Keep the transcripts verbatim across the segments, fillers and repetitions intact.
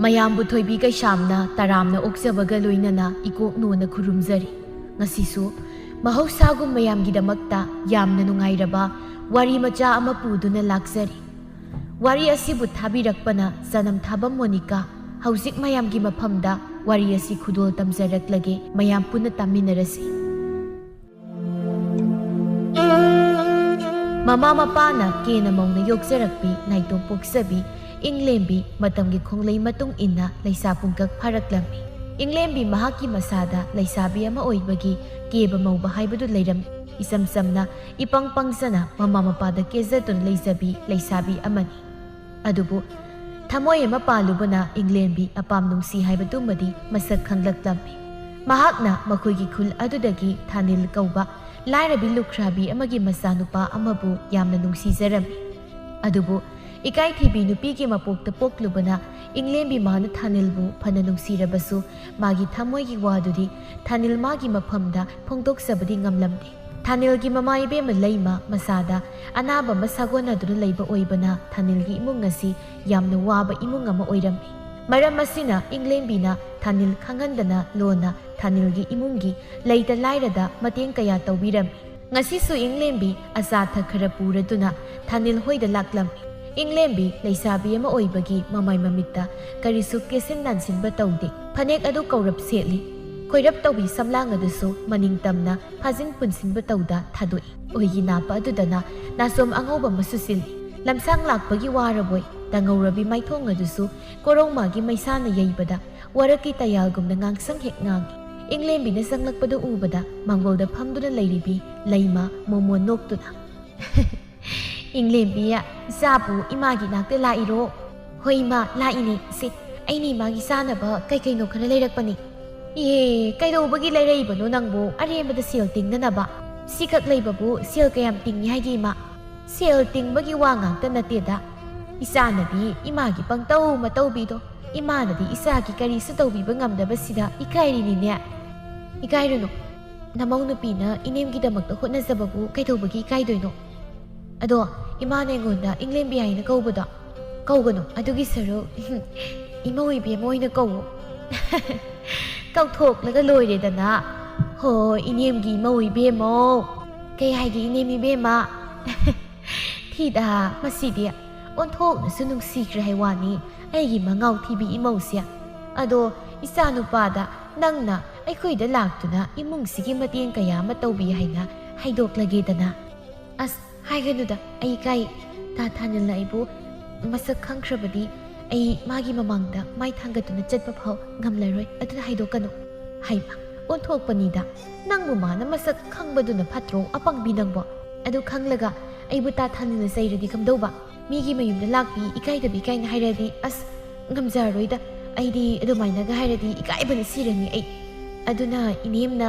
ꯃꯌꯥꯝꯕꯨ ꯊꯣꯏꯕꯤ ꯀꯩꯁꯥꯝꯅ ꯇꯔꯥꯝꯅ ꯑꯣꯛꯆꯕꯒ ꯂꯣꯏꯅꯅ ꯏꯀꯣꯛ ꯅꯣꯟꯅ ꯈꯨꯔꯨꯝꯖꯔꯤ꯫ ꯉꯁꯤꯁꯨ ꯃꯍꯧꯁꯥꯒꯨꯝ ꯃꯌꯥꯝꯒꯤꯗꯃꯛꯇ ꯌꯥꯝꯅ ꯅꯨꯡꯉꯥꯏꯔꯕ ꯋꯥꯔꯤ ꯃꯆꯥ ꯑꯃ ꯄꯨꯗꯨꯅ ꯂꯥꯛꯆꯔꯤ꯫ ꯋꯥꯔꯤ ꯑꯁꯤꯕꯨ ꯊꯥꯕꯤꯔꯛꯄꯅ ꯆꯅꯝ ꯊꯥꯕꯝ ꯃꯣꯅꯤꯀꯥ꯫ ꯍꯧꯖꯤꯛ ꯃꯌꯥꯝꯒꯤ ꯃꯐꯝꯗ ꯋꯥꯔꯤ ꯑꯁꯤ ꯈꯨꯗꯣꯜ ꯇꯝꯖꯔꯛꯂꯒꯦ, ꯃꯌꯥꯝ ꯄꯨꯟꯅ ꯇꯥꯃꯤꯟꯅꯔꯁꯤ꯫ ꯃꯃꯥ ꯃꯄꯥꯅ ꯀꯦꯅ ꯃꯧꯅ ꯌꯣꯛꯆꯔꯛꯄꯤ ꯅꯥꯏꯇꯣꯝ ꯄꯣꯛꯆꯕꯤ ꯏꯪꯂꯦꯝꯕꯤ ꯃꯇꯝꯒꯤ ꯈꯣꯡꯂꯩ ꯃꯇꯨꯡ ꯏꯟꯅ ꯂꯩꯁꯥ ꯄꯨꯡꯀꯛ ꯐꯥꯔꯛꯂꯝꯃꯤ꯫ ꯏꯪꯂꯦꯝꯕꯤ ꯃꯍꯥꯛꯀꯤ ꯃꯁꯥꯗ ꯂꯩꯁꯥꯕꯤ ꯑꯃ ꯑꯣꯏꯕꯒꯤ ꯀꯦꯕ ꯃꯧꯕ ꯍꯥꯏꯕꯗꯨ ꯂꯩꯔꯝꯃꯤ꯫ ꯏꯆꯝ ꯆꯝꯅ, ꯏꯄꯪ ꯄꯪꯖꯅ ꯃꯃꯥ ꯃꯄꯥꯗ ꯀꯦꯖꯗꯨꯅ ꯂꯩꯖꯕꯤ ꯂꯩꯁꯥꯕꯤ ꯑꯃꯅꯤ꯫ ꯑꯗꯨꯕꯨ ꯊꯃꯣꯏ ꯑꯃ ꯄꯥꯜꯂꯨꯕꯅ ꯏꯪꯂꯦꯝꯕꯤ ꯑꯄꯥꯝ ꯅꯨꯡꯁꯤ ꯍꯥꯏꯕꯗꯨꯃꯗꯤ ꯃꯁꯛ ꯈꯪꯂꯛꯂꯝꯃꯤ꯫ ꯃꯍꯥꯛꯅ ꯃꯈꯣꯏꯒꯤ ꯈꯨꯜ ꯑꯗꯨꯗꯒꯤ ꯊꯥꯅꯤꯜ ꯀꯧꯕ ꯂꯥꯏꯔꯕꯤ ꯂꯨꯈ꯭ꯔꯥꯕꯤ ꯑꯃꯒꯤ ꯃꯆꯥꯅꯨꯄꯥ ꯑꯃꯕꯨ ꯌꯥꯝꯅ ꯅꯨꯡꯁꯤꯖꯔꯝꯃꯤ꯫ ꯑꯗꯨꯕꯨ ꯏꯀꯥꯏꯊꯤꯕꯤ ꯅꯨꯄꯤꯒꯤ ꯃꯄꯣꯛꯇ ꯄꯣꯛꯂꯨꯕꯅ ꯏꯪꯂꯦꯝꯕꯤ ꯃꯥꯅ ꯊꯥꯅꯤꯜꯕꯨ ꯐꯅ ꯅꯨꯡꯁꯤꯔꯕꯁꯨ, ꯃꯥꯒꯤ ꯊꯃꯣꯏꯒꯤ ꯋꯥꯗꯨꯗꯤ ꯊꯥꯅꯤꯜ ꯃꯥꯒꯤ ꯃꯐꯝꯗ ꯐꯣꯡꯗꯣꯛꯆꯕꯗꯤ ꯉꯝꯂꯝꯗꯦ꯫ ꯊꯥꯅꯤꯜꯒꯤ ꯃꯃꯥ ꯏꯕꯦꯝꯃ ꯂꯩꯃ ꯃꯁꯥꯗ ꯑꯅꯥꯕ ꯑꯃ ꯁꯥꯒꯣꯟꯅꯗꯨꯅ ꯂꯩꯕ ꯑꯣꯏꯕꯅ ꯊꯥꯅꯤꯜꯒꯤ ꯏꯃꯨꯡ ꯑꯁꯤ ꯌꯥꯝꯅ ꯋꯥꯕ ꯏꯃꯨꯡ ꯑꯃ ꯑꯣꯏꯔꯝꯃꯤ꯫ ꯃꯔꯝ ꯑꯁꯤꯅ ꯏꯪꯂꯦꯝꯕꯤꯅ ꯊꯥꯅꯤꯜ ꯈꯪꯍꯟꯗꯅ ꯂꯣꯟꯅ ꯊꯥꯅꯤꯜꯒꯤ ꯏꯃꯨꯡꯒꯤ ꯂꯩꯇ ꯂꯥꯏꯔꯗ ꯃꯇꯦꯡ ꯀꯌꯥ ꯇꯧꯕꯤꯔꯝꯃꯤ꯫ ꯉꯁꯤꯁꯨ ꯏꯪꯂꯦꯝꯕꯤ ꯑꯆꯥ ꯑꯊꯛ ꯈꯔ ꯄꯨꯔꯗꯨꯅ ꯊꯥꯅꯤꯜ ꯍꯣꯏꯗ ꯂꯥꯛꯂꯝꯃꯤ꯫ ꯏꯪꯂꯦꯝꯕꯤ ꯂꯩꯁꯥꯕꯤ ꯑꯃ ꯑꯣꯏꯕꯒꯤ ꯃꯃꯥꯏ ꯃꯃꯤꯠꯇ ꯀꯔꯤꯁꯨ ꯀꯦꯁꯤꯟ ꯅꯥꯟꯁꯤꯟꯕ ꯇꯧꯗꯦ꯫ ꯐꯅꯦꯛ ꯑꯗꯨ ꯀꯧꯔꯞ ꯁꯦꯠꯂꯤ꯫ ꯈꯣꯏꯔꯞ ꯇꯧꯕꯤ ꯁꯝꯂꯥꯡ ꯑꯗꯨꯁꯨ ꯃꯅꯤꯡ ꯇꯝꯅ ꯐꯥꯖꯤꯟ ꯄꯨꯟꯁꯤꯟꯕ ꯇꯧꯗ ꯊꯥꯗꯣꯛꯏ꯫ ꯑꯣꯏꯒꯤ ꯅꯥꯞꯄ ꯑꯗꯨꯗꯅ ꯅꯥꯆꯣꯝ ꯑꯉꯧꯕ ꯑꯃꯁꯨ ꯁꯤꯜꯂꯤ꯫ ꯂꯝꯁꯥꯡ ꯂꯥꯛꯄꯒꯤ ꯋꯥꯔꯕꯣꯏ ꯇꯪꯍꯧꯔꯕꯤ ꯃꯥꯏꯊꯣꯡ ꯑꯗꯨꯁꯨ ꯀꯣꯔꯧꯃꯥꯒꯤ ꯃꯩꯁꯥꯅ ꯌꯩꯕꯗ ꯋꯥꯔꯛꯀꯤ ꯇꯌꯥꯜꯒꯨꯝꯅ ꯉꯥꯡꯁꯪ ꯍꯦꯛ ꯉꯥꯡꯏ꯫ ꯏꯪꯂꯦꯝꯕꯤꯅ ꯆꯪꯂꯛꯄꯗꯨ ꯎꯕꯗ ꯃꯥꯡꯒꯣꯜꯗ ꯐꯝꯗꯨꯅ ꯂꯩꯔꯤꯕꯤ ꯂꯩꯃ ꯃꯣꯃꯣꯟ ꯅꯣꯛꯇꯨꯅ, "ꯏꯪꯂꯦꯝꯕꯤ, ꯏꯆꯥꯕꯨ ꯏꯃꯥꯒꯤ ꯅꯥꯛꯇ ꯂꯥꯛꯏꯔꯣ?" "ꯍꯣꯏ ꯏꯃꯥ, ꯂꯥꯛꯏꯅꯦ꯫ ꯏꯆꯦ, ꯑꯩꯅ ꯏꯃꯥꯒꯤ ꯆꯥꯅꯕ ꯀꯩ ꯀꯩꯅꯣ ꯈꯔ ꯂꯩꯔꯛꯄꯅꯤ꯫" "ꯏꯍꯦ, ꯀꯩꯗꯧꯕꯒꯤ ꯂꯩꯔꯛꯏꯕꯅꯣ ꯅꯪꯕꯨ? ꯑꯔꯦꯝꯕꯗ ꯁꯦꯜ ꯇꯤꯡꯅꯅꯕ? ꯁꯤꯈꯛ ꯂꯩꯕꯕꯨ ꯁꯦꯜ ꯀꯌꯥꯝ ꯇꯤꯡꯉꯤ ꯍꯥꯏꯒꯦ ꯏꯃꯥ?" "ꯁꯦꯜ ꯇꯤꯡꯕꯒꯤ ꯋꯥ ꯉꯥꯛꯇ ꯅꯠꯇꯦꯗ꯫ ꯏꯆꯥꯅꯗꯤ ꯏꯃꯥꯒꯤ ꯄꯪꯇꯧ ꯃꯇꯧꯕꯤꯗꯣ, ꯏꯃꯥꯅꯗꯤ ꯏꯆꯥꯒꯤ ꯀꯔꯤꯁꯨ ꯇꯧꯕꯤꯕ ꯉꯝꯗꯕꯁꯤꯗ ꯏꯀꯥꯏꯔꯤꯅꯤꯅꯦ꯫" "ꯏꯀꯥꯏꯔꯨꯅꯨ꯫ ꯅꯃꯧ ꯅꯨꯄꯤꯅ ꯏꯅꯦꯝꯒꯤꯗꯃꯛꯇ ꯍꯣꯠꯅꯖꯕꯕꯨ ꯀꯩꯗꯧꯕꯒꯤ ꯏꯀꯥꯏꯗꯣꯏꯅꯣ? ꯑꯗꯣ ꯏꯃꯥꯅ ꯑꯩꯉꯣꯟꯗ ꯏꯪꯂꯦꯝꯕꯤ ꯍꯥꯏꯅ ꯀꯧꯕꯗꯣ ꯀꯧꯒꯅꯨ꯫ ꯑꯗꯨꯒꯤ ꯁꯔꯨꯛ ꯏꯃꯧ ꯏꯕꯦꯝꯃ ꯑꯣꯏꯅ ꯀꯧꯋꯣ꯫ ꯀꯧꯊꯣꯛꯂꯒ ꯂꯣꯏꯔꯦꯗꯅ꯫ ꯍꯣꯏ, ꯏꯅꯦꯝꯒꯤ ꯏꯃꯧ ꯏꯕꯦꯝꯃꯧ꯫ ꯀꯩ ꯍꯥꯏꯒꯦ, ꯏꯅꯦꯝ ꯏꯕꯦꯝꯃ? ꯊꯤꯗ, ꯃꯁꯤꯗꯤ ꯑꯣꯟꯊꯣꯛꯅꯁꯨ ꯅꯨꯡꯁꯤꯈ꯭ꯔꯦ ꯍꯥꯏ ꯋꯥꯅꯤ, ꯑꯩꯒꯤ ꯃꯉꯥꯎ ꯊꯤꯕꯤ ꯏꯃꯧꯁꯦ꯫ ꯑꯗꯣ ꯏꯆꯥꯅꯨꯄꯥꯗ ꯅꯪꯅ ꯑꯩꯈꯣꯏꯗ ꯂꯥꯛꯇꯨꯅ ꯏꯃꯨꯡꯁꯤꯒꯤ ꯃꯇꯦꯡ ꯀꯌꯥ ꯑꯃ ꯇꯧꯕꯤ ꯍꯥꯏꯅ ꯍꯥꯏꯗꯣꯛꯂꯒꯦꯗꯅ꯫ ꯑꯁ, ꯍꯥꯏꯒꯅꯨꯗ, ꯑꯩ ꯏꯀꯥꯏ꯫ ꯇꯥ ꯊꯥꯅꯤꯜꯅ ꯑꯩꯕꯨ ꯃꯁꯛ ꯈꯪꯈ꯭ꯔꯕꯗꯤ ꯑꯩ ꯃꯥꯒꯤ ꯃꯃꯥꯡꯗ ꯃꯥꯏ ꯊꯥꯡꯒꯠꯇꯨꯅ ꯆꯠꯄ ꯐꯥꯎ ꯉꯝꯂꯔꯣꯏ, ꯑꯗꯨꯅ ꯍꯥꯏꯗꯣꯛꯀꯅꯨ꯫ ꯍꯩꯃ, ꯑꯣꯟꯊꯣꯛꯄꯅꯤꯗ꯫ ꯅꯪꯕꯨ ꯃꯥꯅ ꯃꯁꯛ ꯈꯪꯕꯗꯨꯅ ꯐꯠꯇ꯭ꯔꯣ, ꯑꯄꯪꯕꯤ ꯅꯪꯕꯣ? ꯑꯗꯨ ꯈꯪꯂꯒ ꯑꯩꯕꯨ ꯇꯥ ꯊꯥꯅꯤꯜꯅ ꯆꯩꯔꯗꯤ ꯀꯝꯗꯧꯕ? ꯃꯤꯒꯤ ꯃꯌꯨꯝꯗ ꯂꯥꯛꯄꯤ ꯏꯀꯥꯏꯗꯕꯤ ꯀꯥꯏꯅ ꯍꯥꯏꯔꯗꯤ, ꯑꯁ, ꯉꯝꯖꯔꯔꯣꯏꯗ꯫ ꯑꯩꯗꯤ ꯑꯗꯨꯃꯥꯏꯅꯒ ꯍꯥꯏꯔꯗꯤ ꯏꯀꯥꯏꯕꯅ ꯁꯤꯔꯅꯤ ꯑꯩ꯫ ꯑꯗꯨꯅ ꯏꯅꯦꯝꯅ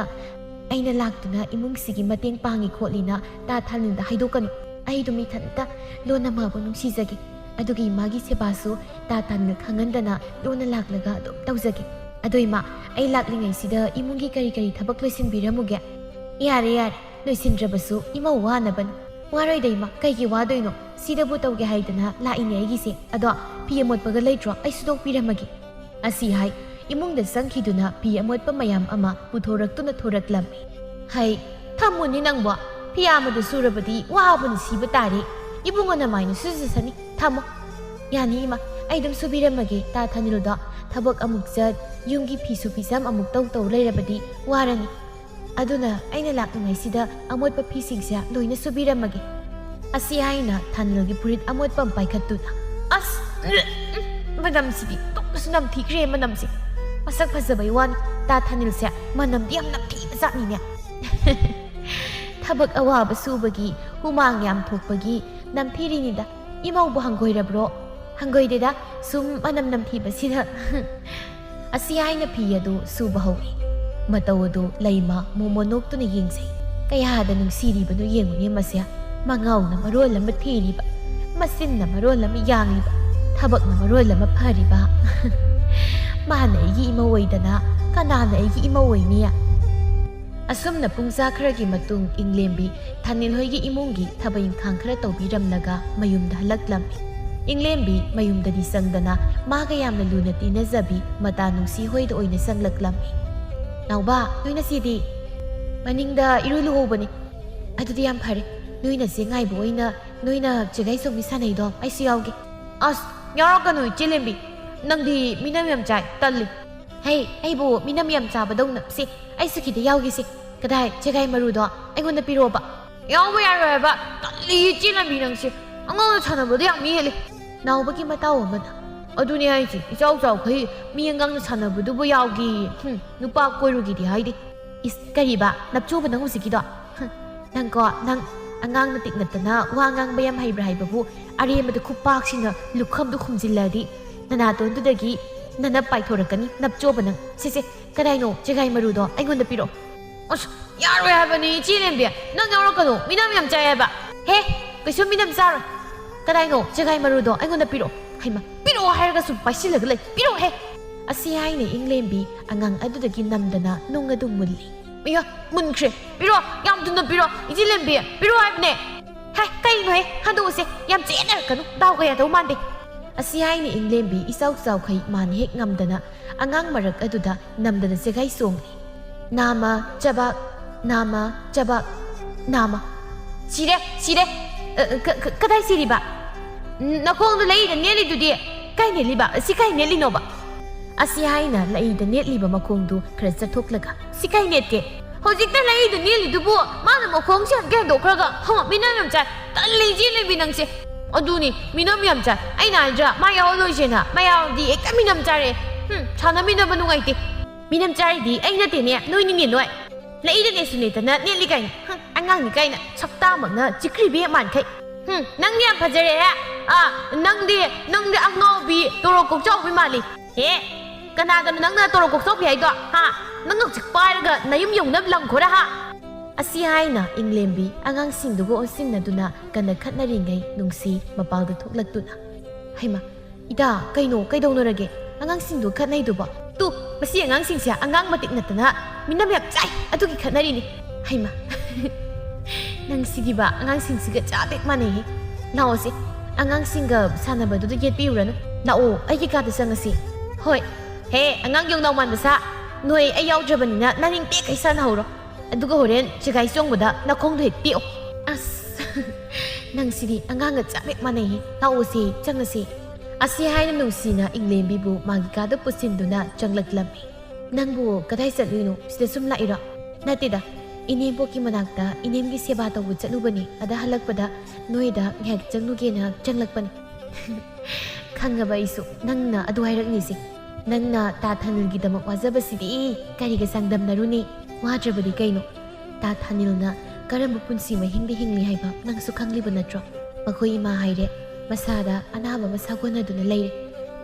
ꯑꯩꯅ ꯂꯥꯛꯇꯨꯅ ꯏꯃꯨꯡꯁꯤꯒꯤ ꯃꯇꯦꯡ ꯄꯥꯡꯉꯤ ꯈꯣꯠꯂꯤꯅ ꯇꯥ ꯊꯥꯅꯤꯜꯗ ꯍꯥꯏꯗꯣꯛꯀꯅꯨ꯫ ꯑꯩ ꯑꯗꯨꯝ ꯏꯊꯟꯇ ꯂꯣꯟꯅ ꯃꯥꯕꯨ ꯅꯨꯡꯁꯤꯖꯒꯦ꯫ ꯑꯗꯨꯒꯤ ꯃꯥꯒꯤ ꯁꯦꯕꯥꯁꯨ ꯇꯥ ꯊꯥꯅꯤꯜ ꯈꯪꯍꯟꯗꯅ ꯂꯣꯟꯅ ꯂꯥꯛꯂꯒ ꯑꯗꯨꯝ ꯇꯧꯖꯒꯦ꯫ ꯑꯗꯣ ꯏꯃꯥ, ꯑꯩ ꯂꯥꯛꯂꯤꯉꯩꯁꯤꯗ ꯏꯃꯨꯡꯒꯤ ꯀꯔꯤ ꯀꯔꯤ ꯊꯕꯛ ꯂꯣꯏꯁꯤꯟꯕꯤꯔꯝꯃꯨꯒꯦ꯫ ꯌꯥꯔꯦ, ꯌꯥꯔꯦ, ꯂꯣꯏꯁꯤꯟꯗ꯭ꯔꯕꯁꯨ ꯏꯃꯧ ꯋꯥꯅꯕꯅꯤ꯫ ꯋꯥꯔꯣꯏꯗ ꯏꯃꯥ, ꯀꯩꯒꯤ ꯋꯥꯗꯣꯏꯅꯣ? ꯁꯤꯗꯕꯨ ꯇꯧꯒꯦ ꯍꯥꯏꯗꯅ ꯂꯥꯛꯏꯅꯦ ꯑꯩꯒꯤꯁꯦ꯫ ꯑꯗꯣ ꯐꯤ ꯑꯃꯣꯠꯄꯒ ꯂꯩꯇ꯭ꯔꯣ? ꯑꯩ ꯁꯨꯗꯣꯛꯄꯤꯔꯝꯃꯒꯦ꯫ ꯑꯁꯤ ꯍꯥꯏ ꯏꯃꯨꯡꯗ ꯆꯪꯈꯤꯗꯨꯅ ꯐꯤ ꯑꯃꯣꯠꯄ ꯃꯌꯥꯝ ꯑꯃ ꯄꯨꯊꯣꯔꯛꯇꯨꯅ ꯊꯣꯔꯛꯂꯝꯃꯤ꯫ ꯍꯩ, ꯊꯝꯃꯨꯅꯦ ꯅꯪꯕꯣ, ꯐꯤ ꯑꯃꯗ ꯁꯨꯔꯕꯗꯤ ꯋꯥꯕꯅ ꯁꯤꯕ ꯇꯥꯔꯦ꯫ ꯏꯕꯨꯡꯉꯣ ꯅꯃꯥꯏꯅ ꯁꯨꯖꯁꯅꯤ, ꯊꯝꯃꯣ꯫ ꯌꯥꯅꯤ ꯏꯃꯥ, ꯑꯩ ꯑꯗꯨꯝ ꯁꯨꯕꯤꯔꯝꯃꯒꯦ꯫ ꯇꯥ ꯊꯥꯅꯤꯜꯗꯣ ꯊꯕꯛ ꯑꯃꯨꯛ ꯆꯠ, ꯌꯨꯝꯒꯤ ꯐꯤꯁꯨ ꯐꯤꯖꯥꯝ ꯑꯃꯨꯛ ꯇꯧ ꯇꯧ ꯂꯩꯔꯕꯗꯤ ꯋꯥꯔꯅꯤ꯫ ꯑꯗꯨꯅ ꯑꯩꯅ ꯂꯥꯛꯂꯤꯉꯩꯁꯤꯗ ꯑꯃꯣꯠꯄ ꯐꯤꯁꯤꯡꯁꯦ ꯂꯣꯏꯅ ꯁꯨꯕꯤꯔꯝꯃꯒꯦ꯫ ꯑꯁꯤ ꯍꯥꯏꯅ ꯊꯥꯅꯤꯜꯒꯤ ꯐꯨꯔꯤꯠ ꯑꯃꯣꯠꯄ ꯑꯃ ꯄꯥꯏꯈꯠꯇꯨꯅ, ꯑꯁ! ꯎꯝ, ꯃꯅꯝꯁꯤꯗꯤ ꯇꯣꯛꯅꯁꯨ ꯅꯝꯊꯤꯈ꯭ꯔꯦ ꯃꯅꯝꯁꯦ꯫ ꯃꯁꯛ ꯐꯖꯕꯩ ꯋꯥꯅꯤ, ꯇꯥ ꯊꯥꯅꯤꯜꯁꯦ ꯃꯅꯝꯗꯤ ꯌꯥꯝ ꯅꯝꯊꯤꯕ ꯖꯥꯠꯅꯤꯅꯦ꯫ ꯊꯕꯛ ꯑꯋꯥꯕ ꯁꯨꯕꯒꯤ, ꯍꯨꯃꯥꯡ ꯌꯥꯝ ꯊꯣꯛꯄꯒꯤ ꯅꯝꯊꯤꯔꯤꯅꯤꯗ꯫ ꯏꯃꯧꯕꯨ ꯍꯪꯒꯣꯏꯔꯕ꯭ꯔꯣ? ꯍꯪꯒꯣꯏꯗꯦꯗ, ꯁꯨꯝ ꯃꯅꯝ ꯅꯝꯊꯤꯕꯁꯤꯗ꯫ ꯑꯁꯤ ꯍꯥꯏꯅ ꯐꯤ ꯑꯗꯨ ꯁꯨꯕ ꯍꯧꯏ꯫ ꯃꯇꯧ ꯑꯗꯨ ꯂꯩꯃ ꯃꯣꯃꯣ ꯅꯣꯛꯇꯨꯅ ꯌꯦꯡꯖꯩ꯫ ꯀꯌꯥꯗ ꯅꯨꯡꯁꯤꯔꯤꯕꯅꯣ ꯌꯦꯡꯉꯨꯅꯦ ꯃꯁꯦ꯫ ꯃꯉꯥꯎꯅ ꯃꯔꯣꯜ ꯑꯃ ꯊꯤꯔꯤꯕ, ꯃꯆꯤꯟꯅ ꯃꯔꯣꯜ ꯑꯃ ꯌꯥꯡꯂꯤꯕ, ꯊꯕꯛꯅ ꯃꯔꯣꯜ ꯑꯃ ꯐꯔꯤꯕ꯫ ꯃꯥꯅ ꯑꯩꯒꯤ ꯏꯃꯧ ꯑꯣꯏꯗꯅ ꯀꯅꯥꯅ ꯑꯩꯒꯤ ꯏꯃꯧ ꯑꯣꯏꯅꯤ? ꯑꯁꯨꯝꯅ ꯄꯨꯡꯖꯥ ꯈꯔꯒꯤ ꯃꯇꯨꯡ ꯏꯪꯂꯦꯝꯕꯤ ꯊꯥꯅꯤꯜ ꯍꯣꯏꯒꯤ ꯏꯃꯨꯡꯒꯤ ꯊꯕꯛ ꯏꯪꯈꯥꯡ ꯈꯔ ꯇꯧꯕꯤꯔꯝꯂꯒ ꯃꯌꯨꯝꯗ ꯍꯜꯂꯛꯂꯝꯃꯤ꯫ ꯏꯪꯂꯦꯝꯕꯤ ꯃꯌꯨꯝꯗꯗꯤ ꯆꯪꯗꯅ ꯃꯥꯒ ꯌꯥꯝꯅ ꯂꯨꯅ ꯇꯤꯟꯅꯖꯕꯤ ꯃꯇꯥ ꯅꯨꯡꯁꯤ ꯍꯣꯏꯗ ꯑꯣꯏꯅ ꯆꯪꯂꯛꯂꯝꯃꯤ꯫ "ꯅꯥꯎꯕ, ꯅꯣꯏ ꯅꯆꯦꯗꯤ?" "ꯃꯅꯤꯡꯗ ꯏꯔꯨ ꯂꯨꯍꯧꯕꯅꯤ꯫" "ꯑꯗꯨꯗꯤ ꯌꯥꯝ ꯐꯔꯦ, ꯅꯣꯏ ꯅꯆꯦ ꯉꯥꯏꯕ ꯑꯣꯏꯅ ꯅꯣꯏꯅ ꯆꯦꯒꯥꯏ ꯆꯣꯡꯕꯤ ꯁꯥꯟꯅꯩꯗꯣ ꯑꯩꯁꯨ ꯌꯥꯎꯒꯦ꯫" "ꯑꯁ, ꯌꯥꯎꯔꯛꯀꯅꯨ ꯏꯆꯦ ꯂꯦꯝꯕꯤ, ꯅꯪꯗꯤ ꯃꯤꯅꯝ ꯌꯥꯝ ꯆꯥꯏ, ꯇꯜꯂꯤ꯫" "ꯍꯩ, ꯑꯩꯕꯨ ꯃꯤꯅꯝ ꯌꯥꯝ ꯆꯥꯕꯗꯧꯅ, ꯁꯦ, ꯑꯩꯁꯨ ꯈꯤꯇ ꯌꯥꯎꯒꯦꯁꯦ꯫" "ꯀꯗꯥꯏ, ꯆꯦꯒꯥꯏ ꯃꯔꯨꯗꯣ ꯑꯩꯉꯣꯟꯗ ꯄꯤꯔꯛꯑꯣꯕ꯫" "ꯌꯥꯎꯕ ꯌꯥꯔꯣꯏ ꯍꯥꯏꯕ, ꯇꯜꯂꯤ ꯏꯆꯦ ꯂꯦꯝꯕꯤ ꯅꯪꯁꯦ, ꯑꯉꯥꯡꯅ ꯁꯥꯟꯅꯕꯗ ꯌꯥꯝ ꯃꯤ ꯍꯦꯜꯂꯤ꯫" ꯅꯥꯎꯕꯒꯤ ꯃꯇꯥꯎ ꯑꯃꯅ, "ꯑꯗꯨꯅꯦ ꯍꯥꯏꯁꯦ, ꯏꯆꯥꯎ ꯆꯥꯎꯈꯩ ꯃꯤ ꯑꯉꯥꯡꯅ ꯁꯥꯟꯅꯕꯗꯨꯕꯨ ꯌꯥꯎꯒꯦꯌꯦ, ꯍꯨꯝ, ꯅꯨꯄꯥ ꯀꯣꯏꯔꯨꯒꯦꯗꯤ ꯍꯥꯏꯗꯦ꯫" "ꯏꯁ, ꯀꯔꯤꯕ, ꯅꯞꯆꯣꯕ ꯅꯪ ꯍꯧꯖꯤꯛꯀꯤꯗꯣ? ꯍꯨꯝ, ꯅꯪꯀꯣ, ꯅꯪ ꯑꯉꯥꯡꯅ ꯇꯤꯛꯅꯠꯇꯅ ꯋꯥ ꯉꯥꯡꯕ ꯌꯥꯝ ꯍꯩꯕ꯭ꯔꯥ ꯍꯥꯏꯕꯕꯨ, ꯑꯔꯦꯝꯕꯗ ꯈꯨꯄꯥꯛꯁꯤꯅ ꯂꯨꯈꯝꯗꯨ ꯈꯨꯝꯖꯤꯜꯂꯗꯤ ꯅꯅꯥꯇꯣꯟꯗꯨꯗꯒꯤ ꯅꯅꯞ ꯄꯥꯏꯊꯣꯔꯛꯀꯅꯤ, ꯅꯞꯆꯣꯕ ꯅꯪ꯫ ꯁꯦ, ꯁꯦ, ꯀꯗꯥꯏꯅꯣ ꯆꯦꯒꯥꯏ ꯃꯔꯨꯗꯣ? ꯑꯩꯉꯣꯟꯗ ꯄꯤꯔꯛꯑꯣ꯫" "ꯑꯁ, ꯌꯥꯔꯣꯏ ꯍꯥꯏꯕꯅꯤ ꯏꯆꯦ ꯂꯦꯝꯕꯤ, ꯅꯪ ꯌꯥꯎꯔꯛꯀꯅꯨ, ꯃꯤꯅꯝ ꯌꯥꯝ ꯆꯥꯏ ꯍꯥꯏꯕ꯫" "ꯍꯦ, ꯀꯩꯁꯨ ꯃꯤꯅꯝ ꯆꯥꯔꯣꯏ꯫ ꯀꯗꯥꯏꯅꯣ ꯆꯦꯒꯥꯏ ꯃꯔꯨꯗꯣ? ꯑꯩꯉꯣꯟꯗ ꯄꯤꯔꯛꯑꯣ꯫" "ꯍꯩꯃ, ꯄꯤꯔꯛꯑꯣ ꯍꯥꯏꯔꯒꯁꯨ ꯄꯥꯏꯁꯤꯜꯂꯒ ꯂꯩ, ꯄꯤꯔꯛꯑꯣ ꯍꯦ꯫" ꯑꯁꯤ ꯍꯥꯏꯅ ꯏꯪꯂꯦꯝꯕꯤ ꯑꯉꯥꯡ ꯑꯗꯨꯗꯒꯤ ꯅꯝꯗꯅ ꯅꯨꯡ ꯑꯗꯨ ꯃꯨꯜꯂꯤ꯫ "ꯑꯌꯥ, ꯃꯨꯟꯈ꯭ꯔꯦ꯫ ꯄꯤꯔꯛꯑꯣ, ꯌꯥꯝ ꯊꯨꯅ ꯄꯤꯔꯛꯑꯣ꯫ ꯏꯆꯦ ꯂꯦꯝꯕꯤ, ꯄꯤꯔꯛꯑꯣ ꯍꯥꯏꯕꯅꯦ꯫" "ꯍꯦ, ꯀꯩꯅꯣꯍꯦ? ꯍꯟꯗꯣꯛꯎꯁꯦ꯫ ꯌꯥꯝ ꯆꯦꯟꯅꯔꯛꯀꯅꯨ꯫ ꯗꯥꯎꯒ ꯌꯥꯗꯧ ꯃꯥꯟꯗꯦ꯫" ꯑꯁꯤ ꯍꯥꯏꯅ ꯏꯪꯂꯦꯝꯕꯤ ꯏꯆꯥꯎ ꯆꯥꯎꯈꯩ ꯃꯥꯅ ꯍꯦꯛ ꯉꯝꯗꯅ ꯑꯉꯥꯡ ꯃꯔꯛ ꯑꯗꯨꯗ ꯅꯝꯗꯅ ꯆꯦꯒꯥꯏ ꯆꯣꯡꯂꯤ꯫ "ꯅꯥꯃ, ꯆꯕꯥꯛ, ꯅꯥꯃ, ꯆꯕꯥꯛ, ꯅꯥꯃ꯫" "ꯁꯤꯔꯦ, ꯁꯤꯔꯦ꯫ ꯑ, ꯀ-, ꯀ-, ꯀꯗꯥꯏ ꯁꯤꯔꯤꯕ? ꯅꯈꯣꯡꯗꯣ ꯂꯩꯗ ꯅꯦꯠꯂꯤꯗꯨꯗꯤ꯫ ꯀꯥꯏ ꯅꯦꯠꯂꯤꯕ? ꯁꯤ ꯀꯥꯏ ꯅꯦꯠꯂꯤꯅꯣꯕ?" ꯑꯁꯤ ꯍꯥꯏꯅ ꯂꯩꯗ ꯅꯦꯠꯂꯤꯕ ꯃꯈꯣꯡꯗꯨ ꯈꯔ ꯆꯠꯊꯣꯛꯂꯒ, "ꯁꯤ ꯀꯥꯏ ꯅꯦꯠꯀꯦ?" "ꯍꯧꯖꯤꯛꯇ ꯂꯩꯗ ꯅꯦꯠꯂꯤꯗꯨꯕꯨ ꯃꯥꯅ ꯃꯈꯣꯡꯁꯦ ꯍꯟꯒꯦ ꯍꯟꯗꯣꯛꯈ꯭ꯔꯒ, ꯍ, ꯃꯤꯅꯝ ꯌꯥꯝ ꯆꯥꯏ꯫ ꯇꯜꯂꯤ ꯏꯆꯦ ꯂꯦꯝꯕꯤ ꯅꯪꯁꯦ꯫" "ꯑꯗꯨꯅꯤ, ꯃꯤꯅꯝ ꯌꯥꯝ ꯆꯥꯏ꯫ ꯑꯩꯅ ꯍꯥꯏꯗ꯭ꯔꯥ, ꯃꯥ ꯌꯥꯎꯍꯜꯂꯣꯏꯁꯦꯅ꯫ ꯃꯥ ꯌꯥꯎꯔꯗꯤ ꯍꯦꯛꯇ ꯃꯤꯅꯝ ꯆꯥꯔꯦ꯫ ꯍꯨꯝ, ꯁꯥꯟꯅꯃꯤꯟꯅꯕ ꯅꯨꯡꯉꯥꯏꯇꯦ꯫" "ꯃꯤꯅꯝ ꯆꯥꯔꯤꯗꯤ ꯑꯩ ꯅꯠꯇꯦꯅꯦ, ꯅꯣꯏꯅꯤꯅꯦ ꯅꯣꯏ꯫ ꯂꯩꯗ ꯅꯦꯠꯁꯨ ꯅꯦꯠꯇꯅ ꯅꯦꯠꯂꯤ ꯀꯥꯏꯅ꯫ ꯍꯨꯝ, ꯑꯉꯥꯡꯅꯤ ꯀꯥꯏꯅ꯫ ꯁꯛꯇꯥꯃꯛꯅ ꯆꯤꯛꯈ꯭ꯔꯤꯕꯤ ꯃꯥꯟꯈꯩ꯫ ꯍꯨꯝ, ꯅꯪꯗꯤ ꯌꯥꯝ ꯐꯖꯔꯦꯍꯦ꯫ ꯑꯥ, ꯅꯪꯗꯤ, ꯅꯪꯗꯤ ꯑꯉꯥꯎꯕꯤ ꯇꯣꯔꯣ ꯀꯣꯛꯆꯥꯎꯕꯤ ꯃꯥꯜꯂꯤ꯫ ꯍꯦ, ꯀꯅꯥꯗꯅꯣ ꯅꯪꯅ ꯇꯣꯔꯣ ꯀꯣꯛꯆꯥꯎꯕꯤ ꯍꯥꯏꯗꯣ? ꯍꯥ? ꯅꯪ ꯍꯧꯖꯤꯛ ꯄꯥꯏꯔꯒ ꯅꯌꯨꯝ ꯌꯧꯅꯕ ꯂꯪꯈꯣꯔꯥ, ꯍꯥ?" ꯑꯁꯤ ꯍꯥꯏꯅ ꯏꯪꯂꯦꯝꯕꯤ ꯑꯉꯥꯡꯁꯤꯡꯗꯨꯒ ꯑꯣꯟꯁꯤꯟꯅꯗꯨꯅ ꯀꯟꯅ ꯈꯠꯅꯔꯤꯉꯩ ꯅꯨꯡꯁꯤ ꯃꯄꯥꯜꯗ ꯊꯣꯛꯂꯛꯇꯨꯅ, "ꯍꯩꯃꯥ, ꯏꯇꯥ, ꯀꯩꯅꯣ, ꯀꯩꯗꯧꯅꯔꯒꯦ? ꯑꯉꯥꯡꯁꯤꯡꯗꯨ ꯈꯠꯅꯩꯗꯨꯕꯣ?" ꯇꯨ, ꯃꯁꯤ ꯑꯉꯥꯡꯁꯤꯡꯁꯦ ꯑꯉꯥꯡ ꯃꯇꯤꯛ ꯅꯠꯇꯅ ꯃꯤꯅꯝ ꯌꯥꯝ ꯆꯥꯏ, ꯑꯗꯨꯒꯤ ꯈꯠꯅꯔꯤꯅꯤ꯫ ꯍꯩꯃ, ꯅꯪ ꯁꯤꯗꯤꯕ ꯑꯉꯥꯡꯁꯤꯡꯁꯤꯒ ꯆꯞ ꯍꯦꯛ ꯃꯥꯟꯅꯩꯍꯦ꯫ ꯂꯥꯛꯑꯣꯁꯦ, ꯑꯉꯥꯡꯁꯤꯡꯒ ꯁꯥꯟꯅꯕꯗꯨꯗ ꯌꯦꯠꯄꯤꯔꯨꯔꯅꯨ꯫ ꯂꯥꯛꯑꯣ, ꯑꯩꯒꯤ ꯀꯥꯗ ꯆꯪꯉꯁꯤ꯫ ꯍꯣꯏ꯫ ꯍꯦ, ꯑꯉꯥꯡ ꯌꯣꯡꯅꯥꯎ ꯃꯥꯟꯕ ꯁꯥ, ꯅꯣꯏ ꯑꯩ ꯌꯥꯎꯗ꯭ꯔꯕꯅꯤꯅ ꯅꯥꯅꯤꯡ ꯇꯦꯛꯈꯩ ꯁꯥꯟꯅꯍꯧꯔꯣ꯫ ꯑꯗꯨꯒ ꯍꯣꯔꯦꯟ ꯆꯦꯒꯥꯏ ꯆꯣꯡꯕꯗ ꯅꯈꯣꯡꯗꯣ ꯍꯦꯛ ꯇꯦꯛꯑꯣ꯫ ꯑꯁ, ꯅꯪꯁꯤꯗꯤ ꯑꯉꯥꯡꯒ ꯆꯞ ꯍꯦꯛ ꯃꯥꯟꯅꯩꯍꯦ꯫ ꯂꯥꯛꯑꯣꯁꯦ, ꯆꯪꯉꯁꯦ꯫ ꯑꯁꯤ ꯍꯥꯏꯅ ꯅꯨꯡꯁꯤꯅ ꯏꯪꯂꯦꯝꯕꯤꯕꯨ ꯃꯥꯒꯤ ꯀꯥꯗ ꯄꯨꯁꯤꯟꯗꯨꯅ ꯆꯪꯂꯛꯂꯝꯃꯤ꯫ "ꯅꯪꯕꯨ ꯀꯗꯥꯏ ꯆꯠꯂꯨꯏꯅꯣ? ꯁꯤꯗ ꯁꯨꯝ ꯂꯥꯛꯏꯔꯣ?" "ꯅꯠꯇꯦꯗ, ꯏꯅꯦꯝꯕꯣꯛꯀꯤ ꯃꯅꯥꯛꯇ ꯏꯅꯦꯝꯒꯤ ꯁꯦꯕꯥ ꯇꯧꯕ ꯆꯠꯂꯨꯕꯅꯤ꯫ ꯑꯗ ꯍꯜꯂꯛꯄꯗ ꯅꯣꯏꯗ ꯉꯥꯏꯍꯥꯛ ꯆꯪꯂꯨꯒꯦꯅ ꯆꯪꯂꯛꯄꯅꯤ꯫" "ꯈꯪꯉꯕ ꯑꯩꯁꯨ ꯅꯪꯅ ꯑꯗꯨ ꯍꯥꯏꯔꯛꯅꯤꯁꯦ꯫ ꯅꯪꯅ ꯇꯥ ꯊꯥꯅꯤꯜꯒꯤꯗꯃꯛ ꯋꯥꯖꯕꯁꯤꯗꯤ ꯀꯔꯤꯒ ꯆꯥꯡꯗꯝꯅꯔꯨꯅꯤ? ꯋꯥꯗ꯭ꯔꯕꯗꯤ ꯀꯩꯅꯣ? ꯇꯥ ꯊꯥꯅꯤꯜꯅ ꯀꯔꯝꯕ ꯄꯨꯟꯁꯤ ꯃꯍꯤꯡꯗ ꯍꯤꯡꯂꯤ ꯍꯥꯏꯕ ꯅꯪꯁꯨ ꯈꯪꯂꯤꯕ ꯅꯠꯇ꯭ꯔꯣ? ꯃꯈꯣꯏ ꯏꯃꯥ ꯍꯥꯏꯔꯦ, ꯃꯁꯥꯗ ꯑꯅꯥꯕ ꯑꯃ ꯁꯥꯒꯣꯟꯅꯗꯨꯅ ꯂꯩꯔꯦ꯫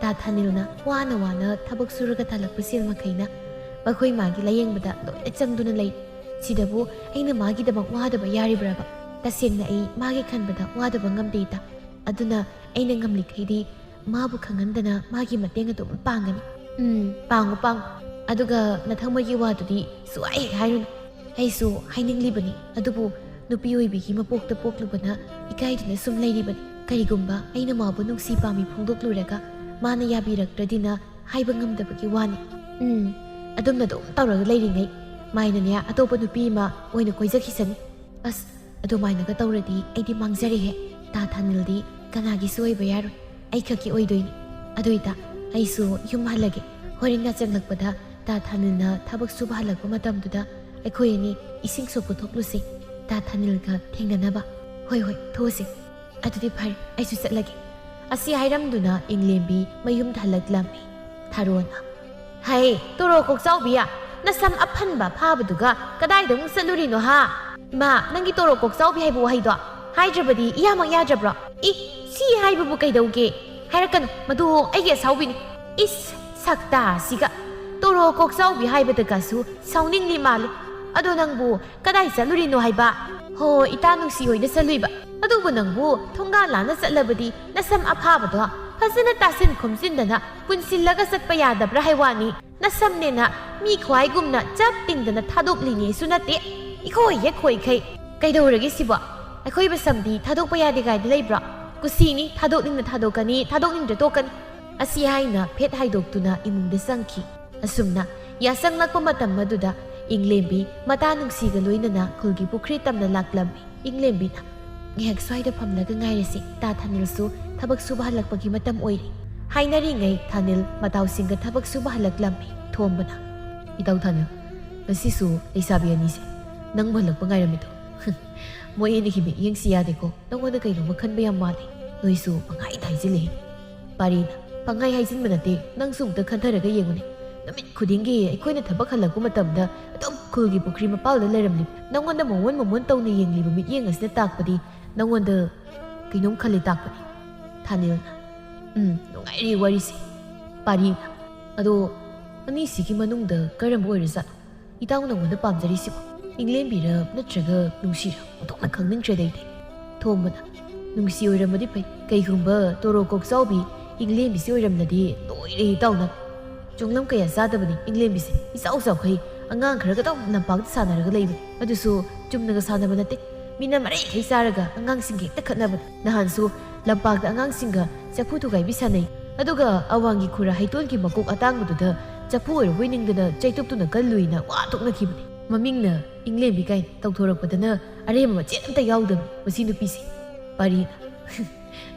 ꯇꯥ ꯊꯥꯅꯤꯜꯅ ꯋꯥꯅ ꯋꯥꯅ ꯊꯕꯛ ꯁꯨꯔꯒ ꯇꯥꯜꯂꯛꯄ ꯁꯦꯜ ꯃꯈꯩꯅ ꯃꯈꯣꯏ ꯃꯥꯒꯤ ꯂꯥꯌꯦꯡꯕꯗ ꯂꯣꯏꯅ ꯆꯪꯗꯨꯅ ꯂꯩ꯫ ꯁꯤꯗꯕꯨ ꯑꯩꯅ ꯃꯥꯒꯤꯗꯃꯛ ꯋꯥꯗꯕ ꯌꯥꯔꯤꯕ꯭ꯔꯕ? ꯇꯁꯦꯡꯅ ꯑꯩ ꯃꯥꯒꯤ ꯈꯟꯕꯗ ꯋꯥꯗꯕ ꯉꯝꯗꯦ ꯏꯇꯥ꯫ ꯑꯗꯨꯅ ꯑꯩꯅ ꯉꯝꯂꯤꯈꯩꯗꯤ ꯃꯥꯕꯨ ꯈꯪꯍꯟꯗꯅ ꯃꯥꯒꯤ ꯃꯇꯦꯡ ꯑꯗꯨꯝ ꯄꯥꯡꯒꯅꯤ꯫ ꯎꯝ, ꯄꯥꯡꯉꯨ, ꯄꯥꯡꯉꯨ꯫ ꯑꯗꯨꯒ ꯅꯊꯃꯣꯏꯒꯤ ꯋꯥꯗꯨꯗꯤ ꯁꯨꯛꯍꯥꯏ ꯍꯦꯛ ꯍꯥꯏꯔꯨꯅꯨ꯫ ꯑꯩꯁꯨ ꯍꯥꯏꯅꯤꯡꯂꯤꯕꯅꯤ, ꯑꯗꯨꯕꯨ ꯅꯨꯄꯤ ꯑꯣꯏꯕꯤꯒꯤ ꯃꯄꯣꯛꯇ ꯄꯣꯛꯂꯨꯕꯅ ꯏꯀꯥꯏꯗꯨꯅ ꯁꯨꯝ ꯂꯩꯔꯤꯕꯅꯤ꯫ ꯀꯔꯤꯒꯨꯝꯕ ꯑꯩꯅ ꯃꯥꯕꯨ ꯅꯨꯡꯁꯤ ꯄꯥꯝꯃꯤ ꯐꯣꯡꯗꯣꯛꯂꯨꯔꯒ ꯃꯥꯅ ꯌꯥꯕꯤꯔꯛꯇ꯭ꯔꯗꯤꯅ ꯍꯥꯏꯕ ꯉꯝꯗꯕꯒꯤ ꯋꯥꯅꯤ꯫ ꯎꯝ, ꯑꯗꯨꯝꯅ ꯑꯗꯨꯝ ꯇꯧꯔꯒ ꯂꯩꯔꯤꯉꯩ ꯃꯥꯏꯅꯅꯦ ꯑꯇꯣꯞꯄ ꯅꯨꯄꯤ ꯑꯃ ꯑꯣꯏꯅ ꯀꯣꯏꯖꯈꯤꯁꯅꯤ꯫ ꯑꯁ, ꯑꯗꯨꯃꯥꯏꯅꯒ ꯇꯧꯔꯗꯤ ꯑꯩꯗꯤ ꯃꯥꯡꯖꯔꯦꯍꯦ꯫ ꯇꯥ ꯊꯥꯅꯤꯜꯗꯤ ꯀꯅꯥꯒꯤꯁꯨ ꯑꯣꯏꯕ ꯌꯥꯔꯣꯏ, ꯑꯩ ꯈꯛꯀꯤ ꯑꯣꯏꯗꯣꯏꯅꯤ꯫ ꯑꯗꯨ ꯏꯇꯥ, ꯑꯩꯁꯨ ꯌꯨꯝ ꯍꯜꯂꯒꯦ꯫ ꯍꯣꯔꯦꯟ ꯌꯥꯆꯪꯂꯛꯄꯗ ꯇꯥ ꯊꯥꯅꯤꯜꯅ ꯊꯕꯛ ꯁꯨꯕ ꯍꯜꯂꯛꯄ ꯃꯇꯝꯗꯨꯗ ꯑꯩꯈꯣꯏ ꯑꯅꯤ ꯏꯁꯤꯡ ꯁꯣꯛꯄ ꯊꯣꯛꯂꯨꯁꯦ, ꯇꯥ ꯊꯥꯅꯤꯜꯒ ꯊꯦꯡꯅꯅꯕ꯫ ꯍꯣꯏ, ꯍꯣꯏ, ꯊꯣꯛꯎꯁꯦ꯫ ꯑꯗꯨꯗꯤ ꯐꯔꯦ, ꯑꯩꯁꯨ ꯆꯠꯂꯒꯦ꯫ ꯑꯁꯤ ꯍꯥꯏꯔꯝꯗꯨꯅ ꯏꯪꯂꯦꯝꯕꯤ ꯃꯌꯨꯝꯗ ꯍꯜꯂꯛꯂꯝꯃꯤ꯫ ꯊꯥꯔꯣꯅ, "ꯍꯩ, ꯇꯣꯔꯣ ꯀꯣꯛꯆꯥꯎꯕꯤ, ꯅꯁꯝ ꯑꯐꯟꯕ ꯐꯥꯕꯗꯨꯒ ꯀꯗꯥꯏꯗ ꯑꯃꯨꯛ ꯆꯠꯂꯨꯔꯤꯅꯣ ꯍꯥ? ꯏꯃꯥ, ꯅꯪꯒꯤ ꯇꯣꯔꯣ ꯀꯣꯛꯆꯥꯎꯕꯤ ꯍꯥꯏꯕ ꯋꯥꯍꯩꯗꯣ ꯍꯥꯏꯗ꯭ꯔꯕꯗꯤ ꯏꯌꯥꯃꯛ ꯌꯥꯗ꯭ꯔꯕ꯭ꯔꯣ? ꯏ, ꯁꯤ ꯍꯥꯏꯕꯕꯨ ꯀꯩꯗꯧꯒꯦ? ꯍꯥꯏꯔꯛꯀꯅꯨ, ꯃꯗꯨ ꯑꯩꯒꯤ ꯑꯁꯥꯎꯕꯤꯅꯤ꯫" ꯏꯁ, ꯁꯛꯇꯥꯁꯤꯒ! ꯇꯣꯔꯣ ꯀꯣꯛꯆꯥꯎꯕꯤ ꯍꯥꯏꯕꯗꯒꯁꯨ ꯁꯥꯎꯅꯤꯡꯂꯤ ꯃꯥꯜꯂꯤ꯫ ꯑꯗꯣ ꯅꯪꯕꯨ ꯀꯗꯥꯏ ꯆꯠꯂꯨꯔꯤꯅꯣ ꯍꯥꯏꯕ? ꯍꯣ, ꯏꯇꯥ ꯅꯨꯡꯁꯤ ꯍꯣꯏꯗ ꯆꯠꯂꯨꯏꯕ꯫ ꯑꯗꯨꯕꯨ ꯅꯪꯕꯨ ꯊꯣꯡꯒꯥꯜ ꯂꯥꯟꯅ ꯆꯠꯂꯕꯗꯤ ꯅꯁꯝ ꯑꯐꯥꯕꯗꯣ ꯐꯖꯅ ꯇꯥꯁꯤꯟ ꯈꯣꯝꯖꯤꯟꯗꯅ ꯄꯨꯟꯁꯤꯜꯂꯒ ꯆꯠꯄ ꯌꯥꯗꯕ꯭ꯔꯥ ꯍꯥꯏ ꯋꯥꯅꯤ꯫ "ꯅꯁꯝꯅꯦꯅ ꯃꯤ ꯈ꯭ꯋꯥꯏꯒꯨꯝꯅ ꯆꯞ ꯇꯤꯡꯗꯅ ꯊꯥꯗꯣꯛꯂꯤꯅꯦꯁꯨ ꯅꯠꯇꯦ, ꯏꯈꯣꯏ ꯍꯦꯛ ꯈꯣꯏꯈꯩ꯫ ꯀꯩꯗꯧꯔꯒꯦ ꯁꯤꯕꯣ? ꯑꯩꯈꯣꯏ ꯃꯁꯝꯗꯤ ꯊꯥꯗꯣꯛꯄ ꯌꯥꯗꯦ ꯀꯥꯏꯗꯤ ꯂꯩꯕ꯭ꯔꯣ? ꯀꯨꯁꯤꯅꯤ, ꯊꯥꯗꯣꯛꯅꯤꯡꯅ ꯊꯥꯗꯣꯛꯀꯅꯤ, ꯊꯥꯗꯣꯛꯅꯤꯡꯗ꯭ꯔ ꯇꯣꯛꯀꯅꯤ"꯫ ꯑꯁꯤ ꯍꯥꯏꯅ ꯐꯦꯠ ꯍꯥꯏꯗꯣꯛꯇꯨꯅ ꯏꯃꯨꯡꯗ ꯆꯪꯈꯤ꯫ ꯑꯁꯨꯝꯅ ꯌꯥꯁꯪꯂꯛꯄ ꯃꯇꯝ ꯑꯗꯨꯗ ꯏꯪꯂꯦꯝꯕꯤ ꯃꯇꯥ ꯅꯨꯡꯁꯤꯒ ꯂꯣꯏꯅꯅ ꯈꯨꯜꯒꯤ ꯄꯨꯈ꯭ꯔꯤ ꯇꯝꯅ ꯂꯥꯛꯂꯝꯃꯤ꯫ ꯏꯪꯂꯦꯝꯕꯤꯅ, "ꯉꯥꯏꯍꯥꯛ ꯁ꯭ꯋꯥꯏꯗ ꯐꯝꯂꯒ ꯉꯥꯏꯔꯁꯤ, ꯇꯥ ꯊꯥꯅꯤꯜꯁꯨ ꯊꯕꯛ ꯁꯨꯕ ꯍꯜꯂꯛꯄꯒꯤ ꯃꯇꯝ ꯑꯣꯏꯔꯦ"꯫ ꯍꯥꯏꯅꯔꯤꯉꯩ ꯊꯥꯅꯤꯜ ꯃꯇꯥꯎꯁꯤꯡꯒ ꯊꯕꯛ ꯁꯨꯕ ꯍꯜꯂꯛꯂꯝꯃꯤ꯫ ꯊꯣꯝꯕꯅ, "ꯏꯇꯥꯎ ꯊꯥꯅꯤꯜ, ꯉꯁꯤꯁꯨ ꯂꯩꯁꯥꯕꯤ ꯑꯅꯤꯁꯦ ꯅꯪꯕꯨ ꯍꯜꯂꯛꯄ ꯉꯥꯏꯔꯝꯃꯤꯗꯣ? ꯃꯣꯏ ꯑꯅꯤꯒꯤ ꯃꯤꯠꯌꯦꯡꯁꯤ ꯌꯥꯗꯦꯀꯣ, ꯅꯉꯣꯟꯗ ꯀꯩꯅꯣꯝꯃ ꯈꯟꯕ ꯌꯥꯝ ꯃꯥꯜꯂꯦ꯫ ꯅꯣꯏꯁꯨ ꯄꯪꯍꯥꯏꯗ ꯍꯥꯏꯖꯤꯜꯂꯦ"꯫ ꯄꯥꯔꯤꯅ, "ꯄꯪꯍꯥꯏ ꯍꯥꯏꯖꯤꯟꯕ ꯅꯠꯇꯦ, ꯅꯪꯁꯨ ꯑꯃꯨꯛꯇ ꯈꯟꯊꯔꯒ ꯌꯦꯡꯉꯨꯅꯦ꯫ ꯅꯨꯃꯤꯠ ꯈꯨꯗꯤꯡꯒꯤ ꯑꯩꯈꯣꯏꯅ ꯊꯕꯛ ꯍꯜꯂꯛꯄ ꯃꯇꯝꯗ ꯑꯗꯨꯝ ꯈꯨꯜꯒꯤ ꯄꯨꯈ꯭ꯔꯤ ꯃꯄꯥꯜꯗ ꯂꯩꯔꯝꯂꯤꯕ ꯅꯪꯉꯣꯟꯗ ꯃꯃꯣꯟ ꯃꯃꯣꯟ ꯇꯧꯅ ꯌꯦꯡꯂꯤꯕ ꯃꯤꯠꯌꯦꯡ ꯑꯁꯤꯅ ꯇꯥꯛꯄꯗꯤ ꯅꯪꯉꯣꯟꯗ ꯀꯩꯅꯣꯝ ꯈꯜꯂꯤ ꯇꯥꯛꯄꯅꯤ"꯫ ꯊꯥꯅꯤꯜꯅ, "ꯎꯝ, ꯅꯨꯡꯉꯥꯏꯔꯤ ꯋꯥꯔꯤꯁꯦ"꯫ ꯄꯥꯔꯤꯅ, "ꯑꯗꯣ ꯑꯅꯤꯁꯤꯒꯤ ꯃꯅꯨꯡꯗ ꯀꯔꯝꯕ ꯑꯣꯏꯔꯖꯥꯠꯅꯣ ꯏꯇꯥꯎ ꯅꯉꯣꯟꯗ ꯄꯥꯝꯖꯔꯤꯁꯤꯕꯣ? ꯏꯪꯂꯦꯝꯕꯤꯔ ꯅꯠꯇ꯭ꯔꯒ ꯅꯨꯡꯁꯤꯔ? ꯑꯣꯟꯊꯣꯛꯅ ꯈꯪꯅꯤꯡꯗ꯭ꯔꯦꯗ ꯑꯩꯗꯤ"꯫ ꯊꯣꯝꯕꯅ, "ꯅꯨꯡꯁꯤ ꯑꯣꯏꯔꯝꯃꯗꯤ ꯐꯩ, ꯀꯩꯒꯨꯝꯕ ꯇꯣꯔꯣ ꯀꯣꯛꯆꯥꯎꯕꯤ ꯏꯪꯂꯦꯝꯕꯤꯁꯤ ꯑꯣꯏꯔꯝꯂꯗꯤ ꯂꯣꯏꯔꯦ ꯏꯇꯥꯎꯅ꯫ ꯆꯣꯡꯂꯝ ꯀꯌꯥ ꯆꯥꯗꯕꯅꯤ ꯏꯪꯂꯦꯝꯕꯤꯁꯦ, ꯏꯆꯥꯎ ꯆꯥꯎꯈꯩ ꯑꯉꯥꯡ ꯈꯔꯒ ꯑꯗꯨꯝ ꯂꯝꯄꯥꯛꯇ ꯁꯥꯟꯅꯔꯒ ꯂꯩꯕꯅꯤ, ꯑꯗꯨꯁꯨ ꯆꯨꯝꯅꯒ ꯁꯥꯟꯅꯕ ꯅꯠꯇꯦ, ꯃꯤꯅ ꯃꯔꯩꯈꯩ ꯆꯥꯔꯒ ꯑꯉꯥꯡꯁꯤꯡꯒ ꯍꯦꯛꯇ ꯈꯠꯅꯕꯅꯤ꯫ ꯅꯍꯥꯟꯁꯨ ꯂꯝꯄꯥꯛꯇ ꯑꯉꯥꯡꯁꯤꯡꯒ ꯆꯐꯨ ꯊꯨꯒꯥꯏꯕꯤ ꯁꯥꯟꯅꯩ, ꯑꯗꯨꯒ ꯑꯋꯥꯡꯒꯤ ꯈꯨꯔꯥ ꯍꯩꯇꯣꯟꯒꯤ ꯃꯀꯣꯛ ꯑꯇꯥꯡꯕꯗꯨꯗ ꯆꯐꯨ ꯑꯣꯏꯔꯕꯣꯏ ꯅꯤꯡꯗꯅ ꯆꯩꯇꯨꯞꯇꯨꯅ ꯀꯜꯂꯨꯏꯅ ꯋꯥ ꯊꯣꯛꯅꯈꯤꯕꯅꯤ꯫ ꯃꯃꯤꯡꯅ ꯏꯪꯂꯦꯝꯕꯤ ꯀꯥꯏꯅ ꯇꯧꯊꯣꯔꯛꯄꯗꯅ ꯑꯔꯦꯝꯕ ꯃꯆꯦꯠ ꯑꯝꯇ ꯌꯥꯎꯗꯕꯅꯤ ꯃꯁꯤ ꯅꯨꯄꯤꯁꯦ"꯫ ꯄꯥꯔꯤꯅ,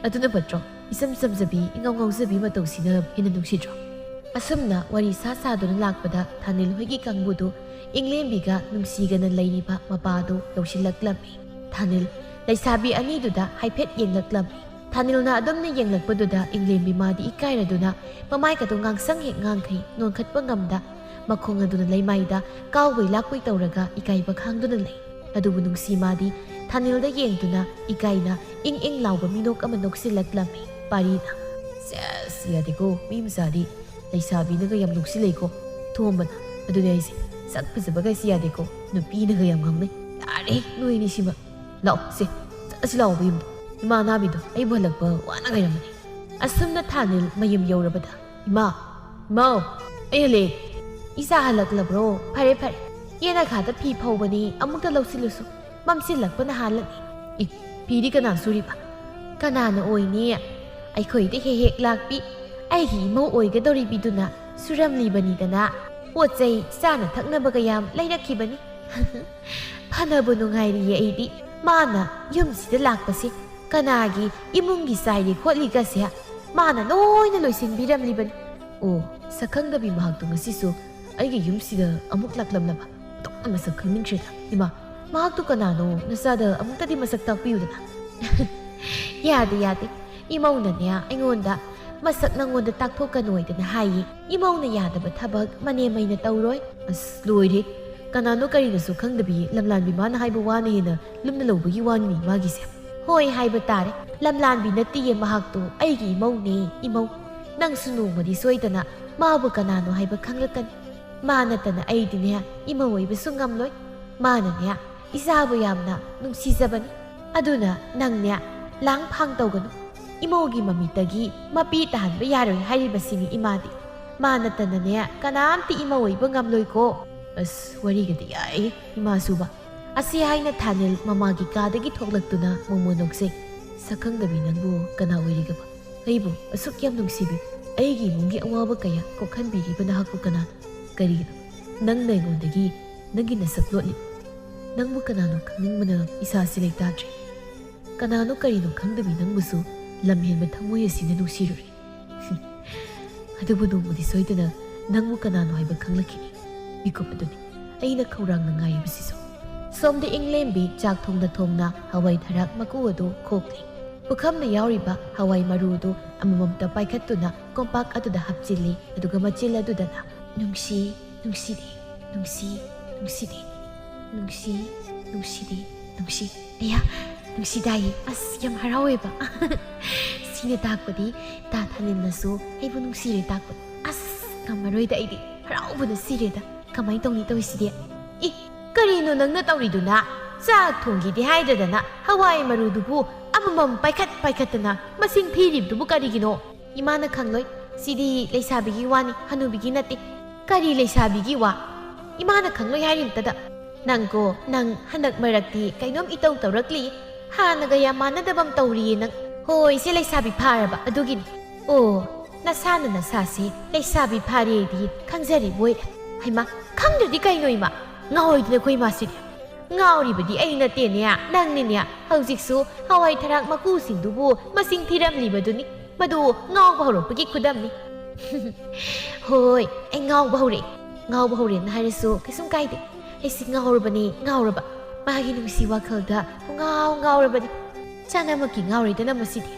"ꯑꯗꯨꯅ ꯐꯠꯇ꯭ꯔꯣ? ꯏꯆꯝ ꯆꯝꯖꯕꯤ, ꯏꯉꯥꯎ ꯉꯥꯎꯖꯕꯤ ꯃꯇꯧꯁꯤꯅ ꯍꯦꯟꯅ ꯅꯨꯡꯁꯤꯗ꯭ꯔꯣ?" ꯑꯁꯨꯝꯅ ꯋꯥꯔꯤ ꯁꯥ ꯁꯥꯗꯨꯅ ꯂꯥꯛꯄꯗ ꯊꯥꯅꯤꯜ ꯍꯣꯏꯒꯤ ꯀꯥꯡꯕꯨꯗꯨ ꯏꯪꯂꯦꯝꯕꯤꯒ ꯅꯨꯡꯁꯤꯒꯅ ꯂꯩꯔꯤꯕ ꯃꯄꯥꯗꯨ ꯌꯧꯁꯤꯜꯂꯛꯂꯝꯃꯤ꯫ ꯊꯥꯅꯤꯜ ꯂꯩꯁꯥꯕꯤ ꯑꯅꯤꯗꯨꯗ ꯍꯥꯏꯐꯦꯠ ꯌꯦꯡꯂꯛꯂꯝꯃꯤ꯫ ꯊꯥꯅꯤꯜꯅ ꯑꯗꯨꯝꯅ ꯌꯦꯡꯂꯛꯄꯗꯨꯗ ꯏꯪꯂꯦꯝꯕꯤ ꯃꯥꯗꯤ ꯏꯀꯥꯏꯔꯗꯨꯅ ꯃꯃꯥꯏꯒꯗꯨ ꯉꯥꯡꯁꯪ ꯍꯦꯛ ꯉꯥꯡꯈꯩ ꯅꯣꯟꯈꯠꯄ ꯉꯝꯗ ꯃꯈꯣꯡ ꯑꯗꯨꯅ ꯂꯩꯃꯥꯏꯗ ꯀꯥꯎꯕꯩ ꯂꯥꯛꯄꯩ ꯇꯧꯔꯒ ꯏꯀꯥꯏꯕ ꯈꯥꯡꯗꯨꯅ ꯂꯩ꯫ ꯑꯗꯨꯕꯨ ꯅꯨꯡꯁꯤ ꯃꯥꯗꯤ ꯊꯥꯅꯤꯜꯗ ꯌꯦꯡꯗꯨꯅ ꯏꯀꯥꯏꯅ ꯏꯪ ꯏꯪ ꯂꯥꯎꯕ ꯃꯤꯅꯣꯛ ꯑꯃ ꯅꯣꯛꯁꯤꯜꯂꯛꯂꯝꯃꯤ꯫ ꯄꯥꯔꯤꯅ, "ꯁꯦꯁ, ꯌꯥꯗꯦꯀꯣ, ꯃꯤ ꯃꯆꯥꯗꯤ ꯂꯩꯁꯥꯕꯤꯅꯒ ꯌꯥꯝ ꯅꯣꯛꯁꯤꯜꯂꯛꯏꯀꯣ"꯫ ꯊꯣꯝꯕꯅ, "ꯑꯗꯨꯅꯦ ꯑꯩꯁꯦ, ꯁꯛ ꯐꯖꯕꯒꯥꯏꯁꯦ ꯌꯥꯗꯦꯀꯣ, ꯅꯨꯄꯤꯅꯒ ꯌꯥꯝ ꯉꯥꯎꯅꯩ꯫ ꯌꯥꯔꯦ, ꯅꯣꯏ ꯑꯅꯤꯁꯤꯃ꯫ ꯂꯥꯛꯑꯣ ꯁꯦ, ꯆꯠꯂꯁꯤ ꯂꯥꯛꯑꯣ ꯃꯌꯨꯝꯗ꯫ ꯏꯃꯥ ꯑꯅꯥꯕꯤꯗꯣ ꯑꯩꯕꯨ ꯍꯜꯂꯛꯄ ꯋꯥꯅ ꯉꯥꯏꯔꯝꯃꯅꯤ"꯫ ꯑꯁꯨꯝꯅ ꯊꯥꯅꯤꯜ ꯃꯌꯨꯝ ꯌꯧꯔꯕꯗ, "ꯏꯃꯥ, ꯏꯃꯥꯎ!" ꯑꯦꯂꯦ, ꯏꯆꯥ ꯍꯜꯂꯛꯂꯕ꯭ꯔꯣ? ꯐꯔꯦ, ꯐꯔꯦ꯫ ꯌꯦꯅꯈꯥꯗ ꯐꯤ ꯐꯧꯕꯅꯤ, ꯑꯃꯨꯛꯇ ꯂꯧꯁꯤꯜꯂꯨꯁꯨ꯫ ꯃꯝꯁꯤꯜꯂꯛꯄꯅ ꯍꯥꯜꯂꯅꯤ꯫ ꯏ, ꯐꯤꯗꯤ ꯀꯅꯥ ꯁꯨꯔꯤꯕ? ꯀꯅꯥꯅ ꯑꯣꯏꯅꯤ? ꯑꯩꯈꯣꯏꯗ ꯍꯦꯛ ꯍꯦꯛ ꯂꯥꯛꯄꯤ, ꯑꯩꯒꯤ ꯏꯃꯧ ꯑꯣꯏꯒꯗꯧꯔꯤꯕꯤꯗꯨꯅ ꯁꯨꯔꯝꯂꯤꯕꯅꯤꯗꯅ꯫ ꯄꯣꯠ ꯆꯩ ꯆꯥꯅ ꯊꯛꯅꯕꯒ ꯌꯥꯝ ꯂꯩꯔꯛꯈꯤꯕꯅꯤ꯫ ꯐꯅꯕꯨ ꯅꯨꯡꯉꯥꯏꯔꯤꯌꯦ ꯑꯩꯗꯤ꯫ ꯃꯥꯅ ꯌꯨꯝꯁꯤꯗ ꯂꯥꯛꯄꯁꯦ, ꯀꯅꯥꯒꯤ ꯏꯃꯨꯡꯒꯤ ꯆꯥꯏꯔꯤ ꯈꯣꯠꯂꯤꯒꯁꯦ ꯃꯥꯅ ꯂꯣꯏꯅ ꯂꯣꯏꯁꯤꯟꯕꯤꯔꯝꯂꯤꯕꯅꯤ꯫ ꯑꯣ, ꯁꯛꯈꯪꯗꯕꯤ ꯃꯍꯥꯛꯇꯨ ꯉꯁꯤꯁꯨ ꯑꯩꯒꯤ ꯌꯨꯝꯁꯤꯗ ꯑꯃꯨꯛ ꯂꯥꯛꯂꯝꯂꯕ? ꯑꯣꯟꯊꯣꯛꯅ ꯃꯁꯛ ꯈꯪꯅꯤꯡꯈ꯭ꯔꯦꯗ꯫ ꯏꯃꯥ, ꯃꯍꯥꯛꯇꯨ ꯀꯅꯥꯅꯣ? ꯅꯆꯥꯗ ꯑꯃꯨꯛꯇꯗꯤ ꯃꯁꯛ ꯇꯥꯛꯄꯤꯌꯨꯗꯅ꯫ ꯌꯥꯗꯦ, ꯌꯥꯗꯦ꯫ ꯏꯃꯧꯅꯅꯦ ꯑꯩꯉꯣꯟꯗ ꯃꯁꯛ ꯅꯪꯉꯣꯟꯗ ꯇꯥꯛꯊꯣꯛꯀꯅꯣꯏꯗꯅ ꯍꯥꯏꯌꯦ꯫ ꯏꯃꯧꯅ ꯌꯥꯗꯕ ꯊꯕꯛ ꯃꯅꯦꯝꯃꯩꯅ ꯇꯧꯔꯣꯏ꯫ ꯑꯁ, ꯂꯣꯏꯔꯦ꯫ ꯀꯅꯥꯅꯣ ꯀꯔꯤꯅꯣꯁꯨ ꯈꯪꯗꯕꯤ ꯂꯝꯂꯥꯟꯕꯤ ꯃꯥꯅ ꯍꯥꯏꯕ ꯋꯥꯅ ꯍꯦꯟꯅ ꯂꯨꯝꯅ ꯂꯧꯕꯒꯤ ꯋꯥꯅꯤ ꯃꯥꯒꯤꯁꯦ꯫ ꯍꯣꯏ ꯍꯥꯏꯕ ꯇꯥꯔꯦ꯫ ꯂꯝꯂꯥꯟꯕꯤ ꯅꯠꯇꯤꯌꯦ ꯃꯍꯥꯛꯇꯣ, ꯑꯩꯒꯤ ꯏꯃꯧꯅꯦ, ꯏꯃꯧ꯫ ꯅꯪꯁꯨ ꯅꯣꯡꯃꯗꯤ ꯁꯣꯏꯗꯅ ꯃꯥꯕꯨ ꯀꯅꯥꯅꯣ ꯍꯥꯏꯕ ꯈꯪꯂꯛꯀꯅꯤ꯫ ꯃꯥ ꯅꯠꯇꯅ ꯑꯩꯗꯤꯅꯦ ꯏꯃꯧ ꯑꯣꯏꯕꯁꯨ ꯉꯝꯂꯣꯏ꯫ ꯃꯥꯅꯅꯦ ꯏꯆꯥꯕꯨ ꯌꯥꯝꯅ ꯅꯨꯡꯁꯤꯖꯕꯅꯤ꯫ ꯑꯗꯨꯅ ꯅꯪꯅꯦ ꯂꯥꯡ ꯐꯥꯡ ꯇꯧꯒꯅꯨ꯫ ꯏꯃꯧꯒꯤ ꯃꯃꯤꯠꯇꯒꯤ ꯃꯄꯤ ꯇꯥꯍꯟꯕ ꯌꯥꯔꯣꯏ ꯍꯥꯏꯔꯤꯕꯁꯤꯅꯤ ꯏꯃꯥꯗꯤ꯫ ꯃꯥ ꯅꯠꯇꯅꯅꯦ ꯀꯅꯥꯝꯇ ꯏꯃꯧ ꯑꯣꯏꯕ ꯉꯝꯂꯣꯏꯀꯣ꯫ ꯑꯁ, ꯋꯥꯔꯤꯒꯗꯤ ꯌꯥꯏ ꯏꯃꯥꯁꯨꯕ꯫ ꯑꯁꯤ ꯍꯥꯏꯅ ꯊꯥꯅꯤꯜ ꯃꯃꯥꯒꯤ ꯀꯥꯗꯒꯤ ꯊꯣꯛꯂꯛꯇꯨꯅ ꯃꯣꯃꯣ ꯅꯣꯛꯆꯩ꯫ ꯁꯛꯈꯪꯗꯕꯤ ꯅꯪꯕꯨ ꯀꯅꯥ ꯑꯣꯏꯔꯤꯒꯕ? ꯑꯩꯕꯨ ꯑꯁꯨꯛ ꯌꯥꯝ ꯅꯨꯡꯁꯤꯕꯤ, ꯑꯩꯒꯤ ꯏꯃꯨꯡꯒꯤ ꯑꯋꯥꯕ ꯀꯌꯥ ꯀꯣꯛꯍꯟꯕꯤꯔꯤꯕ ꯅꯍꯥꯛꯄꯨ ꯀꯅꯥꯅꯣ? ꯀꯔꯤꯒꯤꯅꯣ ꯅꯪꯅ ꯑꯩꯉꯣꯟꯗꯒꯤ ꯅꯪꯒꯤ ꯅꯁꯛ ꯂꯣꯠꯂꯤ? ꯅꯪꯕꯨ ꯀꯅꯥꯅꯣ ꯈꯪꯅꯤꯡꯕꯅ ꯏꯁꯥꯁꯤ ꯂꯩꯇꯥꯗ꯭ꯔꯦ꯫ ꯀꯅꯥꯅꯣ ꯀꯔꯤꯅꯣ ꯈꯪꯗꯕꯤ ꯅꯪꯕꯨꯁꯨ ꯂꯝꯍꯦꯟꯕ ꯊꯃꯣꯏ ꯑꯁꯤꯅ ꯅꯨꯡꯁꯤꯔꯨꯔꯦ꯫ ꯑꯗꯨꯕꯨ ꯅꯣꯡꯃꯗꯤ ꯁꯣꯏꯗꯅ ꯅꯪꯕꯨ ꯀꯅꯥꯅꯣ ꯍꯥꯏꯕ ꯈꯪꯂꯛꯈꯤꯅꯤ꯫ ꯃꯤꯀꯨꯞ ꯑꯗꯨꯅꯤ ꯑꯩꯅ ꯈꯧꯔꯥꯡꯅ ꯉꯥꯏꯔꯤꯕꯁꯤꯁꯨ꯫ ꯁꯣꯝꯗ ꯏꯪꯂꯦꯝꯕꯤ ꯆꯥꯛ ꯊꯣꯡꯅ ꯊꯣꯡꯅ ꯍꯋꯥꯏ ꯊꯔꯥꯛ ꯃꯀꯨ ꯑꯗꯨ ꯈꯣꯛꯂꯤ꯫ ꯄꯨꯈꯝꯗ ꯌꯥꯎꯔꯤꯕ ꯍꯋꯥꯏ ꯃꯔꯨꯗꯨ ꯑꯃꯃꯝꯇ ꯄꯥꯏꯈꯠꯇꯨꯅ ꯀꯣꯝꯄꯥꯛ ꯑꯗꯨꯗ ꯍꯥꯞꯆꯤꯜꯂꯤ, ꯑꯗꯨꯒ ꯃꯆꯤꯜ ꯑꯗꯨꯗꯅ, "ꯅꯨꯡꯁꯤ, ꯅꯨꯡꯁꯤꯗꯦ, ꯅꯨꯡꯁꯤ, ꯅꯨꯡꯁꯤꯗꯦ, ꯅꯨꯡꯁꯤ, ꯅꯨꯡꯁꯤꯗꯦ, ꯅꯨꯡꯁꯤ꯫" ꯑꯌꯥ, ꯅꯨꯡꯁꯤꯗꯥꯏꯌꯦ꯫ ꯑꯁ, ꯌꯥꯝ ꯍꯔꯥꯎꯋꯦꯕ꯫ ꯁꯤꯅ ꯇꯥꯛꯄꯗꯤ ꯇꯥ ꯊꯥꯅꯤꯜꯅꯁꯨ ꯑꯩꯕꯨ ꯅꯨꯡꯁꯤꯔꯦ ꯇꯥꯛꯄꯅꯤ꯫ ꯑꯁ, ꯉꯝꯃꯔꯣꯏꯗ ꯑꯩꯗꯤ꯫ ꯍꯔꯥꯎꯕꯅ ꯁꯤꯔꯦꯗ꯫ ꯀꯃꯥꯏ ꯇꯧꯅꯤ ꯇꯧꯔꯤꯁꯤꯗꯤ? ꯏ, ꯀꯔꯤꯅꯣ ꯅꯪꯅ ꯇꯧꯔꯤꯗꯨꯅ? ꯆꯥꯛ ꯊꯣꯡꯒꯦꯗꯤ ꯍꯥꯏꯗ꯭ꯔꯗꯅ ꯍꯋꯥꯏ ꯃꯔꯨꯗꯨꯕꯨ ꯑꯃꯃꯝ ꯄꯥꯏꯈꯠ ꯄꯥꯏꯈꯠꯇꯅ ꯃꯁꯤꯡ ꯊꯤꯔꯤꯕꯗꯨꯕꯨ ꯀꯔꯤꯒꯤꯅꯣ? ꯏꯃꯥꯅ ꯈꯪꯂꯣꯏ꯫ ꯁꯤꯗꯤ ꯂꯩꯁꯥꯕꯤꯒꯤ ꯋꯥꯅꯤ, ꯍꯅꯨꯕꯤꯒꯤ ꯅꯠꯇꯦ꯫ ꯀꯔꯤ ꯂꯩꯁꯥꯕꯤꯒꯤ ꯋꯥ? ꯏꯃꯥꯅ ꯈꯪꯂꯣꯏ ꯍꯥꯏꯔꯤꯕꯇꯗ꯫ ꯅꯪꯀꯣ, ꯅꯪ ꯍꯟꯗꯛ ꯃꯔꯛꯇꯤ ꯀꯩꯅꯣꯝ ꯏꯇꯧ ꯇꯧꯔꯛꯂꯤ꯫ ꯍꯥꯟꯅꯒ ꯌꯥꯝ ꯃꯥꯟꯅꯗꯕ ꯑꯃ ꯇꯧꯔꯤꯌꯦ ꯅꯪ꯫ ꯍꯣꯏ, ꯏꯆꯦ, ꯂꯩꯁꯥꯕꯤ ꯐꯥꯔꯕ ꯑꯗꯨꯒꯤꯅꯤ꯫ ꯑꯣ, ꯅꯁꯥꯅ ꯅꯁꯥꯁꯦ ꯂꯩꯁꯥꯕꯤ ꯐꯥꯔꯦꯗꯤ ꯈꯪꯖꯔꯤꯕ ꯑꯣꯏꯔꯦ꯫ ꯍꯩꯃꯥ, ꯈꯪꯗ꯭ꯔꯗꯤ ꯀꯩꯅꯣ ꯏꯃꯥ? ꯉꯥꯎꯔꯣꯏꯗꯅ ꯑꯩꯈꯣꯏ ꯏꯃꯥꯁꯤꯗꯤ꯫ ꯉꯥꯎꯔꯤꯕꯗꯤ ꯑꯩ ꯅꯠꯇꯦꯅꯦ, ꯅꯪꯅꯤꯅꯦ꯫ ꯍꯧꯖꯤꯛꯁꯨ ꯍꯋꯥꯏ ꯊꯔꯥꯛ ꯃꯀꯨꯁꯤꯡꯗꯨꯕꯨ ꯃꯁꯤꯡ ꯊꯤꯔꯝꯂꯤꯕꯗꯨꯅꯤ꯫ ꯃꯗꯨ ꯉꯥꯎꯕ ꯍꯧꯔꯛꯄꯒꯤ ꯈꯨꯗꯝꯅꯤ꯫ ꯍꯣꯏ, ꯑꯩ ꯉꯥꯎꯕ ꯍꯧꯔꯛꯑꯦ꯫ ꯉꯥꯎꯕ ꯍꯧꯔꯦꯅ ꯍꯥꯏꯔꯁꯨ ꯀꯩꯁꯨꯝ ꯀꯥꯏꯗꯦ꯫ ꯑꯩꯁꯤ ꯉꯥꯎꯔꯕꯅꯤ, ꯉꯥꯎꯔꯕ꯫ ꯃꯥꯒꯤ ꯅꯨꯡꯁꯤ ꯋꯥꯈꯜꯗ ꯄꯨꯡꯉꯥꯎ ꯉꯥꯎꯔꯕꯅꯤ꯫ ꯆꯥꯅꯃꯛꯀꯤ ꯉꯥꯎꯔꯦꯗꯅ ꯃꯁꯤꯗꯤ꯫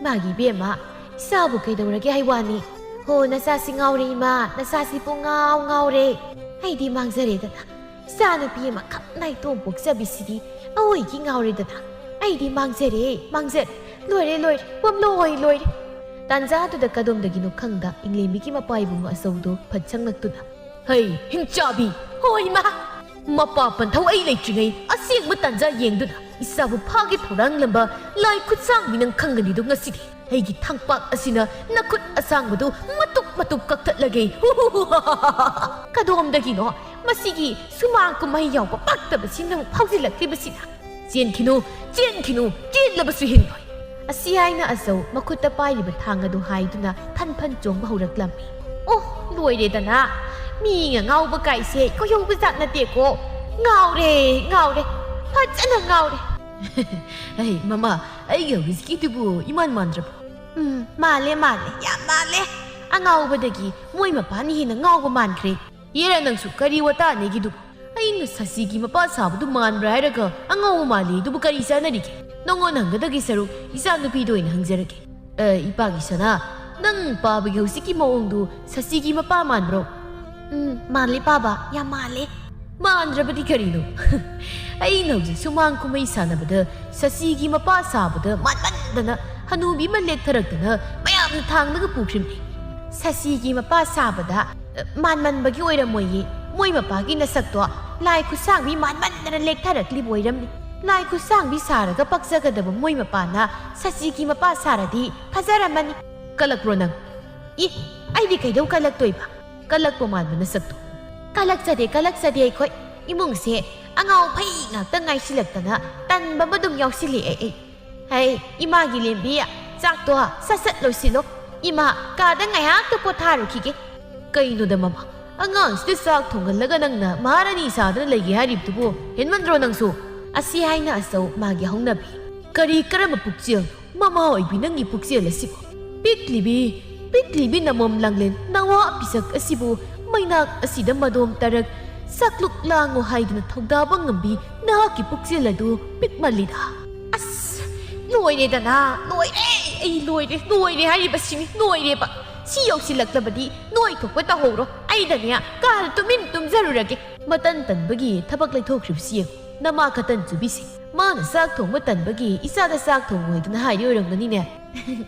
ꯃꯥꯒꯤ ꯏꯕꯦꯝꯃ, ꯏꯆꯥꯕꯨ ꯀꯩꯗꯧꯔꯒꯦ ꯍꯥꯏ ꯋꯥꯅꯤ? ꯍꯣ, ꯅꯆꯥꯁꯤ ꯉꯥꯎꯔꯦ ꯏꯃꯥ, ꯅꯆꯥꯁꯤ ꯄꯨꯡꯉꯥꯎ ꯉꯥꯎꯔꯦ꯫ ꯑꯩꯗꯤ ꯃꯥꯡꯖꯔꯦꯗꯅ꯫ ꯏꯆꯥꯅꯨꯄꯤ ꯑꯃꯈꯛ ꯅꯥꯏꯇꯣꯝ ꯄꯣꯛꯆꯕꯤꯁꯤꯗꯤ ꯑꯋꯣꯏꯒꯤ ꯉꯥꯎꯔꯦꯗꯅ꯫ ꯑꯩꯗꯤ ꯃꯥꯡꯖꯔꯦ, ꯃꯥꯡꯖꯔꯦ꯫ ꯂꯣꯏꯔꯦ, ꯂꯣꯏꯔꯦ, ꯄꯨꯝꯂꯣꯏ ꯂꯣꯏꯔꯦ꯫ ꯇꯥꯟꯖꯥꯗꯨꯗ ꯀꯗꯣꯝꯗꯒꯤꯅꯣ ꯈꯪꯗ ꯏꯪꯂꯦꯝꯕꯤꯒꯤ ꯃꯄꯥ ꯏꯕꯨꯡꯉꯣ ꯑꯆꯧꯗꯨ ꯐꯠ ꯆꯪꯂꯛꯇꯨꯅ, "ꯍꯩ, ꯍꯤꯡꯆꯥꯕꯤ! ꯍꯣꯏ, ꯏꯃꯥ!" ꯃꯄꯥ ꯄꯟꯊꯧ ꯑꯩ ꯂꯩꯇ꯭ꯔꯤꯉꯩ ꯑꯁꯦꯡꯕ ꯇꯥꯟꯖꯥ ꯌꯦꯡꯗꯨꯅ ꯏꯆꯥꯕꯨ ꯐꯥꯒꯦ ꯊꯧꯔꯥꯡꯂꯝꯕ ꯂꯥꯏ ꯈꯨꯠꯁꯥꯡꯕꯤ ꯅꯪ ꯈꯪꯒꯅꯤꯗꯣ ꯉꯁꯤꯗꯤ꯫ ꯑꯩꯒꯤ ꯊꯥꯡꯄꯥꯛ ꯑꯁꯤꯅ ꯅꯈꯨꯠ ꯑꯁꯥꯡꯕꯗꯨ ꯃꯇꯨꯞ ꯃꯇꯨꯞ ꯀꯛꯊꯠꯂꯒꯦ꯫ ꯀꯗꯣꯝꯗꯒꯤꯅꯣ ꯃꯁꯤꯒꯤ ꯁꯨꯃꯥꯡ ꯀꯨꯝꯍꯩ ꯌꯥꯎꯕ ꯄꯛꯇꯕꯁꯤ ꯅꯪ ꯐꯥꯎꯖꯤꯜꯂꯛꯂꯤꯕꯁꯤꯅ? "ꯆꯦꯟꯈꯤꯅꯨ, ꯆꯦꯟꯈꯤꯅꯨ, ꯆꯦꯜꯂꯕꯁꯨ ꯍꯤꯡꯂꯣꯏ!" ꯑꯁꯤ ꯍꯥꯏꯅ ꯑꯆꯧ ꯃꯈꯨꯠꯇ ꯄꯥꯏꯔꯤꯕ ꯊꯥꯡ ꯑꯗꯨ ꯍꯥꯏꯗꯨꯅ ꯐꯟ ꯐꯟ ꯆꯣꯡꯕ ꯍꯧꯔꯛꯂꯝꯃꯤ꯫ ꯑꯣ, ꯂꯣꯏꯔꯦꯗꯅ! ꯃꯤ ꯉꯥꯎꯕ ꯀꯥꯏꯁꯦ ꯀꯣꯏꯍꯧꯕ ꯖꯥꯠ ꯅꯠꯇꯦꯀꯣ꯫ ꯉꯥꯎꯔꯦ, ꯉꯥꯎꯔꯦ, ꯐꯖꯅ ꯉꯥꯎꯔꯦ꯫ ꯑꯩ, ꯃꯃꯥ, ꯑꯩꯒꯤ ꯍꯧꯖꯤꯛꯀꯤꯗꯨꯕꯨ ꯏꯃꯥꯟ ꯃꯥꯟꯗ꯭ꯔꯕꯣ? ꯎꯝ, ꯃꯥꯜꯂꯦ, ꯃꯥꯜꯂꯦ, ꯌꯥꯝ ꯃꯥꯜꯂꯦ꯫ ꯑꯉꯥꯎꯕꯗꯒꯤ ꯃꯣꯏ ꯃꯄꯥꯅ ꯍꯦꯟꯅ ꯉꯥꯎꯕ ꯃꯥꯟꯈ꯭ꯔꯦ꯫ ꯌꯦꯔ, ꯅꯪꯁꯨ ꯀꯔꯤ ꯋꯥꯇꯥꯅꯦꯒꯤꯗꯨꯕꯨ? ꯑꯩꯅ ꯁꯁꯤꯒꯤ ꯃꯄꯥ ꯁꯥꯕꯗꯨ ꯃꯥꯟꯕ꯭ꯔꯥ ꯍꯥꯏꯔꯒ ꯑꯉꯥꯎꯕ ꯃꯥꯜꯂꯤ ꯑꯗꯨꯕꯨ ꯀꯔꯤ ꯆꯥꯟꯅꯔꯤꯒꯦ? ꯅꯉꯣꯟꯗ ꯍꯪꯒꯗꯒꯤ ꯁꯔꯨꯛ ꯏꯆꯥꯅꯨꯄꯤꯗ ꯑꯣꯏꯅ ꯍꯪꯖꯔꯒꯦ꯫ ꯑ, ꯏꯄꯥꯒꯤ ꯁꯅꯥ, ꯅꯪ ꯄꯥꯕꯒꯤ ꯍꯧꯖꯤꯛꯀꯤ ꯃꯑꯣꯡꯗꯨ ꯁꯁꯤꯒꯤ ꯃꯄꯥ ꯃꯥꯟꯕ꯭ꯔꯣ? ꯎꯝ, ꯃꯥꯜꯂꯤ ꯄꯥꯕ, ꯌꯥꯝ ꯃꯥꯜꯂꯤ꯫ ꯃꯥꯟꯗ꯭ꯔꯕꯗꯤ ꯀꯔꯤꯅꯣ? ꯑꯩꯅ ꯍꯧꯖꯤꯛ ꯁꯨꯃꯥꯡ ꯀꯨꯝꯍꯩ ꯁꯥꯟꯅꯕꯗ ꯁꯁꯤꯒꯤ ꯃꯄꯥ ꯁꯥꯕꯗ ꯃꯥꯟꯃꯟꯗꯅ ꯍꯅꯨꯕꯤ ꯑꯃ ꯂꯦꯛꯊꯔꯛꯇꯅ ꯃꯌꯥꯝꯅ ꯊꯥꯡꯂꯒ ꯄꯨꯈ꯭ꯔꯤꯕꯅꯤ꯫ ꯁꯁꯤꯒꯤ ꯃꯄꯥ ꯁꯥꯕꯗ, ꯑ, ꯃꯥꯟꯃꯟꯕꯒꯤ ꯑꯣꯏꯔꯝꯃꯣꯏꯌꯦ꯫ ꯃꯣꯏ ꯃꯄꯥꯒꯤ ꯅꯁꯛꯇꯣ ꯂꯥꯏ ꯈꯨꯠꯁꯥꯡꯕꯤ ꯃꯥꯟꯃꯟꯗꯅ ꯂꯦꯛꯊꯔꯛꯂꯤꯕ ꯑꯣꯏꯔꯝꯅꯤ꯫ ꯂꯥꯏ ꯈꯨꯠꯁꯥꯡꯕꯤ ꯁꯥꯔꯒ ꯄꯛꯆꯒꯗꯕ ꯃꯣꯏ ꯃꯄꯥꯅ ꯁꯁꯤꯒꯤ ꯃꯄꯥ ꯁꯥꯔꯗꯤ ꯐꯖꯔꯝꯃꯅꯤ꯫ ꯀꯂꯛꯄ꯭ꯔꯣ ꯅꯪ? ꯑꯦ, ꯑꯩꯗꯤ ꯀꯩꯗꯧ ꯀꯜꯂꯛꯇꯣꯏꯕ? ꯀꯜꯂꯛꯄ ꯃꯥꯟꯕ ꯅꯁꯛꯇꯣ꯫ ꯀꯜꯂꯛꯆꯗꯦ, ꯀꯜꯂꯛꯆꯗꯦ ꯑꯩꯈꯣꯏ꯫ ꯏꯃꯨꯡꯁꯦ ꯑꯉꯥꯎ ꯐꯩ ꯉꯥꯛꯇ ꯉꯥꯏꯁꯤꯜꯂꯛꯇꯅ ꯇꯟꯕ ꯑꯃ ꯑꯗꯨꯝ ꯌꯥꯎꯁꯤꯜꯂꯛꯑꯦ ꯑꯩ꯫ ꯍꯩ, ꯏꯃꯥꯒꯤ ꯂꯦꯝꯕꯤ, ꯆꯥꯛꯇꯣ ꯁꯠ ꯁꯠ ꯂꯣꯏꯁꯤꯜꯂꯣ꯫ ꯏꯃꯥ, ꯀꯥꯗ ꯉꯥꯏꯍꯥꯛꯇ ꯄꯣꯊꯥꯔꯨꯈꯤꯒꯦ꯫ ꯀꯩꯅꯣꯗ ꯃꯃꯥ, ꯑꯉꯥꯡꯁꯤꯗ ꯆꯥꯛ ꯊꯣꯡꯍꯜꯂꯒ ꯅꯪꯅ ꯃꯍꯥꯔꯥꯅꯤ ꯁꯥꯗꯅ ꯂꯩꯒꯦ ꯍꯥꯏꯔꯤꯕꯗꯨꯕꯨ ꯍꯦꯟꯃꯟꯗ꯭ꯔꯣ ꯅꯪꯁꯨ? ꯑꯁꯤ ꯍꯥꯏꯅ ꯑꯆꯧ ꯃꯥꯒꯤ ꯍꯧꯅꯕꯤ꯫ ꯀꯔꯤ ꯀꯔꯝꯕ ꯄꯨꯛꯆꯦꯜꯅꯣ? ꯃꯃꯥ ꯑꯣꯏꯕꯤ ꯅꯪꯒꯤ ꯄꯨꯛꯆꯦꯜ ꯑꯁꯤꯕꯨ꯫ ꯄꯤꯛꯂꯤꯕꯤ, ꯄꯤꯛꯂꯤꯕꯤ ꯅꯃꯣꯝ ꯂꯥꯡꯂꯦꯟ ꯅꯋꯥ ꯄꯤꯁꯛ ꯑꯁꯤꯕꯨ ꯃꯩꯅꯥꯛ ꯑꯁꯤꯗ ꯃꯗꯣꯝ ꯇꯔꯛ ꯆꯥꯛꯂꯨꯛ ꯂꯥꯡꯉꯨ ꯍꯥꯏꯗꯨꯅ ꯊꯧꯗꯥꯕ ꯉꯝꯕꯤ ꯅꯍꯥꯛꯀꯤ ꯄꯨꯛꯆꯦꯜ ꯑꯗꯨ ꯄꯤꯛꯃꯜꯂꯤꯗ꯫ ꯑꯁ, ꯂꯣꯏꯔꯦꯗꯅ, ꯂꯣꯏꯔꯦ, ꯑꯩ ꯂꯣꯏꯔꯦ, ꯂꯣꯏꯔꯦ ꯍꯥꯏꯔꯤꯕꯁꯤꯅꯤ, ꯂꯣꯏꯔꯦꯕ꯫ ꯁꯤ ꯌꯧꯁꯤꯜꯂꯛꯂꯕꯗꯤ ꯅꯣꯏ ꯊꯣꯛꯄ ꯇꯧꯍꯧꯔꯣ, ꯑꯩꯗꯅꯦ ꯀꯥꯗ ꯇꯨꯃꯤꯟ ꯇꯨꯝꯖꯔꯨꯔꯒꯦ꯫ ꯃꯇꯟ ꯇꯟꯕꯒꯤ ꯊꯕꯛ ꯂꯩꯊꯣꯛꯈ꯭ꯔꯤꯕꯁꯤ ꯌꯦꯡꯉꯨ, ꯅꯃꯥ ꯀꯇꯟ ꯆꯨꯕꯤꯁꯦ꯫ ꯃꯥꯅ ꯆꯥꯛ ꯊꯣꯡꯕ ꯇꯟꯕꯒꯤ ꯏꯆꯥꯗ ꯆꯥꯛ ꯊꯣꯡꯉꯣꯏꯗꯅ ꯍꯥꯏꯔꯤ ꯑꯣꯏꯔꯝꯒꯅꯤꯅꯦ꯫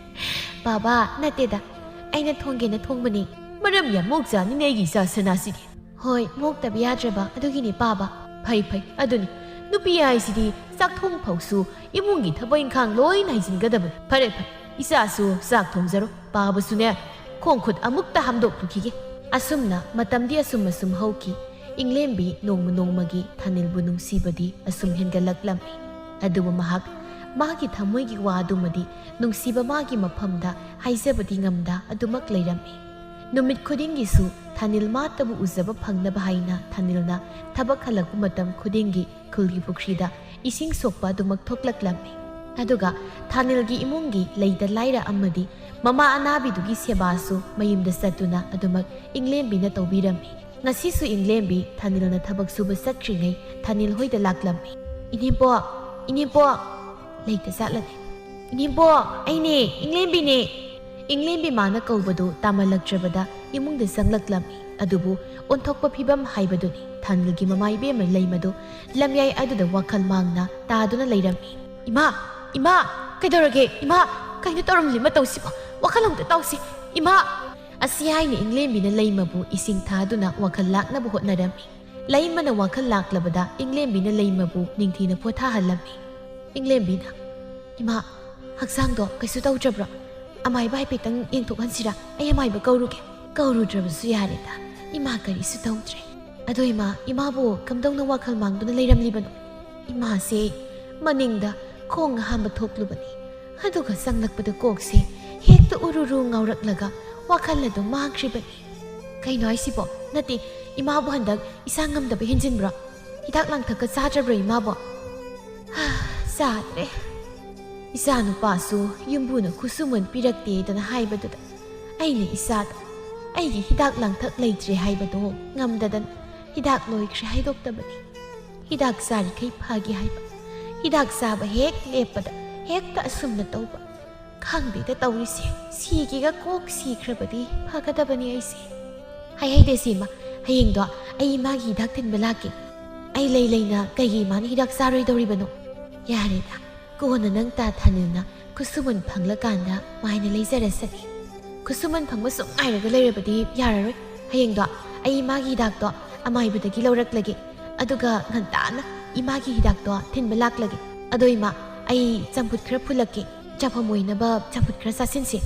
ꯕꯥꯕꯥ, ꯅꯠꯇꯦꯗ, ꯑꯩꯅ ꯊꯣꯡꯒꯦꯅ ꯊꯣꯡꯕꯅꯤ꯫ ꯃꯔꯝ ꯌꯥꯝ ꯃꯣꯛꯆꯥꯅꯤꯅꯦ ꯑꯩꯒꯤ ꯏꯆꯥ ꯁꯅꯥꯁꯤꯗꯤ꯫ ꯍꯣꯏ, ꯃꯣꯛꯇꯕ ꯌꯥꯗ꯭ꯔꯕ ꯑꯗꯨꯒꯤꯅꯤ ꯄꯥꯕ꯫ ꯐꯩ ꯐꯩ, ꯑꯗꯨꯅꯤ, ꯅꯨꯄꯤ ꯍꯥꯏꯁꯤꯗꯤ ꯆꯥꯛꯊꯣꯡ ꯐꯥꯎꯁꯨ ꯏꯃꯨꯡꯒꯤ ꯊꯕꯛ ꯏꯪꯈꯥꯡ ꯂꯣꯏꯅ ꯍꯩꯖꯤꯟꯒꯗꯕꯅꯤ꯫ ꯐꯔꯦ ꯐꯔꯦ, ꯏꯆꯥꯁꯨ ꯆꯥꯛ ꯊꯣꯡꯖꯔꯣ, ꯄꯥꯕꯁꯨꯅꯦ ꯈꯣꯡ ꯈꯨꯠ ꯑꯃꯨꯛꯇ ꯍꯥꯝꯗꯣꯛꯂꯨꯈꯤꯒꯦ꯫ ꯑꯁꯨꯝꯅ ꯃꯇꯝꯗꯤ ꯑꯁꯨꯝ ꯑꯁꯨꯝ ꯍꯧꯈꯤ꯫ ꯏꯪꯂꯦꯝꯕꯤ ꯅꯣꯡꯃ ꯅꯣꯡꯃꯒꯤ ꯊꯥꯅꯤꯜꯕꯨ ꯅꯨꯡꯁꯤꯕꯗꯤ ꯑꯁꯨꯝ ꯍꯦꯟꯒꯠꯂꯛꯂꯝꯃꯤ꯫ ꯑꯗꯨꯕꯨ ꯃꯍꯥꯛ ꯃꯥꯒꯤ ꯊꯃꯣꯏꯒꯤ ꯋꯥ ꯑꯗꯨꯃꯗꯤ ꯅꯨꯡꯁꯤꯕ ꯃꯥꯒꯤ ꯃꯐꯝꯗ ꯍꯥꯏꯖꯕꯗꯤ ꯉꯝꯗ ꯑꯗꯨꯃꯛ ꯂꯩꯔꯝꯃꯤ꯫ ꯅꯨꯃꯤꯠ ꯈꯨꯗꯤꯡꯒꯤꯁꯨ ꯊꯥꯅꯤꯜ ꯃꯥꯇꯕꯨ ꯎꯖꯕ ꯐꯪꯅꯕ ꯍꯥꯏꯅ ꯊꯥꯅꯤꯜꯅ ꯊꯕꯛ ꯍꯜꯂꯛꯄ ꯃꯇꯝ ꯈꯨꯗꯤꯡꯒꯤ ꯈꯨꯜꯒꯤ ꯄꯨꯈ꯭ꯔꯤꯗ ꯏꯁꯤꯡ ꯁꯣꯛꯄ ꯑꯗꯨꯃꯛ ꯊꯣꯛꯂꯛꯂꯝꯃꯤ꯫ ꯑꯗꯨꯒ ꯊꯥꯅꯤꯜꯒꯤ ꯏꯃꯨꯡꯒꯤ ꯂꯩꯇ ꯂꯥꯏꯔ ꯑꯃꯗꯤ ꯃꯃꯥ ꯑꯅꯥꯕꯤꯗꯨꯒꯤ ꯁꯦꯕꯥꯁꯨ ꯃꯌꯨꯝꯗ ꯆꯠꯇꯨꯅ ꯑꯗꯨꯃꯛ ꯏꯪꯂꯦꯝꯕꯤꯅ ꯇꯧꯕꯤꯔꯝꯃꯤ꯫ ꯉꯁꯤꯁꯨ ꯏꯪꯂꯦꯝꯕꯤ ꯊꯥꯅꯤꯜꯅ ꯊꯕꯛ ꯁꯨꯕ ꯆꯠꯈ꯭ꯔꯤꯉꯩ ꯊꯥꯅꯤꯜ ꯍꯣꯏꯗ ꯂꯥꯛꯂꯝꯃꯤ꯫ "ꯏꯅꯦꯝꯄꯣꯛ, ꯏꯅꯦꯝꯄꯣꯛ!" ꯂꯩꯇ ꯆꯠꯂꯅꯤ꯫ "ꯏꯅꯦꯝꯄꯣꯛ, ꯑꯩꯅꯦ, ꯏꯪꯂꯦꯝꯕꯤꯅꯦ!" ꯏꯪꯂꯦꯝꯕꯤ ꯃꯥꯅ ꯀꯧꯕꯗꯨ ꯇꯥꯃꯜꯂꯛꯇ꯭ꯔꯕꯗ ꯏꯃꯨꯡꯗ ꯆꯪꯂꯛꯂꯝꯃꯤ꯫ ꯑꯗꯨꯕꯨ ꯑꯣꯟꯊꯣꯛꯄ ꯐꯤꯕꯝ ꯍꯥꯏꯕꯗꯨꯅꯤ꯫ ꯊꯥꯅꯤꯜꯒꯤ ꯃꯃꯥ ꯏꯕꯦꯝꯃ ꯂꯩꯃꯗꯨ ꯂꯝꯌꯥꯏ ꯑꯗꯨꯗ ꯋꯥꯈꯜ ꯃꯥꯡꯅ ꯇꯥꯗꯨꯅ ꯂꯩꯔꯝꯃꯤ꯫ "ꯏꯃꯥ! ꯏꯃꯥ! ꯀꯩꯗꯧꯔꯒꯦ? ꯏꯃꯥ! ꯀꯩꯅꯣ ꯇꯧꯔꯝꯂꯤ ꯃꯇꯧꯁꯤꯕꯣ? ꯋꯥꯈꯜ ꯑꯃꯨꯛꯇ ꯇꯥꯎꯁꯤ, ꯏꯃꯥ!" ꯑꯁꯤ ꯍꯥꯏꯅ ꯏꯪꯂꯦꯝꯕꯤꯅ ꯂꯩꯃꯕꯨ ꯏꯁꯤꯡ ꯊꯥꯗꯨꯅ ꯋꯥꯈꯜ ꯂꯥꯛꯅꯕ ꯍꯣꯠꯅꯔꯝꯃꯤ꯫ ꯂꯩꯃꯅ ꯋꯥꯈꯜ ꯂꯥꯛꯂꯕꯗ ꯏꯪꯂꯦꯝꯕꯤꯅ ꯂꯩꯃꯕꯨ ꯅꯤꯡꯊꯤꯅ ꯄꯣꯊꯥꯍꯜꯂꯝꯃꯤ꯫ ꯏꯪꯂꯦꯝꯕꯤꯅ, "ꯏꯃꯥ, ꯍꯛꯆꯥꯡꯗꯣ ꯀꯩꯁꯨ ꯇꯧꯗ꯭ꯔꯕ꯭ꯔꯣ? ꯑꯃꯥꯏꯕ ꯍꯥꯏꯐꯦꯠꯇꯪ ꯌꯦꯡꯊꯣꯛꯍꯟꯁꯤꯔꯥ? ꯑꯩ ꯑꯃꯥꯏꯕ ꯀꯧꯔꯨꯒꯦ꯫ ꯀꯧꯔꯨꯗ꯭ꯔꯕꯁꯨ ꯌꯥꯔꯦꯗ, ꯏꯃꯥ ꯀꯔꯤꯁꯨ ꯇꯧꯗ꯭ꯔꯦ꯫ ꯑꯗꯣ ꯏꯃꯥ, ꯏꯃꯥꯕꯨ ꯀꯝꯗꯧꯅ ꯋꯥꯈꯜ ꯃꯥꯡꯗꯨꯅ ꯂꯩꯔꯝꯂꯤꯕꯅꯣ? ꯏꯃꯥꯁꯦ ꯃꯅꯤꯡꯗ ꯈꯣꯡ ꯑꯍꯥꯝꯕ ꯊꯣꯛꯂꯨꯕꯅꯤ꯫ ꯑꯗꯨꯒ ꯆꯪꯂꯛꯄꯗ ꯀꯣꯛꯁꯦ ꯍꯦꯛꯇ ꯎꯔꯨꯔꯨ ꯉꯥꯎꯔꯛꯂꯒ ꯋꯥꯈꯜ ꯑꯗꯨꯝ ꯃꯥꯡꯈ꯭ꯔꯤꯕꯅꯤ꯫ ꯀꯩꯅꯣ ꯍꯥꯏꯁꯤꯕꯣ? ꯅꯠꯇꯦ, ꯏꯃꯥꯕꯨ ꯍꯟꯗꯛ ꯏꯁꯥ ꯉꯝꯗꯕ ꯍꯦꯟꯖꯤꯟꯕ꯭ꯔꯣ? ꯍꯤꯗꯥꯛ ꯂꯥꯡꯊꯛꯀ ꯆꯥꯗ꯭ꯔꯕ꯭ꯔꯣ ꯏꯃꯥꯕꯣ? ꯍꯥ, ꯆꯥꯗ꯭ꯔꯦ꯫ ꯏꯆꯥꯅꯨꯄꯥꯁꯨ ꯌꯨꯝꯕꯨꯅ ꯈꯨꯠꯁꯨꯃꯟ ꯄꯤꯔꯛꯇꯦꯗꯅ ꯍꯥꯏꯕꯗꯨꯗ ꯑꯩꯅ ꯏꯆꯥꯗ ꯑꯩꯒꯤ ꯍꯤꯗꯥꯛ ꯂꯥꯡꯊꯛ ꯂꯩꯇ꯭ꯔꯦ ꯍꯥꯏꯕꯗꯣ ꯉꯝꯗꯗꯅ ꯍꯤꯗꯥꯛ ꯂꯣꯏꯈ꯭ꯔꯦ ꯍꯥꯏꯗꯣꯛꯇꯕꯅꯤ꯫ ꯍꯤꯗꯥꯛ ꯆꯥꯔꯤꯈꯩ ꯐꯒꯦ ꯍꯥꯏꯕ, ꯍꯤꯗꯥꯛ ꯆꯥꯕ ꯍꯦꯛ ꯂꯦꯞꯄꯗ ꯍꯦꯛꯇ ꯑꯁꯨꯝꯅ ꯇꯧꯕ꯫ ꯈꯪꯗꯦꯗ ꯇꯧꯔꯤꯁꯦ, ꯁꯤꯒꯦꯒ ꯀꯣꯛ ꯁꯤꯈ꯭ꯔꯕꯗꯤ ꯐꯒꯗꯕꯅꯤ ꯑꯩꯁꯦ꯫ ꯍꯥꯏꯍꯩꯗꯦ ꯁꯤꯃ, ꯍꯌꯦꯡꯗꯣ ꯑꯩ ꯏꯃꯥꯒꯤ ꯍꯤꯗꯥꯛ ꯊꯤꯟꯕ ꯂꯥꯛꯀꯦ꯫ ꯑꯩ ꯂꯩ ꯂꯩꯅ ꯀꯩꯒꯤ ꯏꯃꯥꯅ ꯍꯤꯗꯥꯛ ꯆꯥꯔꯣꯏꯗꯧꯔꯤꯕꯅꯣ? ꯌꯥꯔꯦꯗ, ꯀꯣꯟꯅ ꯅꯪ ꯇꯥ ꯊꯥꯅꯤꯜꯅ ꯈꯨꯠꯁꯨꯃꯟ ꯐꯪꯂꯀꯥꯟꯗ ꯃꯥꯏꯅ ꯂꯩꯖꯔꯁꯅꯤ꯫ ꯈꯨꯠꯁꯨꯃꯟ ꯐꯪꯕ ꯁꯨꯝ ꯉꯥꯏꯔꯒ ꯂꯩꯔꯕꯗꯤ ꯌꯥꯔꯔꯣꯏ꯫ ꯍꯌꯦꯡꯗꯣ ꯑꯩ ꯏꯃꯥꯒꯤ ꯍꯤꯗꯥꯛꯇꯣ ꯑꯃꯥꯏꯕꯗꯒꯤ ꯂꯧꯔꯛꯂꯒꯦ, ꯑꯗꯨꯒ ꯉꯟꯇꯥꯅ ꯏꯃꯥꯒꯤ ꯍꯤꯗꯥꯛꯇꯣ ꯊꯤꯟꯕ ꯂꯥꯛꯂꯒꯦ꯫ ꯑꯗꯣ ꯏꯃꯥ, ꯑꯩ ꯆꯝꯐꯨꯠ ꯈꯔ ꯐꯨꯠꯂꯛꯀꯦ, ꯆꯥꯐꯝ ꯑꯣꯏꯅꯕ ꯆꯝꯐꯨꯠ ꯈꯔ ꯆꯥꯁꯤꯟꯁꯦ꯫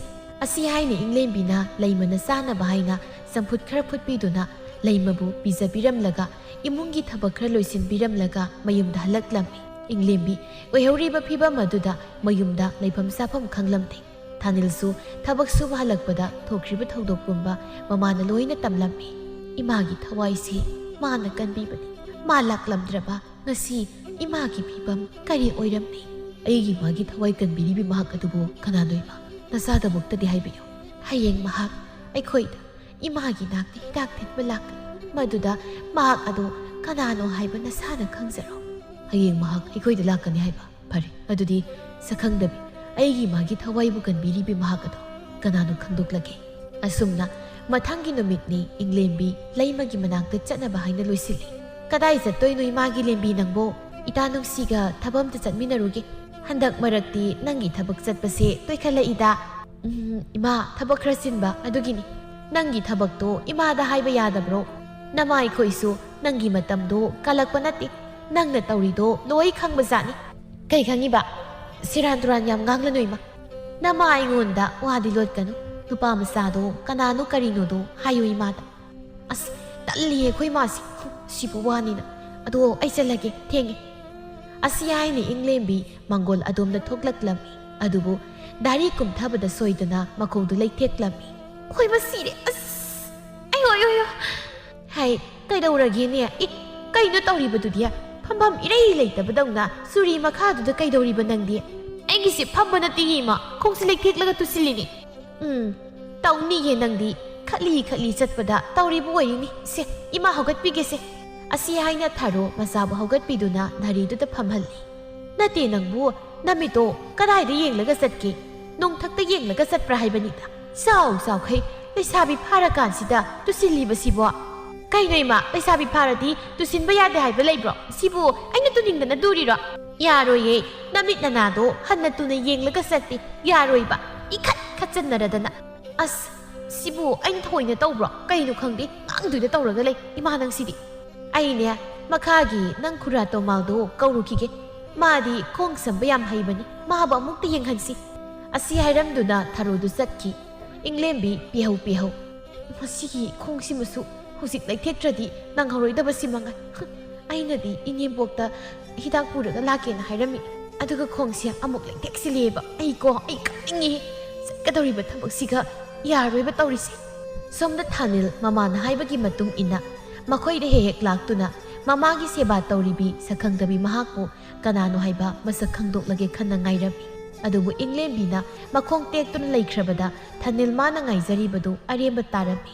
ꯑꯁꯤ ꯍꯥꯏꯅ ꯏꯪꯂꯦꯝꯕꯤꯅ ꯂꯩꯃꯅ ꯆꯥꯅꯕ ꯍꯥꯏꯅ ꯆꯝꯐꯨꯠ ꯈꯔ ꯐꯨꯠꯄꯤꯗꯨꯅ ꯂꯩꯃꯕꯨ ꯄꯤꯖꯕꯤꯔꯝꯂꯒ ꯏꯃꯨꯡꯒꯤ ꯊꯕꯛ ꯈꯔ ꯂꯣꯏꯁꯤꯟꯕꯤꯔꯝꯂꯒ ꯃꯌꯨꯝꯗ ꯍꯜꯂꯛꯂꯝꯃꯤ꯫ ꯏꯪꯂꯦꯝꯕꯤ ꯑꯣꯏꯍꯧꯔꯤꯕ ꯐꯤꯕꯝ ꯑꯗꯨꯗ ꯃꯌꯨꯝꯗ ꯂꯩꯐꯝ ꯆꯥꯐꯝ ꯈꯪꯂꯝꯗꯦ꯫ ꯊꯥꯅꯤꯜꯁꯨ ꯊꯕꯛ ꯁꯨꯕ ꯍꯜꯂꯛꯄꯗ ꯊꯣꯛꯈ꯭ꯔꯤꯕ ꯊꯧꯗꯣꯛ ꯄꯨꯝꯕ ꯃꯃꯥꯅ ꯂꯣꯏꯅ ꯇꯝꯂꯝꯃꯤ꯫ ꯏꯃꯥꯒꯤ ꯊꯋꯥꯏꯁꯤ ꯃꯥꯅ ꯀꯟꯕꯤꯕꯅꯤ꯫ ꯃꯥ ꯂꯥꯛꯂꯝꯗ꯭ꯔꯕ ꯉꯁꯤ ꯏꯃꯥꯒꯤ ꯐꯤꯕꯝ ꯀꯔꯤ ꯑꯣꯏꯔꯝꯅꯤ? ꯑꯩꯒꯤ ꯏꯃꯥꯒꯤ ꯊꯋꯥꯏ ꯀꯟꯕꯤꯔꯤꯕꯤ ꯃꯍꯥꯛ ꯑꯗꯨꯕꯨ ꯀꯅꯥꯅꯣ ꯏꯃꯥ? ꯅꯆꯥꯗꯃꯛꯇꯗꯤ ꯍꯥꯏꯕꯤꯌꯨ꯫ ꯍꯌꯦꯡ ꯃꯍꯥꯛ ꯑꯩꯈꯣꯏꯗ ꯏꯃꯥꯒꯤ ꯅꯥꯛꯇ ꯍꯤꯗꯥꯛ ꯊꯤꯟꯕ ꯂꯥꯛꯀꯅꯤ꯫ ꯃꯗꯨꯗ ꯃꯍꯥꯛ ꯑꯗꯨ ꯀꯅꯥꯅꯣ ꯍꯥꯏꯕ ꯅꯁꯥꯅ ꯈꯪꯖꯔꯣ꯫ ꯍꯌꯦꯡ ꯃꯍꯥꯛ ꯑꯩꯈꯣꯏꯗ ꯂꯥꯛꯀꯅꯤ ꯍꯥꯏꯕ? ꯐꯔꯦ, ꯑꯗꯨꯗꯤ ꯁꯛꯈꯪꯗꯕꯤ, ꯑꯩꯒꯤ ꯏꯃꯥꯒꯤ ꯊꯋꯥꯏꯕꯨ ꯀꯟꯕꯤꯔꯤꯕꯤ ꯃꯍꯥꯛ ꯑꯗꯣ ꯀꯅꯥꯅꯣ ꯈꯪꯗꯣꯛꯂꯒꯦ꯫ ꯑꯁꯨꯝꯅ ꯃꯊꯪꯒꯤ ꯅꯨꯃꯤꯠꯅꯤ ꯏꯪꯂꯦꯝꯕꯤ ꯂꯩꯃꯒꯤ ꯃꯅꯥꯛꯇ ꯆꯠꯅꯕ ꯍꯥꯏꯅ ꯂꯣꯏꯁꯤꯜꯂꯤ꯫ ꯀꯗꯥꯏ ꯆꯠꯇꯣꯏꯅꯣ ꯏꯃꯥꯒꯤ ꯂꯦꯝꯕꯤ ꯅꯪꯕꯣ? ꯏꯇꯥ ꯅꯨꯡꯁꯤꯒ ꯊꯕꯛ ꯑꯝꯇ ꯆꯠꯃꯤꯟꯅꯔꯨꯒꯦ꯫ ꯍꯟꯗꯛ ꯃꯔꯛꯇꯤ ꯅꯪꯒꯤ ꯊꯕꯛ ꯆꯠꯄꯁꯦ ꯇꯣꯏꯈꯠꯂꯛꯏꯗ꯫ ꯎꯝ, ꯏꯃꯥ, ꯊꯕꯛ ꯈꯔ ꯆꯤꯟꯕ ꯑꯗꯨꯒꯤꯅꯤ꯫ ꯅꯪꯒꯤ ꯊꯕꯛꯇꯣ ꯏꯃꯥꯗ ꯍꯥꯏꯕ ꯌꯥꯗꯕ꯭ꯔꯣ? ꯅꯃꯥ ꯑꯩꯈꯣꯏꯁꯨ ꯅꯪꯒꯤ ꯃꯇꯝꯗꯣ ꯀꯜꯂꯛꯄ ꯅꯠꯇꯦ꯫ ꯅꯪꯅ ꯇꯧꯔꯤꯗꯣ ꯂꯣꯏ ꯈꯪꯕꯖꯥꯠꯅꯤ꯫ ꯀꯩ ꯈꯪꯉꯤꯕ? ꯁꯦꯔꯥꯟ ꯇꯨꯔꯥꯟ ꯌꯥꯝ ꯉꯥꯡꯂꯅꯨ ꯏꯃꯥ꯫ "ꯅꯃꯥ ꯑꯩꯉꯣꯟꯗ ꯋꯥꯗꯤ ꯂꯣꯠꯀꯅꯨ꯫ ꯅꯨꯄꯥ ꯃꯆꯥꯗꯣ ꯀꯅꯥꯅꯣ ꯀꯔꯤꯅꯣꯗꯣ ꯍꯥꯏꯌꯨ ꯏꯃꯥꯗ꯫" "ꯑꯁ, ꯇꯜꯂꯤꯌꯦ ꯑꯩꯈꯣꯏ ꯃꯥꯁꯤ꯫ ꯍꯨꯝ, ꯁꯤꯕꯨ ꯋꯥꯅꯤꯅ꯫ ꯑꯗꯣ ꯑꯩ ꯆꯠꯂꯒꯦ, ꯊꯦꯡꯉꯦ꯫" ꯑꯁꯤ ꯍꯥꯏꯅ ꯏꯪꯂꯦꯝꯕꯤ ꯃꯪꯒꯣꯜ ꯑꯗꯣꯝꯗ ꯊꯣꯛꯂꯛꯂꯝꯃꯤ꯫ ꯑꯗꯨꯕꯨ ꯗꯥꯔꯤ ꯀꯨꯝꯊꯕꯗ ꯁꯣꯏꯗꯨꯅ ꯃꯈꯣꯡꯗꯨ ꯂꯩꯊꯦꯛꯂꯝꯃꯤ꯫ "ꯑꯩꯈꯣꯏ ꯃꯁꯤꯔꯦ꯫ ꯑꯁ, ꯑꯌꯣ, ꯑꯌꯣ, ꯑꯌꯣ!" "ꯍꯥꯏ, ꯀꯩꯗꯧꯔꯒꯦꯅꯦ? ꯏ, ꯀꯩꯅꯣ ꯇꯧꯔꯤꯕꯗꯨꯗꯤ? ꯐꯝꯐꯝ ꯏꯔꯩ ꯂꯩꯇꯕꯗꯧꯅ ꯆꯨꯔꯤ ꯃꯈꯥꯗꯨꯗ ꯀꯩꯗꯧꯔꯤꯕ ꯅꯪꯗꯤ?" "ꯑꯩꯒꯤꯁꯦ ꯐꯝꯕ ꯅꯠꯇꯦ ꯏꯃꯥ, ꯈꯣꯡꯁꯦ ꯂꯩꯊꯦꯛꯂꯒ ꯇꯨꯁꯤꯜꯂꯤꯅꯤ꯫" "ꯎꯝ, ꯇꯧꯅꯤꯌꯦ ꯅꯪꯗꯤ, ꯈꯠꯂꯤ ꯈꯠꯂꯤ ꯆꯠꯄꯗ ꯇꯧꯔꯤꯕ ꯑꯣꯏꯔꯤꯅꯤ꯫ ꯁꯦ, ꯏꯃꯥ ꯍꯧꯒꯠꯄꯤꯒꯦꯁꯦ꯫" ꯑꯁꯤ ꯍꯥꯏꯅ ꯊꯥꯔꯣ ꯃꯆꯥꯕꯨ ꯍꯧꯒꯠꯄꯤꯗꯨꯅ ꯗꯥꯔꯤꯗꯨꯗ ꯐꯝꯍꯜꯂꯤ꯫ "ꯅꯠꯇꯦ ꯅꯪꯕꯨ, ꯅꯃꯤꯠꯇꯣ ꯀꯗꯥꯏꯗ ꯌꯦꯡꯂꯒ ꯆꯠꯀꯦ? ꯅꯣꯡꯊꯛꯇ ꯌꯦꯡꯂꯒ ꯆꯠꯄ꯭ꯔꯥ ꯍꯥꯏꯕꯅꯤꯗ꯫ ꯆꯥꯎ ꯆꯥꯎꯈꯩ, ꯂꯩꯁꯥꯕꯤ ꯐꯥꯔꯀꯥꯟꯁꯤꯗ ꯇꯨꯁꯤꯜꯂꯤꯕꯁꯤꯕꯣ?" "ꯀꯩꯅꯣ ꯏꯃꯥ, ꯂꯩꯁꯥꯕꯤ ꯐꯥꯔꯗꯤ ꯇꯨꯁꯤꯟꯕ ꯌꯥꯗꯦ ꯍꯥꯏꯕ ꯂꯩꯕ꯭ꯔꯣ? ꯁꯤꯕꯨ ꯑꯩꯅ ꯇꯨꯅꯤꯡꯗꯅ ꯇꯨꯔꯤꯔꯣ?" "ꯌꯥꯔꯣꯏꯌꯦ, ꯅꯃꯤꯠ ꯅꯅꯥꯗꯣ ꯍꯟꯅ ꯇꯨꯅ ꯌꯦꯡꯂꯒ ꯆꯠꯇꯦ, ꯌꯥꯔꯣꯏꯕ, ꯏꯈꯠ ꯈꯠꯆꯟꯅꯔꯗꯅ꯫" "ꯑꯁ, ꯁꯤꯕꯨ ꯑꯩꯅ ꯊꯑꯣꯏꯅ ꯇꯧꯕ꯭ꯔꯣ? ꯀꯩꯅꯣ ꯈꯪꯗꯦ, ꯉꯥꯡꯗꯣꯏꯗ ꯇꯧꯔꯒ ꯂꯩ ꯏꯃꯥ ꯅꯪꯁꯤꯗꯤ꯫" "ꯑꯩꯅꯦ, ꯃꯈꯥꯒꯤ ꯅꯪ ꯈꯨꯔꯥ ꯇꯣꯃꯥꯜꯗꯣ ꯀꯧꯔꯨꯈꯤꯒꯦ꯫ ꯃꯥꯗꯤ ꯈꯣꯡ ꯁꯝꯕ ꯌꯥꯝ ꯍꯩꯕꯅꯤ, ꯃꯥꯕꯨ ꯑꯃꯨꯛꯇ ꯌꯦꯡꯍꯟꯁꯤ꯫" ꯑꯁꯤ ꯍꯥꯏꯔꯝꯗꯨꯅ ꯊꯔꯣꯗꯨ ꯆꯠꯈꯤ꯫ ꯏꯪꯂꯦꯝꯕꯤ ꯄꯤꯍꯧ ꯄꯤꯍꯧ꯫ "ꯃꯁꯤꯒꯤ ꯈꯣꯡꯁꯤꯃꯁꯨ ꯍꯧꯖꯤꯛ ꯂꯩꯊꯦꯛꯇ꯭ꯔꯗꯤ ꯅꯪꯍꯧꯔꯣꯏꯗꯕꯁꯤ ꯃꯉꯥꯏ꯫ ꯍ, ꯑꯩꯅꯗꯤ ꯏꯅꯦꯝꯕꯣꯛꯇ ꯍꯤꯗꯥꯛ ꯄꯨꯔꯒ ꯂꯥꯛꯀꯦꯅ ꯍꯥꯏꯔꯝꯃꯤ, ꯑꯗꯨꯒ ꯈꯣꯡꯁꯦ ꯑꯃꯨꯛ ꯂꯩꯊꯦꯛꯆꯤꯜꯂꯦꯕ꯫ ꯑꯩꯀꯣ, ꯑꯩ ꯀꯞꯅꯤꯡꯉꯤ꯫ ꯆꯠꯀꯗꯧꯔꯤꯕ ꯊꯕꯛꯁꯤꯒ ꯌꯥꯔꯣꯏꯕ ꯇꯧꯔꯤꯁꯦ꯫" ꯁꯣꯝꯗ ꯊꯥꯅꯤꯜ ꯃꯃꯥꯅ ꯍꯥꯏꯕꯒꯤ ꯃꯇꯨꯡ ꯏꯟꯅ ꯃꯈꯣꯏꯗ ꯍꯦꯛ ꯍꯦꯛ ꯂꯥꯛꯇꯨꯅ ꯃꯃꯥꯒꯤ ꯁꯦꯕꯥ ꯇꯧꯔꯤꯕꯤ ꯁꯛꯈꯪꯗꯕꯤ ꯃꯍꯥꯛꯄꯨ ꯀꯅꯥꯅꯣ ꯍꯥꯏꯕ ꯃꯁꯛ ꯈꯪꯗꯣꯛꯂꯒꯦ ꯈꯟꯅ ꯉꯥꯏꯔꯝꯃꯤ꯫ ꯑꯗꯨꯕꯨ ꯏꯪꯂꯦꯝꯕꯤꯅ ꯃꯈꯣꯡ ꯇꯦꯛꯇꯨꯅ ꯂꯩꯈ꯭ꯔꯕꯗ ꯊꯥꯅꯤꯜ ꯃꯥꯅ ꯉꯥꯏꯖꯔꯤꯕꯗꯨ ꯑꯔꯦꯝꯕ ꯇꯥꯔꯝꯃꯤ꯫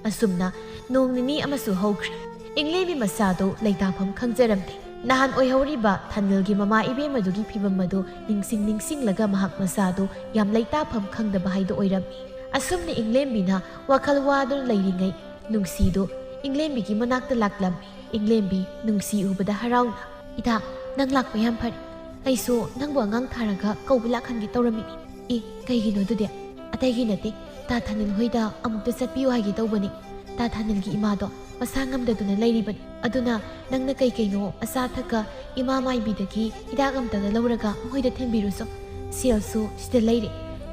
ꯑꯁꯨꯝꯅ ꯅꯣꯡ ꯅꯤꯅꯤ ꯑꯃꯁꯨ ꯍꯧꯈ꯭ꯔꯦ꯫ ꯏꯪꯂꯦꯝꯕꯤ ꯃꯁꯥꯗꯨ ꯂꯩꯇꯥꯐꯝ ꯈꯪꯖꯔꯝꯗꯦ꯫ ꯅꯍꯥꯟ ꯑꯣꯏꯍꯧꯔꯤꯕ ꯊꯥꯅꯤꯜꯒꯤ ꯃꯃꯥ ꯏꯕꯦꯝꯃꯗꯨꯒꯤ ꯐꯤꯕꯝ ꯑꯗꯨ ꯅꯤꯡꯁꯤꯡ ꯅꯤꯡꯁꯤꯡꯂꯒ ꯃꯍꯥꯛ ꯃꯁꯥꯗꯨ ꯌꯥꯝ ꯂꯩꯇꯥꯐꯝ ꯈꯪꯗꯕ ꯍꯥꯏꯗꯨ ꯑꯣꯏꯔꯝꯃꯤ꯫ ꯑꯁꯨꯝꯅ ꯏꯪꯂꯦꯝꯕꯤꯅ ꯋꯥꯈꯜ ꯋꯥꯗꯨꯅ ꯂꯩꯔꯤꯉꯩ ꯅꯨꯡꯁꯤꯗꯨ ꯏꯪꯂꯦꯝꯕꯤꯒꯤ ꯃꯅꯥꯛꯇ ꯂꯥꯛꯂꯝꯃꯤ꯫ ꯏꯪꯂꯦꯝꯕꯤ ꯅꯨꯡꯁꯤ ꯎꯕꯗ ꯍꯔꯥꯎꯅ, "ꯏꯇꯥ, ꯅꯪ ꯂꯥꯛꯄ ꯌꯥꯝ ꯐꯔꯦ꯫ ꯑꯩꯁꯨ ꯅꯪꯕꯨ ꯑꯉꯥꯡ ꯊꯥꯔꯒ ꯀꯧꯕ ꯂꯥꯛꯍꯟꯒꯦ ꯇꯧꯔꯝꯃꯤꯅꯤ꯫" "ꯑꯦ, ꯀꯩꯒꯤꯅꯣ ꯑꯗꯨꯗꯤ?" "ꯑꯇꯩꯒꯤ ꯅꯠꯇꯦ, ꯇꯥ ꯊꯥꯅꯤꯜ ꯍꯣꯏꯗ ꯑꯃꯨꯛꯇ ꯆꯠꯄꯤꯌꯨ ꯍꯥꯏꯒꯦ ꯇꯧꯕꯅꯤ꯫ ꯇꯥ ꯊꯥꯅꯤꯜꯒꯤ ꯏꯃꯥꯗꯣ ꯃꯁꯥ ꯉꯝꯗꯗꯨꯅ ꯂꯩꯔꯤꯕꯅꯤ꯫ ꯑꯗꯨꯅ ꯅꯪꯅ ꯀꯩ ꯀꯩꯅꯣ ꯑꯆꯥ ꯑꯊꯛꯀ ꯏꯃꯥ ꯃꯥꯏꯕꯤꯗꯒꯤ ꯍꯤꯗꯥꯛ ꯑꯝꯇꯒ ꯂꯧꯔꯒ ꯃꯈꯣꯏꯗ ꯊꯤꯟꯕꯤꯔꯨꯆꯣ꯫ ꯁꯦꯜꯁꯨ ꯁꯤꯗ ꯂꯩꯔꯦ꯫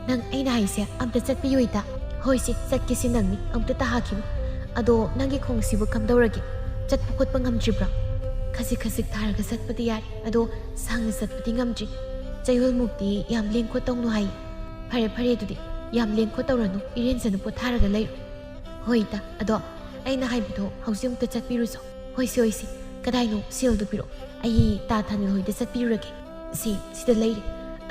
ꯅꯪ ꯑꯩꯅ ꯍꯥꯏꯁꯦ ꯑꯝꯇ ꯆꯠꯄꯤꯌꯨ ꯏꯇꯥ꯫ ꯍꯣꯏꯁꯦ, ꯆꯠꯀꯦꯁꯦ, ꯅꯪꯅꯤ ꯑꯝꯇ ꯇꯥꯍꯥꯈꯤꯕ꯫ ꯑꯗꯣ ꯅꯪꯒꯤ ꯈꯣꯡꯁꯤꯕꯨ ꯀꯝꯗꯧꯔꯒꯦ? ꯆꯠꯄ ꯈꯣꯠꯄ ꯉꯝꯗ꯭ꯔꯤꯕ꯭ꯔꯣ? ꯈꯖꯤꯛ ꯈꯖꯤꯛ ꯊꯥꯔꯒ ꯆꯠꯄꯗꯤ ꯌꯥꯔꯦ, ꯑꯗꯣ ꯁꯥꯡꯅ ꯆꯠꯄꯗꯤ ꯉꯝꯗ꯭ꯔꯤ꯫ ꯆꯌꯣꯜꯃꯨꯛꯇꯤ ꯌꯥꯝ ꯂꯦꯡ ꯈꯣꯠ ꯇꯧꯅꯨ ꯍꯥꯏꯌꯦ꯫ ꯐꯔꯦ ꯐꯔꯦ, ꯑꯗꯨꯗꯤ ꯌꯥꯝ ꯂꯦꯡ ꯈꯣꯠ ꯇꯧꯔꯅꯨ, ꯏꯔꯦꯟꯖꯅ ꯄꯣꯊꯥꯔꯒ ꯂꯩꯔꯣ꯫ ꯍꯣꯏ ꯏꯇꯥ, ꯑꯗꯣ ꯑꯩꯅ ꯍꯥꯏꯕꯗꯣ ꯍꯧꯖꯤꯛ ꯑꯃꯨꯛꯇ ꯆꯠꯄꯤꯔꯨꯆꯣ꯫ ꯍꯣꯏꯁꯦ ꯍꯣꯏꯁꯦ, ꯀꯗꯥꯏꯅꯣ ꯁꯦꯜꯗꯨ ꯄꯤꯔꯛꯑꯣ, ꯑꯩ ꯇꯥ ꯊꯥꯅꯤꯜ ꯍꯣꯏꯗ ꯆꯠꯄꯤꯔꯨꯔꯒꯦ꯫ ꯁꯤ ꯁꯤꯗ ꯂꯩꯔꯦ꯫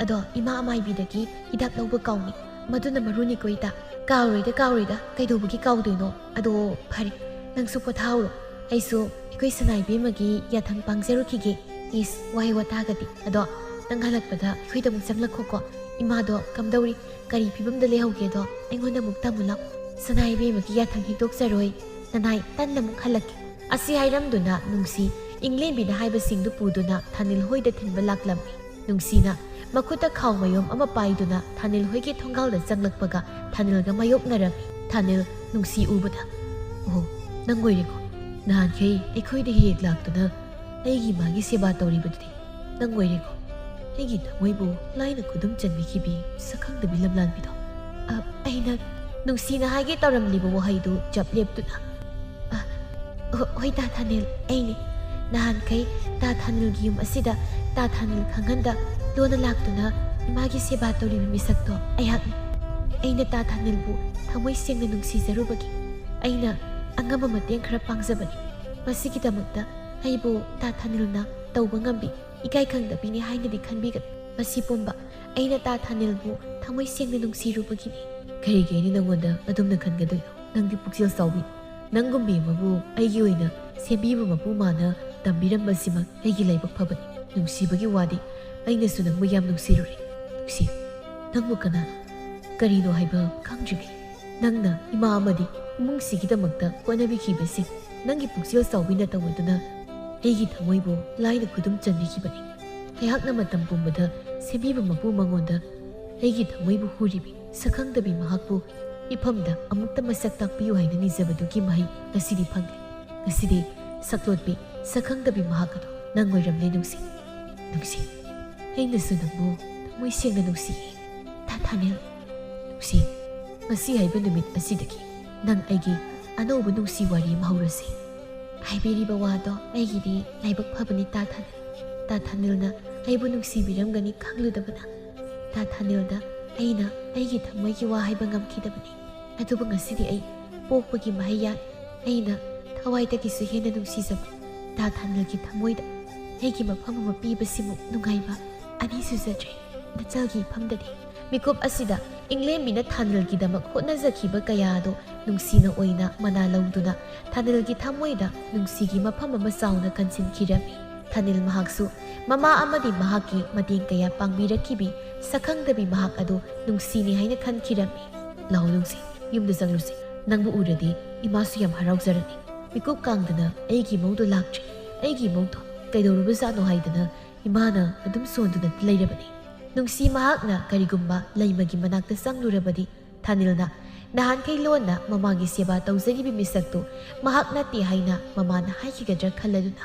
ꯑꯗꯣ ꯏꯃꯥ ꯑꯃꯥꯏꯕꯤꯗꯒꯤ ꯍꯤꯗꯥꯛ ꯂꯧꯕ ꯀꯥꯎꯅꯤ, ꯃꯗꯨꯅ ꯃꯔꯨꯅꯤꯀꯣ ꯏꯇꯥ꯫ ꯀꯥꯎꯔꯣꯏꯗ ꯀꯥꯎꯔꯣꯏꯗ, ꯀꯩꯗꯧꯕꯒꯤ ꯀꯥꯎꯗꯣꯏꯅꯣ? ꯑꯗꯣ ꯐꯔꯦ, ꯅꯪꯁꯨ ꯄꯣꯊꯥꯍꯧꯔꯣ, ꯑꯩꯁꯨ ꯑꯩꯈꯣꯏ ꯁꯅꯥ ꯏꯕꯦꯝꯃꯒꯤ ꯌꯥꯊꯪ ꯄꯥꯡꯖꯔꯨꯈꯤꯒꯦ꯫ ꯏꯁ, ꯋꯥꯍꯩ ꯋꯥꯇꯥꯒꯗꯤ꯫ ꯑꯗꯣ ꯅꯪ ꯍꯜꯂꯛꯄꯗ ꯑꯩꯈꯣꯏꯗ ꯑꯃꯨꯛ ꯆꯪꯂꯛꯈꯣꯀꯣ꯫ ꯏꯃꯥꯗꯣ ꯀꯝꯗꯧꯔꯤ, ꯀꯔꯤ ꯐꯤꯕꯝꯗ ꯂꯩꯍꯧꯒꯦꯗꯣ ꯑꯩꯉꯣꯟꯗ ꯑꯃꯨꯛ ꯇꯝꯃꯨ ꯂꯥꯎ꯫ ꯁꯅꯥ ꯏꯕꯦꯝꯃꯒꯤ ꯌꯥꯊꯪ ꯍꯤꯛꯇꯣꯛꯆꯔꯣꯏ꯫ ꯅꯅꯥꯏ ꯇꯟꯅ ꯑꯃꯨꯛ ꯍꯜꯂꯛꯀꯦ꯫ ꯑꯁꯤ ꯍꯥꯏꯔꯝꯗꯨꯅ ꯅꯨꯡꯁꯤ ꯏꯪꯂꯦꯝꯕꯤꯅ ꯍꯥꯏꯕꯁꯤꯡꯗꯨ ꯄꯨꯗꯨꯅ ꯊꯥꯅꯤꯜ ꯍꯣꯏꯗ ꯊꯤꯟꯕ ꯂꯥꯛꯂꯝꯃꯤ꯫ ꯅꯨꯡꯁꯤꯅ ꯃꯈꯨꯠꯇ ꯈꯥꯎ ꯃꯌꯨꯝ ꯑꯃ ꯄꯥꯏꯗꯨꯅ ꯊꯥꯅꯤꯜ ꯍꯣꯏꯒꯤ ꯊꯣꯡꯒꯥꯜꯗ ꯆꯪꯂꯛꯄꯒ ꯊꯥꯅꯤꯜꯒ ꯃꯥꯌꯣꯛꯅꯔꯝꯃꯤ꯫ ꯊꯥꯅꯤꯜ ꯅꯨꯡꯁꯤ ꯎꯕꯗ, "ꯑꯣ, ꯅꯪ ꯑꯣꯏꯔꯦꯀꯣ꯫ ꯅꯍꯥꯟꯈꯩ ꯑꯩꯈꯣꯏꯗ ꯍꯦꯛ ꯍꯦꯛ ꯂꯥꯛꯇꯨꯅ ꯑꯩꯒꯤ ꯏꯃꯥꯒꯤ ꯁꯦꯕꯥ ꯇꯧꯔꯤꯕꯗꯨꯗꯤ ꯅꯪ ꯑꯣꯏꯔꯦꯀꯣ꯫ ꯑꯩꯒꯤ ꯊꯃꯣꯏꯕꯨ ꯂꯥꯏꯅ ꯈꯨꯗꯨꯝ ꯆꯟꯕꯤꯈꯤꯕꯤ ꯁꯛꯈꯪꯗꯕꯤ ꯂꯝꯂꯥꯟꯕꯤꯗꯣ꯫" ꯑ, ꯑꯩꯅ ꯅꯨꯡꯁꯤꯅ ꯍꯥꯏꯒꯦ ꯇꯧꯔꯝꯂꯤꯕ ꯋꯥꯍꯩꯗꯨ ꯆꯞ ꯂꯦꯞꯇꯨꯅ, "ꯑ, ꯍꯣ-, ꯍꯣꯏ, ꯇꯥ ꯊꯥꯅꯤꯜ, ꯑꯩꯅꯤ꯫ ꯅꯍꯥꯟꯈꯩ ꯇꯥ ꯊꯥꯅꯤꯜꯒꯤ ꯌꯨꯝ ꯑꯁꯤꯗ ꯇꯥ ꯊꯥꯅꯤꯜ ꯈꯪꯍꯟꯗ ꯂꯣꯟꯅ ꯂꯥꯛꯇꯨꯅ ꯏꯃꯥꯒꯤ ꯁꯦꯕꯥ ꯇꯧꯔꯤꯕ ꯃꯤꯁꯛꯇꯣ ꯑꯩꯍꯥꯛꯅꯤ꯫ ꯑꯩꯅ ꯇꯥ ꯊꯥꯅꯤꯜꯕꯨ ꯊꯃꯣꯏ ꯁꯦꯡꯅ ꯅꯨꯡꯁꯤꯖꯔꯨꯕꯒꯤ ꯑꯩꯅ ꯑꯉꯝꯕ ꯃꯇꯦꯡ ꯈꯔ ꯄꯥꯡꯖꯕꯅꯤ꯫ ꯃꯁꯤꯒꯤꯗꯃꯛꯇ ꯑꯩꯕꯨ ꯇꯥ ꯊꯥꯅꯤꯜꯅ ꯇꯧꯕ ꯉꯝꯕꯤ ꯏꯀꯥꯏ ꯈꯪꯗꯕꯤꯅꯤ ꯍꯥꯏꯅꯗꯤ ꯈꯟꯕꯤꯒꯅꯨ꯫ ꯃꯁꯤ ꯄꯨꯝꯕ ꯑꯩꯅ ꯇꯥ ꯊꯥꯅꯤꯜꯕꯨ ꯊꯃꯣꯏ ꯁꯦꯡꯅ ꯅꯨꯡꯁꯤꯔꯨꯕꯒꯤꯅꯤ꯫" "ꯀꯔꯤꯒꯤ ꯑꯩꯅ ꯅꯪꯉꯣꯟꯗ ꯑꯗꯨꯝꯅ ꯈꯟꯒꯗꯣꯏꯅꯣ? ꯅꯪꯗꯤ ꯄꯨꯛꯆꯦꯜ ꯆꯥꯎꯕꯤ꯫ ꯅꯪꯒꯨꯝꯕꯤ ꯑꯃꯕꯨ ꯑꯩꯒꯤ ꯑꯣꯏꯅ ꯁꯦꯝꯕꯤꯕ ꯃꯄꯨ ꯃꯥꯅ ꯇꯝꯕꯤꯔꯝꯕꯁꯤꯃꯛ ꯑꯩꯒꯤ ꯂꯥꯏꯕꯛ ꯐꯕꯅꯤ꯫ ꯅꯨꯡꯁꯤꯕꯒꯤ ꯋꯥꯗꯤ ꯑꯩꯅꯁꯨ ꯅꯪꯕꯨ ꯌꯥꯝ ꯅꯨꯡꯁꯤꯔꯨꯔꯦ꯫ ꯅꯨꯡꯁꯤ, ꯅꯪꯕꯨ ꯀꯅꯥꯅ ꯀꯔꯤꯅꯣ ꯍꯥꯏꯕ ꯈꯪꯗ꯭ꯔꯤꯕꯤ? ꯅꯪꯅ ꯏꯃꯥ ꯑꯃꯗꯤ ꯏꯃꯨꯡꯁꯤꯒꯤꯗꯃꯛꯇ ꯍꯣꯠꯅꯕꯤꯈꯤꯕꯁꯤ ꯅꯪꯒꯤ ꯄꯨꯛꯆꯦꯜ ꯆꯥꯎꯕꯤꯅ ꯇꯧꯔꯗꯨꯅ ꯑꯩꯒꯤ ꯊꯃꯣꯏꯕꯨ ꯂꯥꯏꯅ ꯈꯨꯗꯨꯝ ꯆꯟꯕꯤꯈꯤꯕꯅꯤ꯫ ꯑꯩꯍꯥꯛꯅ ꯃꯇꯝ ꯄꯨꯝꯕꯗ ꯁꯦꯝꯕꯤꯕ ꯃꯄꯨ ꯃꯉꯣꯟꯗ ꯑꯩꯒꯤ ꯊꯃꯣꯏꯕꯨ ꯍꯨꯔꯤꯕꯤ ꯁꯛꯈꯪꯗꯕꯤ ꯃꯍꯥꯛꯄꯨ ꯃꯤꯐꯝꯗ ꯑꯃꯨꯛꯇ ꯃꯁꯛ ꯇꯥꯛꯄꯤꯌꯨ ꯍꯥꯏꯅ ꯅꯤꯖꯕꯗꯨꯒꯤ ꯃꯍꯩ ꯉꯁꯤꯗꯤ ꯐꯪꯂꯦ꯫ ꯉꯁꯤꯗꯤ ꯁꯛꯂꯣꯠꯄꯤ ꯁꯛꯈꯪꯗꯕꯤ ꯃꯍꯥꯛ ꯑꯗꯨ ꯅꯪ ꯑꯣꯏꯔꯝꯂꯦ ꯅꯨꯡꯁꯤ꯫ ꯅꯨꯡꯁꯤ, ꯑꯩꯅꯁꯨ ꯅꯪꯕꯨ ꯊꯃꯣꯏ ꯁꯦꯡꯅ ꯅꯨꯡꯁꯤꯌꯦ꯫ ꯇꯥ ꯊꯥꯅꯤꯜ, ꯅꯨꯡꯁꯤ, ꯉꯁꯤ ꯍꯥꯏꯕ ꯅꯨꯃꯤꯠ ꯑꯁꯤꯗꯒꯤ ꯅꯪ ꯑꯩꯒꯤ ꯑꯅꯧꯕ ꯅꯨꯡꯁꯤ ꯋꯥꯔꯤ ꯑꯃ ꯍꯧꯔꯁꯤ꯫ ꯍꯥꯏꯕꯤꯔꯤꯕ ꯋꯥꯗꯣ ꯑꯩꯒꯤꯗꯤ ꯂꯥꯏꯕꯛ ꯐꯕꯅꯤ, ꯇꯥ ꯊꯥꯅꯤꯜ꯫ ꯇꯥ ꯊꯥꯅꯤꯜꯅ ꯑꯩꯕꯨ ꯅꯨꯡꯁꯤꯕꯤꯔꯝꯒꯅꯤ ꯈꯪꯂꯨꯗꯕꯅ ꯇꯥ ꯊꯥꯅꯤꯜꯗ ꯑꯩꯅ ꯑꯩꯒꯤ ꯊꯃꯣꯏꯒꯤ ꯋꯥ ꯍꯥꯏꯕ ꯉꯝꯈꯤꯗꯕꯅꯤ꯫ ꯑꯗꯨꯕꯨ ꯉꯁꯤꯗꯤ ꯑꯩ ꯄꯣꯛꯄꯒꯤ ꯃꯍꯩ ꯌꯥꯜꯂꯤ꯫ ꯑꯩꯅ ꯊꯋꯥꯏꯗꯒꯤꯁꯨ ꯍꯦꯟꯅ ꯅꯨꯡꯁꯤꯖꯕ ꯇꯥ ꯊꯥꯅꯤꯜꯒꯤ ꯊꯃꯣꯏꯗ ꯑꯩꯒꯤ ꯃꯐꯝ ꯑꯃ ꯄꯤꯕꯁꯤꯃꯨꯛ ꯅꯨꯡꯉꯥꯏꯕ ꯑꯅꯤ ꯁꯨꯖꯗ꯭ꯔꯦ꯫ ꯅꯆꯜꯒꯤ ꯏꯐꯝꯗꯗꯤ ꯃꯤꯀꯨꯞ ꯑꯁꯤꯗ ꯏꯪꯂꯦꯝꯕꯤꯅ ꯊꯥꯅꯤꯜꯒꯤꯗꯃꯛ ꯍꯣꯠꯅꯖꯈꯤꯕ ꯀꯌꯥ ꯑꯗꯨ ꯅꯨꯡꯁꯤꯅ ꯑꯣꯏꯅ ꯃꯅꯥ ꯂꯧꯗꯨꯅ ꯊꯥꯅꯤꯜꯒꯤ ꯊꯃꯣꯏꯗ ꯅꯨꯡꯁꯤꯒꯤ ꯃꯐꯝ ꯑꯃ ꯆꯥꯎꯅ ꯀꯟꯁꯤꯟꯈꯤꯔꯝꯃꯤ꯫ ꯊꯥꯅꯤꯜ ꯃꯍꯥꯛꯁꯨ ꯃꯃꯥ ꯑꯃꯗꯤ ꯃꯍꯥꯛꯀꯤ ꯃꯇꯦꯡ ꯀꯌꯥ ꯄꯥꯡꯕꯤꯔꯛꯈꯤꯕꯤ ꯁꯛꯈꯪꯗꯕꯤ ꯃꯍꯥꯛ ꯑꯗꯨ ꯅꯨꯡꯁꯤꯅꯤ ꯍꯥꯏꯅ ꯈꯟꯈꯤꯔꯝꯃꯤ꯫ "ꯂꯥꯛꯑꯣ ꯅꯨꯡꯁꯤ, ꯌꯨꯝꯗ ꯆꯪꯂꯨꯁꯤ꯫ ꯅꯪꯕꯨ ꯎꯔꯗꯤ ꯏꯃꯥꯁꯨ ꯌꯥꯝ ꯍꯔꯥꯎꯖꯔꯅꯤ꯫ ꯃꯤꯀꯨꯞ ꯀꯥꯡꯗꯅ ꯑꯩꯒꯤ ꯃꯧꯗꯣ ꯂꯥꯛꯇ꯭ꯔꯦ꯫ ꯑꯩꯒꯤ ꯃꯧꯗꯣ ꯀꯩꯗꯧꯔꯨꯕꯖꯥꯠꯅꯣ ꯍꯥꯏꯗꯅ ꯏꯃꯥꯅ ꯑꯗꯨꯝ ꯁꯣꯟꯗꯨꯅ ꯂꯩꯔꯕꯅꯤ꯫" ꯅꯨꯡꯁꯤ ꯃꯍꯥꯛꯅ ꯀꯔꯤꯒꯨꯝꯕ ꯂꯩꯃꯒꯤ ꯃꯅꯥꯛꯇ ꯆꯪꯂꯨꯔꯕꯗꯤ ꯊꯥꯅꯤꯜꯅ ꯅꯍꯥꯟꯈꯩ ꯂꯣꯟꯅ ꯃꯃꯥꯒꯤ ꯁꯦꯕꯥ ꯇꯧꯖꯔꯤꯕ ꯃꯤꯁꯛꯇꯨ ꯃꯍꯥꯛ ꯅꯠꯇꯦ ꯍꯥꯏꯅ ꯃꯃꯥꯅ ꯍꯥꯏꯈꯤꯒꯗ꯭ꯔꯥ ꯈꯜꯂꯗꯨꯅ,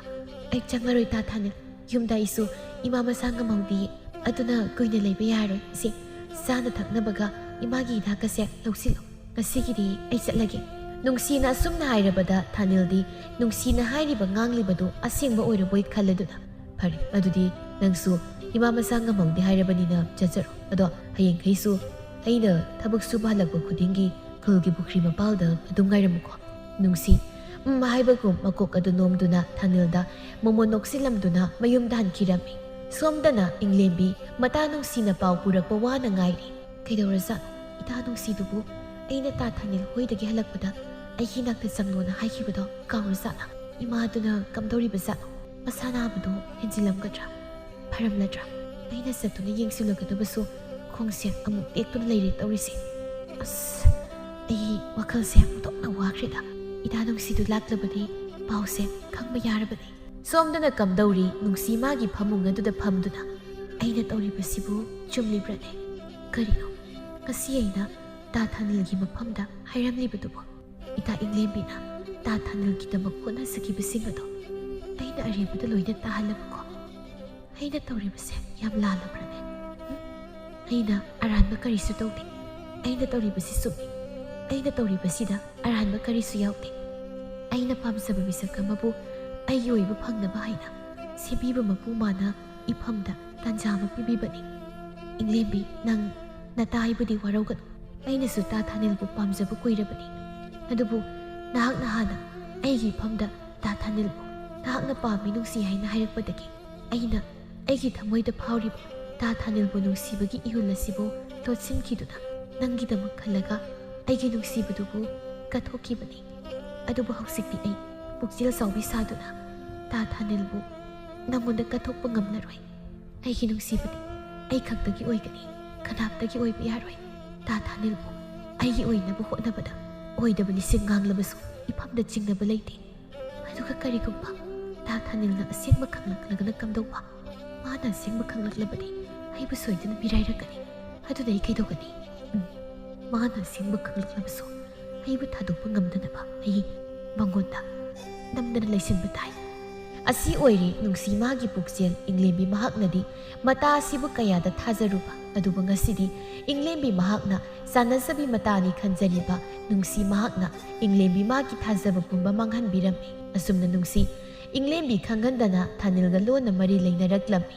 "ꯑꯩ ꯆꯪꯉꯔꯣꯏ ꯇꯥ ꯊꯥꯅꯤꯜ꯫ ꯌꯨꯝꯗ ꯑꯩꯁꯨ ꯏꯃꯥ ꯃꯁꯥ ꯉꯝꯍꯧꯗꯦ꯫ ꯑꯗꯨꯅ ꯀꯨꯏꯅ ꯂꯩꯕ ꯌꯥꯔꯣꯏ꯫ ꯁꯦ, ꯆꯥꯅ ꯊꯛꯅꯕꯒ ꯏꯃꯥꯒꯤ ꯍꯤꯗꯥꯛꯀꯁꯦ ꯂꯧꯁꯤꯜꯂꯨ꯫ ꯉꯁꯤꯒꯤꯗꯤ ꯑꯩ ꯆꯠꯂꯒꯦ꯫" ꯅꯨꯡꯁꯤꯅ ꯑꯁꯨꯝꯅ ꯍꯥꯏꯔꯕꯗ ꯊꯥꯅꯤꯜꯗꯤ ꯅꯨꯡꯁꯤꯅ ꯍꯥꯏꯔꯤꯕ ꯉꯥꯡꯂꯤꯕꯗꯨ ꯑꯁꯦꯡꯕ ꯑꯣꯏꯔꯕꯣꯏ ꯈꯜꯂꯗꯨꯅ, "ꯐꯔꯦ, ꯑꯗꯨꯗꯤ ꯅꯪꯁꯨ ꯏꯃꯥ ꯃꯁꯥ ꯉꯝꯍꯧꯗꯦ ꯍꯥꯏꯔꯕꯅꯤꯅ ꯆꯠꯆꯔꯣ꯫ ꯑꯗꯣ ꯍꯌꯦꯡꯈꯩꯁꯨ ꯑꯩꯅ ꯊꯕꯛ ꯁꯨꯕ ꯍꯜꯂꯛꯄ ꯈꯨꯗꯤꯡꯒꯤ ꯈꯨꯜꯒꯤ ꯄꯨꯈ꯭ꯔꯤ ꯃꯄꯥꯜꯗ ꯑꯗꯨꯝ ꯉꯥꯏꯔꯝꯃꯨꯀꯣ꯫" ꯅꯨꯡꯁꯤ, "ꯎꯝ" ꯍꯥꯏꯕꯒꯨꯝ ꯃꯀꯣꯛ ꯑꯗꯨ ꯅꯣꯝꯗꯨꯅ ꯊꯥꯅꯤꯜꯗ ꯃꯣꯃꯣꯟ ꯅꯣꯛꯁꯤꯜꯂꯝꯗꯨꯅ ꯃꯌꯨꯝꯗ ꯍꯟꯈꯤꯔꯝꯃꯤ꯫ ꯁꯣꯝꯗꯅ ꯏꯪꯂꯦꯝꯕꯤ ꯃꯇꯥ ꯅꯨꯡꯁꯤꯅ ꯄꯥꯎ ꯄꯨꯔꯛꯄ ꯋꯥꯅ ꯉꯥꯏꯔꯤ꯫ "ꯀꯩꯗꯧꯔꯖꯥꯠꯅꯣ? ꯏꯇꯥ ꯅꯨꯡꯁꯤꯗꯨꯕꯨ ꯑꯩꯅ ꯇꯥ ꯊꯥꯅꯤꯜ ꯍꯣꯏꯗꯒꯤ ꯍꯜꯂꯛꯄꯗ ꯑꯩꯒꯤ ꯅꯥꯛꯇ ꯆꯪꯉꯣꯅ ꯍꯥꯏꯈꯤꯕꯗꯣ ꯀꯥꯎꯔꯖꯥꯠꯂꯥ? ꯏꯃꯥꯗꯨꯅ ꯀꯝꯗꯧꯔꯤꯕꯖꯥꯠꯅꯣ? ꯃꯁꯥ ꯅꯥꯕꯗꯣ ꯍꯦꯟꯖꯤꯜꯂꯝꯒꯗ꯭ꯔꯥ? ꯐꯔꯝꯂꯗ꯭ꯔꯥ? ꯑꯩꯅ ꯆꯠꯇꯨꯅ ꯌꯦꯡꯁꯤꯜꯂꯨꯒꯗꯕꯁꯨ ꯈꯣꯡꯁꯦ ꯑꯃꯨꯛ ꯇꯦꯛꯇꯨꯅ ꯂꯩꯔꯦ ꯇꯧꯔꯤꯁꯦ꯫ ꯑꯁ, ꯑꯩ ꯋꯥꯈꯜꯁꯦ ꯑꯣꯟꯊꯣꯛꯅ ꯋꯥꯈ꯭ꯔꯦꯗ꯫ ꯏꯇꯥ ꯅꯨꯡꯁꯤꯗꯨ ꯂꯥꯛꯂꯕꯗꯤ ꯄꯥꯎꯁꯦ ꯈꯪꯕ ꯌꯥꯔꯕꯅꯤ꯫" ꯁꯣꯝꯗꯅ ꯀꯝꯗꯧꯔꯤ ꯅꯨꯡꯁꯤ ꯃꯥꯒꯤ ꯐꯃꯨꯡ ꯑꯗꯨꯗ ꯐꯝꯗꯨꯅ, "ꯑꯩꯅ ꯇꯧꯔꯤꯕꯁꯤꯕꯨ ꯆꯨꯝꯂꯤꯕ꯭ꯔꯅꯦ? ꯀꯔꯤꯅꯣ ꯉꯁꯤ ꯑꯩꯅ ꯇꯥ ꯊꯥꯅꯤꯜꯒꯤ ꯃꯐꯝꯗ ꯍꯥꯏꯔꯝꯂꯤꯕꯗꯨꯕꯨ? ꯏꯇꯥ ꯏꯪꯂꯦꯝꯕꯤꯅ ꯇꯥ ꯊꯥꯅꯤꯜꯒꯤꯗꯃꯛ ꯍꯣꯠꯅꯖꯈꯤꯕꯁꯤꯡ ꯑꯗꯣ ꯑꯩꯅ ꯑꯔꯦꯝꯕꯗ ꯂꯣꯏꯅ ꯇꯥꯍꯜꯂꯕꯀꯣ? ꯑꯩꯅ ꯇꯧꯔꯤꯕꯁꯦ ꯌꯥꯝ ꯂꯥꯜꯂꯕ꯭ꯔꯅꯦ? ꯎꯝ? ꯑꯩꯅ ꯑꯔꯥꯟꯕ ꯀꯔꯤꯁꯨ ꯇꯧꯗꯦ꯫ ꯑꯩꯅ ꯇꯧꯔꯤꯕꯁꯤ ꯆꯨꯝꯃꯤ꯫ ꯑꯩꯅ ꯇꯧꯔꯤꯕꯁꯤꯗ ꯑꯔꯥꯟꯕ ꯀꯔꯤꯁꯨ ꯌꯥꯎꯗꯦ꯫ ꯑꯩꯅ ꯄꯥꯝꯖꯕ ꯃꯤꯁꯛ ꯑꯃꯕꯨ ꯑꯩꯒꯤ ꯑꯣꯏꯕ ꯐꯪꯅꯕ ꯍꯥꯏꯅ ꯁꯦꯝꯕꯤꯕ ꯃꯄꯨ ꯃꯥꯅ ꯏꯐꯝꯗ ꯇꯥꯟꯖꯥ ꯑꯃ ꯄꯤꯕꯤꯕꯅꯤ꯫ ꯏꯪꯂꯦꯝꯕꯤ, ꯅꯪ ꯅꯇꯥ ꯍꯥꯏꯕꯨꯗꯤ ꯋꯥꯔꯧꯒꯅꯨ꯫ ꯑꯩꯅꯁꯨ ꯇꯥ ꯊꯥꯅꯤꯜꯕꯨ ꯄꯥꯝꯖꯕ ꯀꯨꯏꯔꯕꯅꯤ꯫ ꯑꯗꯨꯕꯨ ꯅꯍꯥꯛꯅ ꯍꯥꯟꯅ ꯑꯩꯒꯤ ꯏꯐꯝꯗ ꯇꯥ ꯊꯥꯅꯤꯜꯕꯨ ꯅꯍꯥꯛꯅ ꯄꯥꯝꯃꯤ, ꯅꯨꯡꯁꯤ ꯍꯥꯏꯅ ꯍꯥꯏꯔꯛꯄꯗꯒꯤ ꯑꯩꯅ ꯑꯩꯒꯤ ꯊꯃꯣꯏꯗ ꯐꯥꯎꯔꯤꯕ ꯇꯥ ꯊꯥꯅꯤꯜꯕꯨ ꯅꯨꯡꯁꯤꯕꯒꯤ ꯏꯍꯨꯜ ꯑꯁꯤꯕꯨ ꯂꯣꯠꯁꯤꯟꯈꯤꯗꯨꯅ ꯅꯪꯒꯤꯗꯃꯛ ꯈꯜꯂꯒ ꯑꯩꯒꯤ ꯅꯨꯡꯁꯤꯕꯗꯨꯕꯨ ꯀꯠꯊꯣꯛꯈꯤꯕꯅꯤ꯫ ꯑꯗꯨꯕꯨ ꯍꯧꯖꯤꯛꯇꯤ ꯑꯩ ꯄꯨꯛꯆꯦꯜ ꯆꯥꯎꯕꯤ ꯁꯥꯗꯨꯅ ꯇꯥ ꯊꯥꯅꯤꯜꯕꯨ ꯅꯪꯉꯣꯟꯗ ꯀꯠꯊꯣꯛꯄ ꯉꯝꯂꯔꯣꯏ꯫ ꯑꯩꯒꯤ ꯅꯨꯡꯁꯤꯕꯗꯤ ꯑꯩ ꯈꯛꯇꯒꯤ ꯑꯣꯏꯒꯅꯤ, ꯀꯅꯥꯝꯇꯒꯤ ꯑꯣꯏꯕ ꯌꯥꯔꯣꯏ꯫ ꯇꯥ ꯊꯥꯅꯤꯜꯕꯨ ꯑꯩꯒꯤ ꯑꯣꯏꯅꯕ ꯍꯣꯠꯅꯕꯗ ꯑꯣꯏꯗꯕ ꯂꯤꯁꯤꯡ ꯉꯥꯡꯂꯕꯁꯨ ꯏꯐꯝꯗ ꯆꯤꯡꯅꯕ ꯂꯩꯇꯦ꯫ ꯑꯗꯨꯒ ꯀꯔꯤꯒꯨꯝꯕ ꯇꯥ ꯊꯥꯅꯤꯜꯅ ꯑꯁꯦꯡꯕ ꯈꯪꯂꯛꯂꯒꯅ ꯀꯝꯗꯧꯕ? ꯃꯥꯅ ꯑꯁꯦꯡꯕ ꯈꯪꯂꯛꯂꯕꯗꯤ ꯑꯩꯕꯨ ꯁꯣꯏꯗꯅ ꯃꯤꯔꯥꯏꯔꯛꯀꯅꯤ꯫ ꯑꯗꯨꯅ ꯑꯩ ꯀꯩꯗꯧꯒꯅꯤ? ꯎꯝ, ꯃꯥꯅ ꯑꯁꯦꯡꯕ ꯈꯪꯂꯛꯂꯕꯁꯨ ꯑꯩꯕꯨ ꯊꯥꯗꯣꯛꯄ ꯉꯝꯗꯅꯕ ꯑꯩ ꯃꯉꯣꯟꯗ ꯅꯝꯗꯅ ꯂꯩꯁꯤꯟꯕ ꯇꯥꯏ꯫ ꯑꯁꯤ ꯑꯣꯏꯔꯦ ꯅꯨꯡꯁꯤ ꯃꯥꯒꯤ ꯄꯨꯛꯆꯦꯜ꯫ ꯏꯪꯂꯦꯝꯕꯤ ꯃꯍꯥꯛꯅꯗꯤ ꯃꯇꯥ ꯑꯁꯤꯕꯨ ꯀꯌꯥꯗ ꯊꯥꯖꯔꯨꯕ, ꯑꯗꯨꯕꯨ ꯉꯁꯤꯗꯤ ꯏꯪꯂꯦꯝꯕꯤ ꯃꯍꯥꯛꯅ ꯆꯥꯟꯅꯖꯕꯤ ꯃꯇꯥꯅꯤ ꯈꯟꯖꯔꯤꯕ ꯅꯨꯡꯁꯤ ꯃꯍꯥꯛꯅ ꯏꯪꯂꯦꯝꯕꯤ ꯃꯥꯒꯤ ꯊꯥꯖꯕ ꯄꯨꯝꯕ ꯃꯥꯡꯍꯟꯕꯤꯔꯝꯃꯤ꯫ ꯑꯁꯨꯝꯅ ꯅꯨꯡꯁꯤ ꯏꯪꯂꯦꯝꯕꯤ ꯈꯪꯍꯟꯗꯅ ꯊꯥꯅꯤꯜꯒ ꯂꯣꯟꯅ ꯃꯔꯤ ꯂꯩꯅꯔꯛꯂꯝꯃꯤ꯫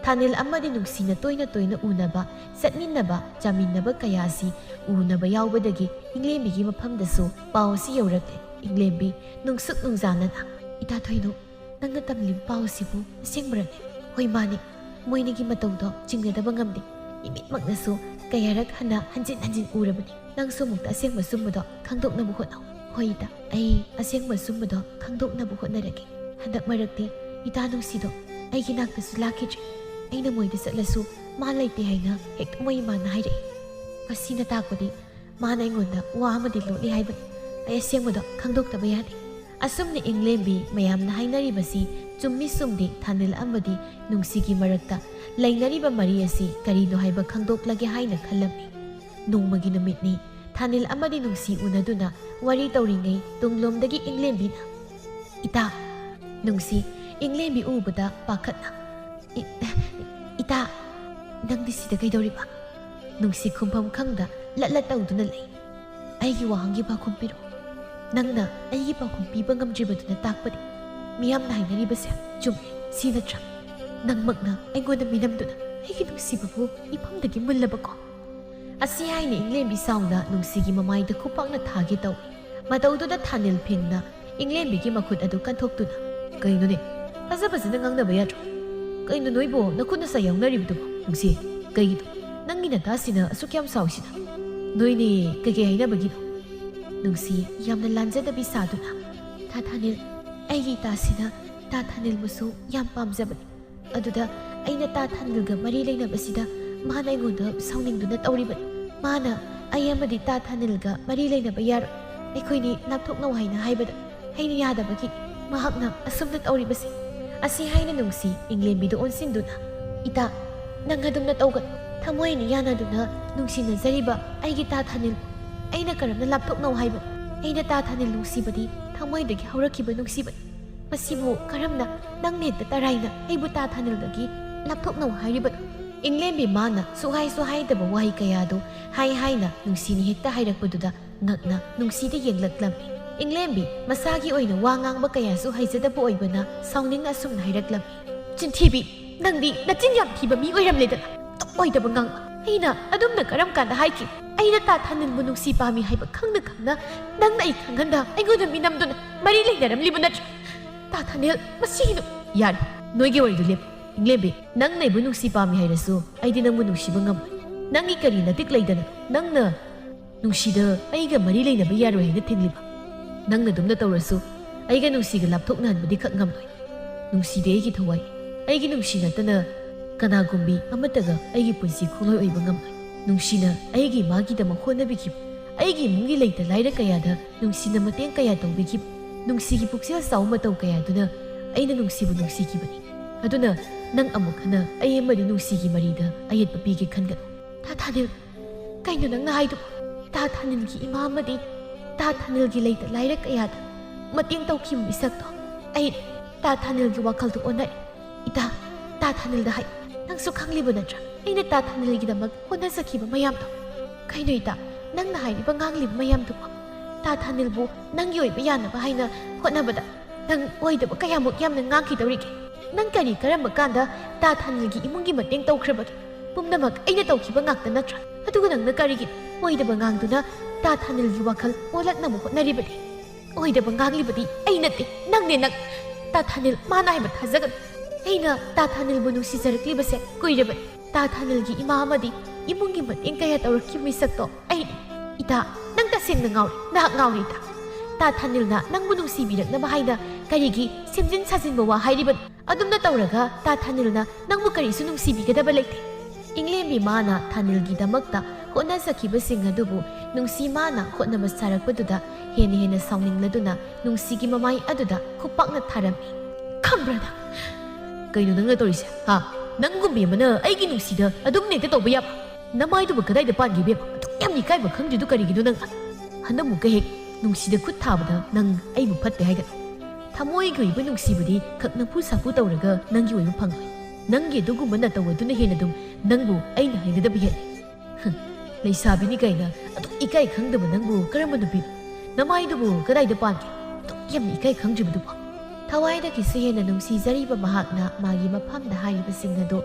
ꯊꯥꯅꯤꯜ ꯑꯃꯗꯤ ꯅꯨꯡꯁꯤꯅ ꯇꯣꯏꯅ ꯇꯣꯏꯅ ꯎꯅꯕ, ꯆꯠꯃꯤꯟꯅꯕ, ꯆꯥꯃꯤꯟꯅꯕ ꯀꯌꯥ ꯑꯁꯤ ꯎꯅꯕ ꯌꯥꯎꯕꯗꯒꯤ ꯏꯪꯂꯦꯝꯕꯤꯒꯤ ꯃꯐꯝꯗꯁꯨ ꯄꯥꯎ ꯑꯁꯤ ꯌꯧꯔꯛꯂꯦ꯫ ꯏꯪꯂꯦꯝꯕꯤ ꯅꯨꯡꯁꯨꯛ ꯅꯨꯡꯖꯥꯅꯅ, "ꯏꯇꯥ ꯊꯣꯏꯅꯨ, ꯅꯪꯅ ꯇꯝꯂꯤꯕ ꯄꯥꯎ ꯑꯁꯤꯕꯨ ꯑꯁꯦꯡꯕꯔꯅꯦ?" "ꯍꯣꯏ, ꯃꯥꯅꯦ꯫ ꯃꯣꯏꯅꯤꯒꯤ ꯃꯇꯧꯗꯣ ꯆꯤꯡꯅꯗꯕ ꯉꯝꯗꯦ꯫ ꯏꯃꯤꯠꯃꯛꯅꯁꯨ ꯀꯌꯥꯔꯛ ꯍꯟꯅ ꯍꯟꯖꯤꯟ ꯍꯟꯖꯤꯟ ꯎꯔꯕꯅꯤ꯫ ꯅꯪꯁꯨ ꯑꯃꯨꯛꯇ ꯑꯁꯦꯡꯕ ꯑꯆꯨꯝꯕꯗꯣ ꯈꯪꯗꯣꯛꯅꯕ ꯍꯣꯠꯅꯧ꯫" "ꯍꯣꯏ ꯏꯇꯥ, ꯑꯩ ꯑꯁꯦꯡꯕ ꯑꯆꯨꯝꯕꯗꯣ ꯈꯪꯗꯣꯛꯅꯕ ꯍꯣꯠꯅꯔꯒꯦ꯫ ꯍꯟꯗꯛ ꯃꯔꯛꯇꯤ ꯏꯇꯥ ꯅꯨꯡꯁꯤꯗꯣ ꯑꯩꯒꯤ ꯅꯥꯛꯇꯁꯨ ꯂꯥꯛꯈꯤꯗ꯭ꯔꯦ꯫ ꯑꯩꯅ ꯃꯣꯏꯗ ꯆꯠꯂꯁꯨ ꯃꯥ ꯂꯩꯇꯦ ꯍꯥꯏꯅ ꯍꯦꯛꯇ ꯃꯣꯏ ꯏꯃꯥꯅ ꯍꯥꯏꯔꯛꯏ꯫ ꯃꯁꯤꯅ ꯇꯥꯛꯄꯗꯤ ꯃꯥꯅ ꯑꯩꯉꯣꯟꯗ ꯋꯥ ꯑꯃꯗꯤ ꯂꯣꯠꯂꯤ ꯍꯥꯏꯕꯅꯤ꯫ ꯑꯩ ꯑꯁꯦꯡꯕꯗꯣ ꯈꯪꯗꯣꯛꯇꯕ ꯌꯥꯗꯦ꯫" ꯑꯁꯨꯝꯅ ꯏꯪꯂꯦꯝꯕꯤ ꯃꯌꯥꯝꯅ ꯍꯥꯏꯅꯔꯤꯕꯁꯤ ꯆꯨꯝꯃꯤ ꯆꯨꯝꯗꯦ ꯊꯥꯅꯤꯜ ꯑꯃꯗꯤ ꯅꯨꯡꯁꯤꯒꯤ ꯃꯔꯛꯇ ꯂꯩꯅꯔꯤꯕ ꯃꯔꯤ ꯑꯁꯤ ꯀꯔꯤꯅꯣ ꯍꯥꯏꯕ ꯈꯪꯗꯣꯛꯂꯒꯦ ꯍꯥꯏꯅ ꯈꯜꯂꯝꯃꯤ꯫ ꯅꯣꯡꯃꯒꯤ ꯅꯨꯃꯤꯠꯅꯤ꯫ ꯊꯥꯅꯤꯜ ꯑꯃꯗꯤ ꯅꯨꯡꯁꯤ ꯎꯅꯗꯨꯅ ꯋꯥꯔꯤ ꯇꯧꯔꯤꯉꯩ ꯇꯨꯡꯂꯣꯝꯗꯒꯤ ꯏꯪꯂꯦꯝꯕꯤꯅ, "ꯏꯇꯥ!" ꯅꯨꯡꯁꯤ ꯏꯪꯂꯦꯝꯕꯤ ꯎꯕꯗ ꯄꯥꯈꯠꯅ, "ꯏ-, ꯏꯇꯥ!" ꯅꯪꯗꯤ ꯁꯤꯗ ꯀꯩꯗꯧꯔꯤꯕ? ꯅꯨꯡꯁꯤ ꯈꯨꯝꯐꯝ ꯈꯪꯗ ꯂꯠ ꯂꯠ ꯇꯧꯗꯨꯅ ꯂꯩ꯫ ꯑꯩꯒꯤ ꯋꯥꯍꯪꯒꯤ ꯄꯥꯎꯈꯨꯝ ꯄꯤꯔꯛꯎ꯫ ꯅꯪꯅ ꯑꯩꯒꯤ ꯄꯥꯎꯈꯨꯝ ꯄꯤꯕ ꯉꯝꯗ꯭ꯔꯤꯕꯗꯨꯅ ꯇꯥꯛꯄꯗꯤ ꯃꯤꯌꯥꯝꯅ ꯍꯥꯏꯅꯔꯤꯕꯁꯦ ꯆꯨꯝꯃꯦ, ꯁꯤ ꯅꯠꯇ꯭ꯔꯥ? ꯅꯪꯃꯛꯅ ꯑꯩꯉꯣꯟꯗ ꯃꯤꯅꯝꯗꯨꯅ ꯑꯩꯒꯤ ꯅꯨꯡꯁꯤꯕꯕꯨ ꯏꯐꯝꯗꯒꯤ ꯃꯨꯜꯂꯕꯀꯣ꯫ ꯑꯁꯤ ꯍꯥꯏꯅ ꯏꯪꯂꯦꯝꯕꯤ ꯁꯥꯎꯅ ꯅꯨꯡꯁꯤꯒꯤ ꯃꯃꯥꯏꯗ ꯈꯨꯄꯥꯛꯅ ꯊꯥꯒꯦ ꯇꯧꯏ꯫ ꯃꯇꯧꯗꯨꯗ ꯊꯥꯅꯤꯜ ꯐꯤꯡꯅ ꯏꯪꯂꯦꯝꯕꯤꯒꯤ ꯃꯈꯨꯠ ꯑꯗꯨ ꯀꯟꯊꯣꯛꯇꯨꯅ, "ꯀꯩꯅꯣꯅꯦ? ꯐꯖ ꯐꯖꯅ ꯉꯥꯡꯅꯕ ꯌꯥꯗ꯭ꯔꯣ? ꯀꯩꯅꯣ ꯅꯣꯏꯕꯣ ꯅꯈꯨꯠ ꯅꯁꯥ ꯌꯥꯎꯅꯔꯤꯕꯗꯨꯕꯣ? ꯅꯨꯡꯁꯤ, ꯀꯩꯒꯤꯅꯣ? ꯅꯪꯒꯤ ꯅꯇꯥꯁꯤꯅ ꯑꯁꯨꯛ ꯌꯥꯝ ꯁꯥꯎꯏꯁꯤꯅ? ꯅꯣꯏꯅꯦ ꯀꯩꯀꯩ ꯍꯥꯏꯅꯕꯒꯤꯅꯣ?" ꯅꯨꯡꯁꯤ ꯌꯥꯝꯅ ꯂꯥꯟꯖꯗꯕꯤ ꯁꯥꯗꯨꯅ, "ꯇꯥ ꯊꯥꯅꯤꯜ, ꯑꯩꯒꯤ ꯏꯇꯥꯁꯤꯅ ꯇꯥ ꯊꯥꯅꯤꯜꯕꯨꯁꯨ ꯌꯥꯝ ꯄꯥꯝꯖꯕꯅꯤ꯫ ꯑꯗꯨꯗ ꯑꯩꯅ ꯇꯥ ꯊꯥꯅꯤꯜꯒ ꯃꯔꯤ ꯂꯩꯅꯕꯁꯤꯗ ꯃꯥꯅ ꯑꯩꯉꯣꯟꯗ ꯁꯥꯎꯅꯤꯡꯗꯨꯅ ꯇꯧꯔꯤꯕꯅꯤ꯫ ꯃꯥꯅ ꯑꯩ ꯑꯃꯗꯤ ꯇꯥ ꯊꯥꯅꯤꯜꯒ ꯃꯔꯤ ꯂꯩꯅꯕ ꯌꯥꯔꯣꯏ, ꯑꯩꯈꯣꯏꯅꯤ ꯂꯥꯞꯊꯣꯛꯅꯧ ꯍꯥꯏꯅ ꯍꯥꯏꯕꯗ ꯑꯩꯅ ꯌꯥꯗꯕꯒꯤ ꯃꯍꯥꯛꯅ ꯑꯁꯨꯝꯅ ꯇꯧꯔꯤꯕꯁꯤ꯫" ꯑꯁꯤ ꯍꯥꯏꯅ ꯅꯨꯡꯁꯤ ꯏꯪꯂꯦꯝꯕꯤꯗ ꯑꯣꯟꯁꯤꯟꯗꯨꯅ, "ꯏꯇꯥ, ꯅꯪ ꯑꯗꯨꯝꯅ ꯇꯧꯒꯅꯨ꯫ ꯊꯃꯣꯏꯅ ꯌꯥꯅꯗꯨꯅ ꯅꯨꯡꯁꯤꯅꯖꯔꯤꯕ ꯑꯩꯒꯤ ꯇꯥ ꯊꯥꯅꯤꯜ ꯑꯩꯅ ꯀꯔꯝꯅ ꯂꯥꯞꯊꯣꯛꯅꯧ ꯍꯥꯏꯕꯅꯣ? ꯑꯩꯅ ꯇꯥ ꯊꯥꯅꯤꯜ ꯅꯨꯡꯁꯤꯕꯗꯤ ꯊꯃꯣꯏꯗꯒꯤ ꯍꯧꯔꯛꯈꯤꯕ ꯅꯨꯡꯁꯤꯕꯅꯤ꯫ ꯃꯁꯤꯕꯨ ꯀꯔꯝꯅ ꯅꯪꯅ ꯍꯦꯛꯇ ꯇꯔꯥꯏꯅ ꯑꯩꯕꯨ ꯇꯥ ꯊꯥꯅꯤꯜꯗꯒꯤ ꯂꯥꯞꯊꯣꯛꯅꯧ ꯍꯥꯏꯔꯤꯕꯅꯣ?" ꯏꯪꯂꯦꯝꯕꯤ ꯃꯥꯅ ꯁꯨꯛꯍꯥꯏꯁꯨ ꯍꯥꯏꯗꯕ ꯋꯥꯍꯩ ꯀꯌꯥꯗꯨ ꯍꯥꯏ ꯍꯥꯏꯅ ꯅꯨꯡꯁꯤꯅ ꯍꯦꯛꯇ ꯍꯥꯏꯔꯛꯄꯗꯨꯗ ꯉꯛꯅ ꯅꯨꯡꯁꯤꯗ ꯌꯦꯡꯂꯛꯂꯝꯃꯤ꯫ ꯏꯪꯂꯦꯝꯕꯤ ꯃꯁꯥꯒꯤ ꯑꯣꯏꯅ ꯋꯥ ꯉꯥꯡꯕ ꯀꯌꯥꯁꯨ ꯍꯩꯖꯗꯕ ꯑꯣꯏꯕꯅ ꯁꯥꯎꯅꯤꯡꯅ ꯑꯁꯨꯝꯅ ꯍꯥꯏꯔꯛꯂꯝꯃꯤ, "ꯆꯤꯟꯊꯤꯕꯤ, ꯅꯪꯗꯤ ꯅꯆꯤꯟ ꯌꯥꯝ ꯊꯤꯕ ꯃꯤ ꯑꯣꯏꯔꯝꯂꯦꯗꯅ꯫ ꯇꯞ ꯑꯣꯏꯗꯕ ꯉꯥꯡꯕ꯫ ꯑꯩꯅ ꯑꯗꯨꯝꯅ ꯀꯔꯝ ꯀꯥꯟꯗ ꯍꯥꯏꯈꯤ? ꯑꯩꯅ ꯇꯥ ꯊꯥꯅꯤꯜꯕꯨ ꯅꯨꯡꯁꯤ ꯄꯥꯝꯃꯤ ꯍꯥꯏꯕ ꯈꯪꯅ ꯈꯪꯅ ꯅꯪꯅ ꯑꯩ ꯈꯪꯍꯟꯗ ꯑꯩꯉꯣꯟꯗ ꯃꯤꯅꯝꯗꯨꯅ ꯃꯔꯤ ꯂꯩꯅꯔꯝꯂꯤꯕ ꯅꯠꯇ꯭ꯔꯥ? ꯇꯥ ꯊꯥꯅꯤꯜ, ꯃꯁꯤꯒꯤꯗꯨ꯫" "ꯌꯥꯔꯦ, ꯅꯣꯏꯒꯤ ꯋꯥꯔꯤꯗꯨ ꯂꯦꯞꯄꯨ꯫ ꯏꯪꯂꯦꯝꯕꯤ, ꯅꯪꯅ ꯑꯩꯕꯨ ꯅꯨꯡꯁꯤ ꯄꯥꯝꯃꯤ ꯍꯥꯏꯔꯁꯨ ꯑꯩꯗꯤ ꯅꯪꯕꯨ ꯅꯨꯡꯁꯤꯕ ꯉꯝꯃꯣꯏ꯫ ꯅꯪꯒꯤ ꯀꯔꯤ ꯅꯇꯤꯛ ꯂꯩꯗꯅ ꯅꯪꯅ ꯅꯨꯡꯁꯤꯗ ꯑꯩꯒ ꯃꯔꯤ ꯂꯩꯅꯕ ꯌꯥꯔꯣꯏ ꯍꯥꯏꯅ ꯊꯤꯡꯂꯤꯕ? ꯅꯪꯅ ꯑꯗꯨꯝꯅ ꯇꯧꯔꯁꯨ ꯑꯩꯒ ꯅꯨꯡꯁꯤꯒ ꯂꯥꯞꯊꯣꯛꯅꯍꯟꯕꯗꯤ ꯈꯛ ꯉꯝꯂꯣꯏ꯫ ꯅꯨꯡꯁꯤꯗꯤ ꯑꯩꯒꯤ ꯊꯋꯥꯏ, ꯑꯩꯒꯤ ꯅꯨꯡꯁꯤ ꯅꯠꯇꯅ ꯀꯅꯥꯒꯨꯝꯕꯤ ꯑꯃꯠꯇꯒ ꯑꯩꯒꯤ ꯄꯨꯟꯁꯤ ꯈꯣꯡꯂꯣꯏ ꯑꯣꯏꯕ ꯉꯝꯂꯣꯏ꯫ ꯅꯨꯡꯁꯤꯅ ꯑꯩꯒꯤ ꯏꯃꯥꯒꯤꯗꯃꯛ ꯍꯣꯠꯅꯕꯤꯈꯤꯕ, ꯑꯩꯒꯤ ꯏꯃꯨꯡꯒꯤ ꯂꯩꯇ ꯂꯥꯏꯔ ꯀꯌꯥꯗ ꯅꯨꯡꯁꯤꯅ ꯃꯇꯦꯡ ꯀꯌꯥ ꯇꯧꯕꯤꯈꯤꯕ, ꯅꯨꯡꯁꯤꯒꯤ ꯄꯨꯛꯆꯦꯜ ꯆꯥꯎꯕ ꯃꯇꯧ ꯀꯌꯥꯗꯨꯅ ꯑꯩꯅ ꯅꯨꯡꯁꯤꯕꯨ ꯅꯨꯡꯁꯤꯈꯤꯕꯅꯤ꯫ ꯑꯗꯨꯅ ꯅꯪ ꯑꯃꯨꯛ ꯍꯟꯅ ꯑꯩ ꯑꯃꯗꯤ ꯅꯨꯡꯁꯤꯒꯤ ꯃꯔꯤꯗ ꯑꯌꯦꯠꯄ ꯄꯤꯒꯦ ꯈꯟꯒꯅꯨ꯫" "ꯇꯥ ꯊꯥꯅꯤꯜ, ꯀꯩꯅꯣ ꯅꯪꯅ ꯍꯥꯏꯗꯨꯕꯨ? ꯇꯥ ꯊꯥꯅꯤꯜꯒꯤ ꯏꯃꯥ ꯑꯃꯗꯤ ꯇꯥ ꯊꯥꯅꯤꯜꯒꯤ ꯂꯩꯇ ꯂꯥꯏꯔ ꯀꯌꯥꯗ ꯃꯇꯦꯡ ꯇꯧꯈꯤꯕ ꯃꯤꯁꯛꯇꯣ ꯑꯩ꯫ ꯇꯥ ꯊꯥꯅꯤꯜꯒꯤ ꯋꯥꯈꯜꯗꯨ ꯑꯣꯟꯅꯔꯦ꯫ ꯏꯇꯥ, ꯇꯥ ꯊꯥꯅꯤꯜꯗ ꯍꯥꯏ, ꯅꯪꯁꯨ ꯈꯪꯂꯤꯕ ꯅꯠꯇ꯭ꯔꯥ? ꯑꯩꯅ ꯇꯥ ꯊꯥꯅꯤꯜꯒꯤꯗꯃꯛ ꯍꯣꯠꯅꯖꯈꯤꯕ ꯃꯌꯥꯝꯗꯣ꯫ ꯀꯩꯅꯣ ꯏꯇꯥ, ꯅꯪꯅ ꯍꯥꯏꯔꯤꯕ ꯉꯥꯡꯂꯤꯕ ꯃꯌꯥꯝꯗꯨꯕꯣ? ꯇꯥ ꯊꯥꯅꯤꯜꯕꯨ ꯅꯪꯒꯤ ꯑꯣꯏꯕ ꯌꯥꯅꯕ ꯍꯥꯏꯅ ꯍꯣꯠꯅꯕꯗ ꯅꯪ ꯑꯣꯏꯗꯕ ꯀꯌꯥꯃꯨꯛ ꯌꯥꯝꯅ ꯉꯥꯡꯈꯤꯗꯧꯔꯤꯒꯦ? ꯅꯪ ꯀꯔꯤ ꯀꯔꯝꯕ ꯀꯥꯟꯗ ꯇꯥ ꯊꯥꯅꯤꯜꯒꯤ ꯏꯃꯨꯡꯒꯤ ꯃꯇꯦꯡ ꯇꯧꯈ꯭ꯔꯕꯒꯦ? ꯄꯨꯝꯅꯃꯛ ꯑꯩꯅ ꯇꯧꯈꯤꯕ ꯉꯥꯛꯇ ꯅꯠꯇ꯭ꯔꯥ? ꯑꯗꯨꯒ ꯅꯪꯅ ꯀꯔꯤꯒꯤ ꯑꯣꯏꯗꯕ ꯉꯥꯡꯗꯨꯅ ꯇꯥ ꯊꯥꯅꯤꯜꯒꯤ ꯋꯥꯈꯜ ꯑꯣꯜꯂꯛꯅꯕ ꯍꯣꯠꯅꯔꯤꯕꯗꯤ? ꯑꯣꯏꯗꯕ ꯉꯥꯡꯂꯤꯕꯗꯤ ꯑꯩ ꯅꯠꯇꯦ, ꯅꯪꯅꯦ ꯅꯪ꯫ ꯇꯥ ꯊꯥꯅꯤꯜ ꯃꯥꯅ ꯍꯥꯏꯕ ꯊꯥꯖꯒꯅꯨ꯫ ꯑꯩꯅ ꯇꯥ ꯊꯥꯅꯤꯜꯕꯨ ꯅꯨꯡꯁꯤꯖꯔꯛꯂꯤꯕꯁꯦ ꯀꯨꯏꯔꯕꯅꯤ꯫ ꯇꯥ ꯊꯥꯅꯤꯜꯒꯤ ꯏꯃꯥ ꯑꯃꯗꯤ ꯏꯃꯨꯡꯒꯤ ꯃꯇꯦꯡ ꯀꯌꯥ ꯇꯧꯔꯛꯈꯤꯕ ꯃꯤꯁꯛꯇꯣ ꯑꯩꯅꯤ꯫ ꯏꯇꯥ, ꯅꯪ ꯇꯁꯦꯡꯅ ꯉꯥꯎꯔꯦ, ꯅꯍꯥꯛ ꯉꯥꯎꯔꯦ ꯏꯇꯥ꯫ ꯇꯥ ꯊꯥꯅꯤꯜꯅ ꯅꯪꯕꯨ ꯅꯨꯡꯁꯤꯕꯤꯔꯛꯅꯕ ꯍꯥꯏꯅ ꯀꯔꯤꯒꯤ ꯁꯦꯝꯖꯤꯟ ꯁꯥꯖꯤꯟꯕ ꯋꯥ ꯍꯥꯏꯔꯤꯕꯅꯣ? ꯑꯗꯨꯝꯅ ꯇꯧꯔꯒ ꯇꯥ ꯊꯥꯅꯤꯜꯅ ꯅꯪꯕꯨ ꯀꯔꯤꯁꯨ ꯅꯨꯡꯁꯤꯕꯤꯒꯗꯕ ꯂꯩꯇꯦ꯫ ꯏꯪꯂꯦꯝꯕꯤ ꯃꯥꯅ ꯊꯥꯅꯤꯜꯒꯤꯗꯃꯛꯇ ꯍꯣꯠꯅꯖꯈꯤꯕꯁꯤꯡ ꯑꯗꯨꯕꯨ ꯅꯨꯡꯁꯤ ꯃꯥꯅ ꯍꯣꯠꯅꯕ ꯁꯥꯔꯛꯄꯗꯨꯗ ꯍꯦꯟꯅ ꯍꯦꯟꯅ ꯁꯥꯎꯅꯤꯡꯂꯗꯨꯅ ꯅꯨꯡꯁꯤꯒꯤ ꯃꯃꯥꯏ ꯑꯗꯨꯗ ꯈꯨꯄꯥꯛꯅ ꯊꯥꯔꯝꯃꯤ꯫ ꯈꯪꯕ꯭ꯔꯥ ꯅꯪ? ꯀꯩꯅꯣ ꯅꯪꯅ ꯇꯧꯔꯤꯁꯦ? ꯍꯥ? ꯅꯪꯒꯨꯝꯕꯤ ꯑꯃꯅ ꯑꯩꯒꯤ ꯅꯨꯡꯁꯤꯗ ꯑꯗꯨꯝ ꯍꯦꯛꯇ ꯇꯧꯕ ꯌꯥꯕ? ꯅꯃꯥꯏꯗꯨꯕꯨ ꯀꯗꯥꯏꯗ ꯄꯥꯟꯒꯦ ꯏꯕꯦꯝꯃ? ꯑꯗꯨꯛ ꯌꯥꯝ ꯏꯀꯥꯏꯕ ꯈꯪꯗ꯭ꯔꯤꯗꯨ ꯀꯔꯤꯒꯤꯅꯣ ꯅꯪ? ꯍꯟꯗꯛꯃꯨꯛꯀ ꯍꯦꯛ ꯅꯨꯡꯁꯤꯗ ꯈꯨꯠ ꯊꯥꯕꯗ ꯅꯪ ꯑꯩꯕꯨ ꯐꯠꯇꯦ ꯍꯥꯏꯒꯅꯨ꯫ ꯊꯃꯣꯏꯒꯤ ꯑꯣꯏꯕ ꯅꯨꯡꯁꯤꯕꯗꯤ ꯈꯛ ꯅꯝꯐꯨ ꯁꯥꯐꯨ ꯇꯧꯔꯒ ꯅꯪꯒꯤ ꯑꯣꯏꯕ ꯐꯪꯂꯣꯏ꯫ ꯅꯪꯒꯤ ꯑꯗꯨꯒꯨꯝꯕ ꯅꯇꯧ ꯑꯗꯨꯅ ꯍꯦꯟꯅ ꯑꯗꯨꯝ ꯅꯪꯕꯨ ꯑꯩꯅ ꯍꯩꯅꯗꯕ ꯍꯦꯜꯂꯤ꯫ ꯍꯨꯝ, ꯂꯩꯁꯥꯕꯤꯅꯤ ꯀꯥꯏꯅ ꯑꯗꯨꯛ ꯏꯀꯥꯏ ꯈꯪꯗꯕ ꯅꯪꯕꯨ ꯀꯔꯝꯕ ꯅꯨꯄꯤꯅꯣ? ꯅꯃꯥꯏꯗꯨꯕꯨ ꯀꯗꯥꯏꯗ ꯄꯥꯟꯒꯦ? ꯑꯗꯨꯛ ꯌꯥꯝꯅ ꯏꯀꯥꯏ ꯈꯪꯗ꯭ꯔꯤꯕꯗꯨꯕꯨ? ꯊꯋꯥꯏꯗꯒꯤꯁꯨ ꯍꯦꯟꯅ ꯅꯨꯡꯁꯤꯖꯔꯤꯕ ꯃꯍꯥꯛꯅ ꯃꯥꯒꯤ ꯃꯐꯝꯗ ꯍꯥꯏꯔꯤꯕꯁꯤꯡ ꯑꯗꯨ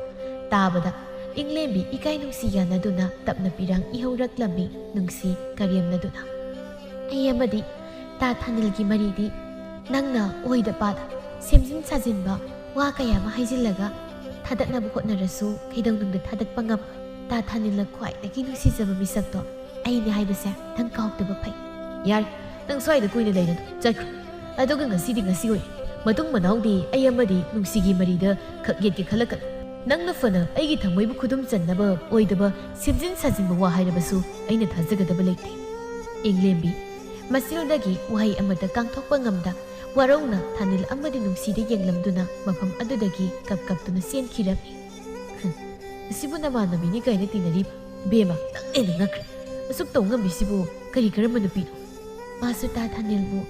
ꯇꯥꯕꯗ ꯏꯪꯂꯦꯝꯕꯤ ꯏꯀꯥꯏ ꯅꯨꯡꯁꯤ ꯌꯥꯅꯗꯨꯅ ꯇꯞꯅ ꯄꯤꯔꯥꯡ ꯏꯍꯧꯔꯛꯂꯝꯃꯤ ꯅꯨꯡꯁꯤ ꯀꯔꯦꯝꯅꯗꯨꯅ꯫ ꯑꯩ ꯑꯃꯗꯤ ꯇꯥ ꯊꯥꯅꯤꯜꯒꯤ ꯃꯔꯤꯗꯤ ꯅꯪꯅ ꯑꯣꯏꯗ ꯄꯥꯗ ꯁꯦꯝꯖꯤꯟ ꯁꯥꯖꯤꯟꯕ ꯋꯥ ꯀꯌꯥ ꯑꯃ ꯍꯥꯏꯖꯤꯜꯂꯒ ꯊꯥꯗꯠꯅꯕ ꯍꯣꯠꯅꯔꯁꯨ ꯀꯩꯗꯧꯅꯨꯡꯗ ꯊꯥꯗꯠꯄ ꯉꯝꯃꯣꯏ꯫ ꯇꯥ ꯊꯥꯅꯤꯜꯅ ꯈ꯭ꯋꯥꯏꯗꯒꯤ ꯅꯨꯡꯁꯤꯖꯕ ꯃꯤꯁꯛꯇꯣ ꯑꯩꯅꯦ ꯍꯥꯏꯕꯁꯦ ꯅꯪ ꯀꯥꯎꯗꯕ ꯐꯩ꯫ ꯌꯥꯔꯦ, ꯅꯪ ꯁ꯭ꯋꯥꯏꯗ ꯀꯨꯏꯅ ꯂꯩꯔꯅꯨ, ꯆꯠꯈ꯭ꯔꯣ꯫ ꯑꯗꯨꯒ ꯉꯁꯤꯗꯤ ꯉꯁꯤ ꯑꯣꯏꯔꯦ꯫ ꯃꯇꯨꯡ ꯃꯅꯥꯎꯗꯤ ꯑꯩ ꯑꯃꯗꯤ ꯅꯨꯡꯁꯤꯒꯤ ꯃꯔꯤꯗ ꯈꯛ ꯌꯦꯠꯀꯦ ꯈꯜꯂꯛꯀꯅꯨ꯫ ꯅꯪꯅ ꯐꯅ ꯑꯩꯒꯤ ꯊꯃꯣꯏꯕꯨ ꯈꯨꯗꯨꯝ ꯆꯟꯅꯕ ꯑꯣꯏꯗꯕ ꯁꯦꯝꯖꯤꯟ ꯁꯥꯖꯤꯟꯕ ꯋꯥ ꯍꯥꯏꯔꯕꯁꯨ ꯑꯩꯅ ꯊꯥꯖꯒꯗꯕ ꯂꯩꯇꯦ꯫ ꯏꯪꯂꯦꯝꯕꯤ, ꯃꯆꯤꯜꯗꯒꯤ ꯋꯥꯍꯩ ꯑꯃꯠꯇ ꯀꯥꯡꯊꯣꯛꯄ ꯉꯝꯗ ꯋꯥꯔꯧꯅ ꯊꯥꯅꯤꯜ ꯑꯃꯗꯤ ꯅꯨꯡꯁꯤꯗ ꯌꯦꯡꯂꯝꯗꯨꯅ ꯃꯐꯝ ꯑꯗꯨꯗꯒꯤ ꯀꯞ ꯀꯞꯇꯨꯅ ꯆꯦꯟꯈꯤꯔꯝꯃꯤ꯫ ꯍꯨꯝ, ꯑꯁꯤꯕꯨ ꯅꯃꯥꯟꯅꯕꯤꯅꯤ ꯀꯥꯏꯅ ꯇꯤꯟꯅꯔꯤꯕ? ꯕꯦꯝꯃ, ꯅꯪꯅ ꯍꯦꯟꯅ ꯉꯛꯈ꯭ꯔꯦ꯫ ꯑꯁꯨꯛ ꯇꯧ ꯉꯝꯕꯤꯁꯤꯕꯨ ꯀꯔꯤ ꯀꯔꯝꯕ ꯅꯨꯄꯤꯅꯣ? ꯃꯥꯁꯨ ꯇꯥ ꯊꯥꯅꯤꯜꯕꯨ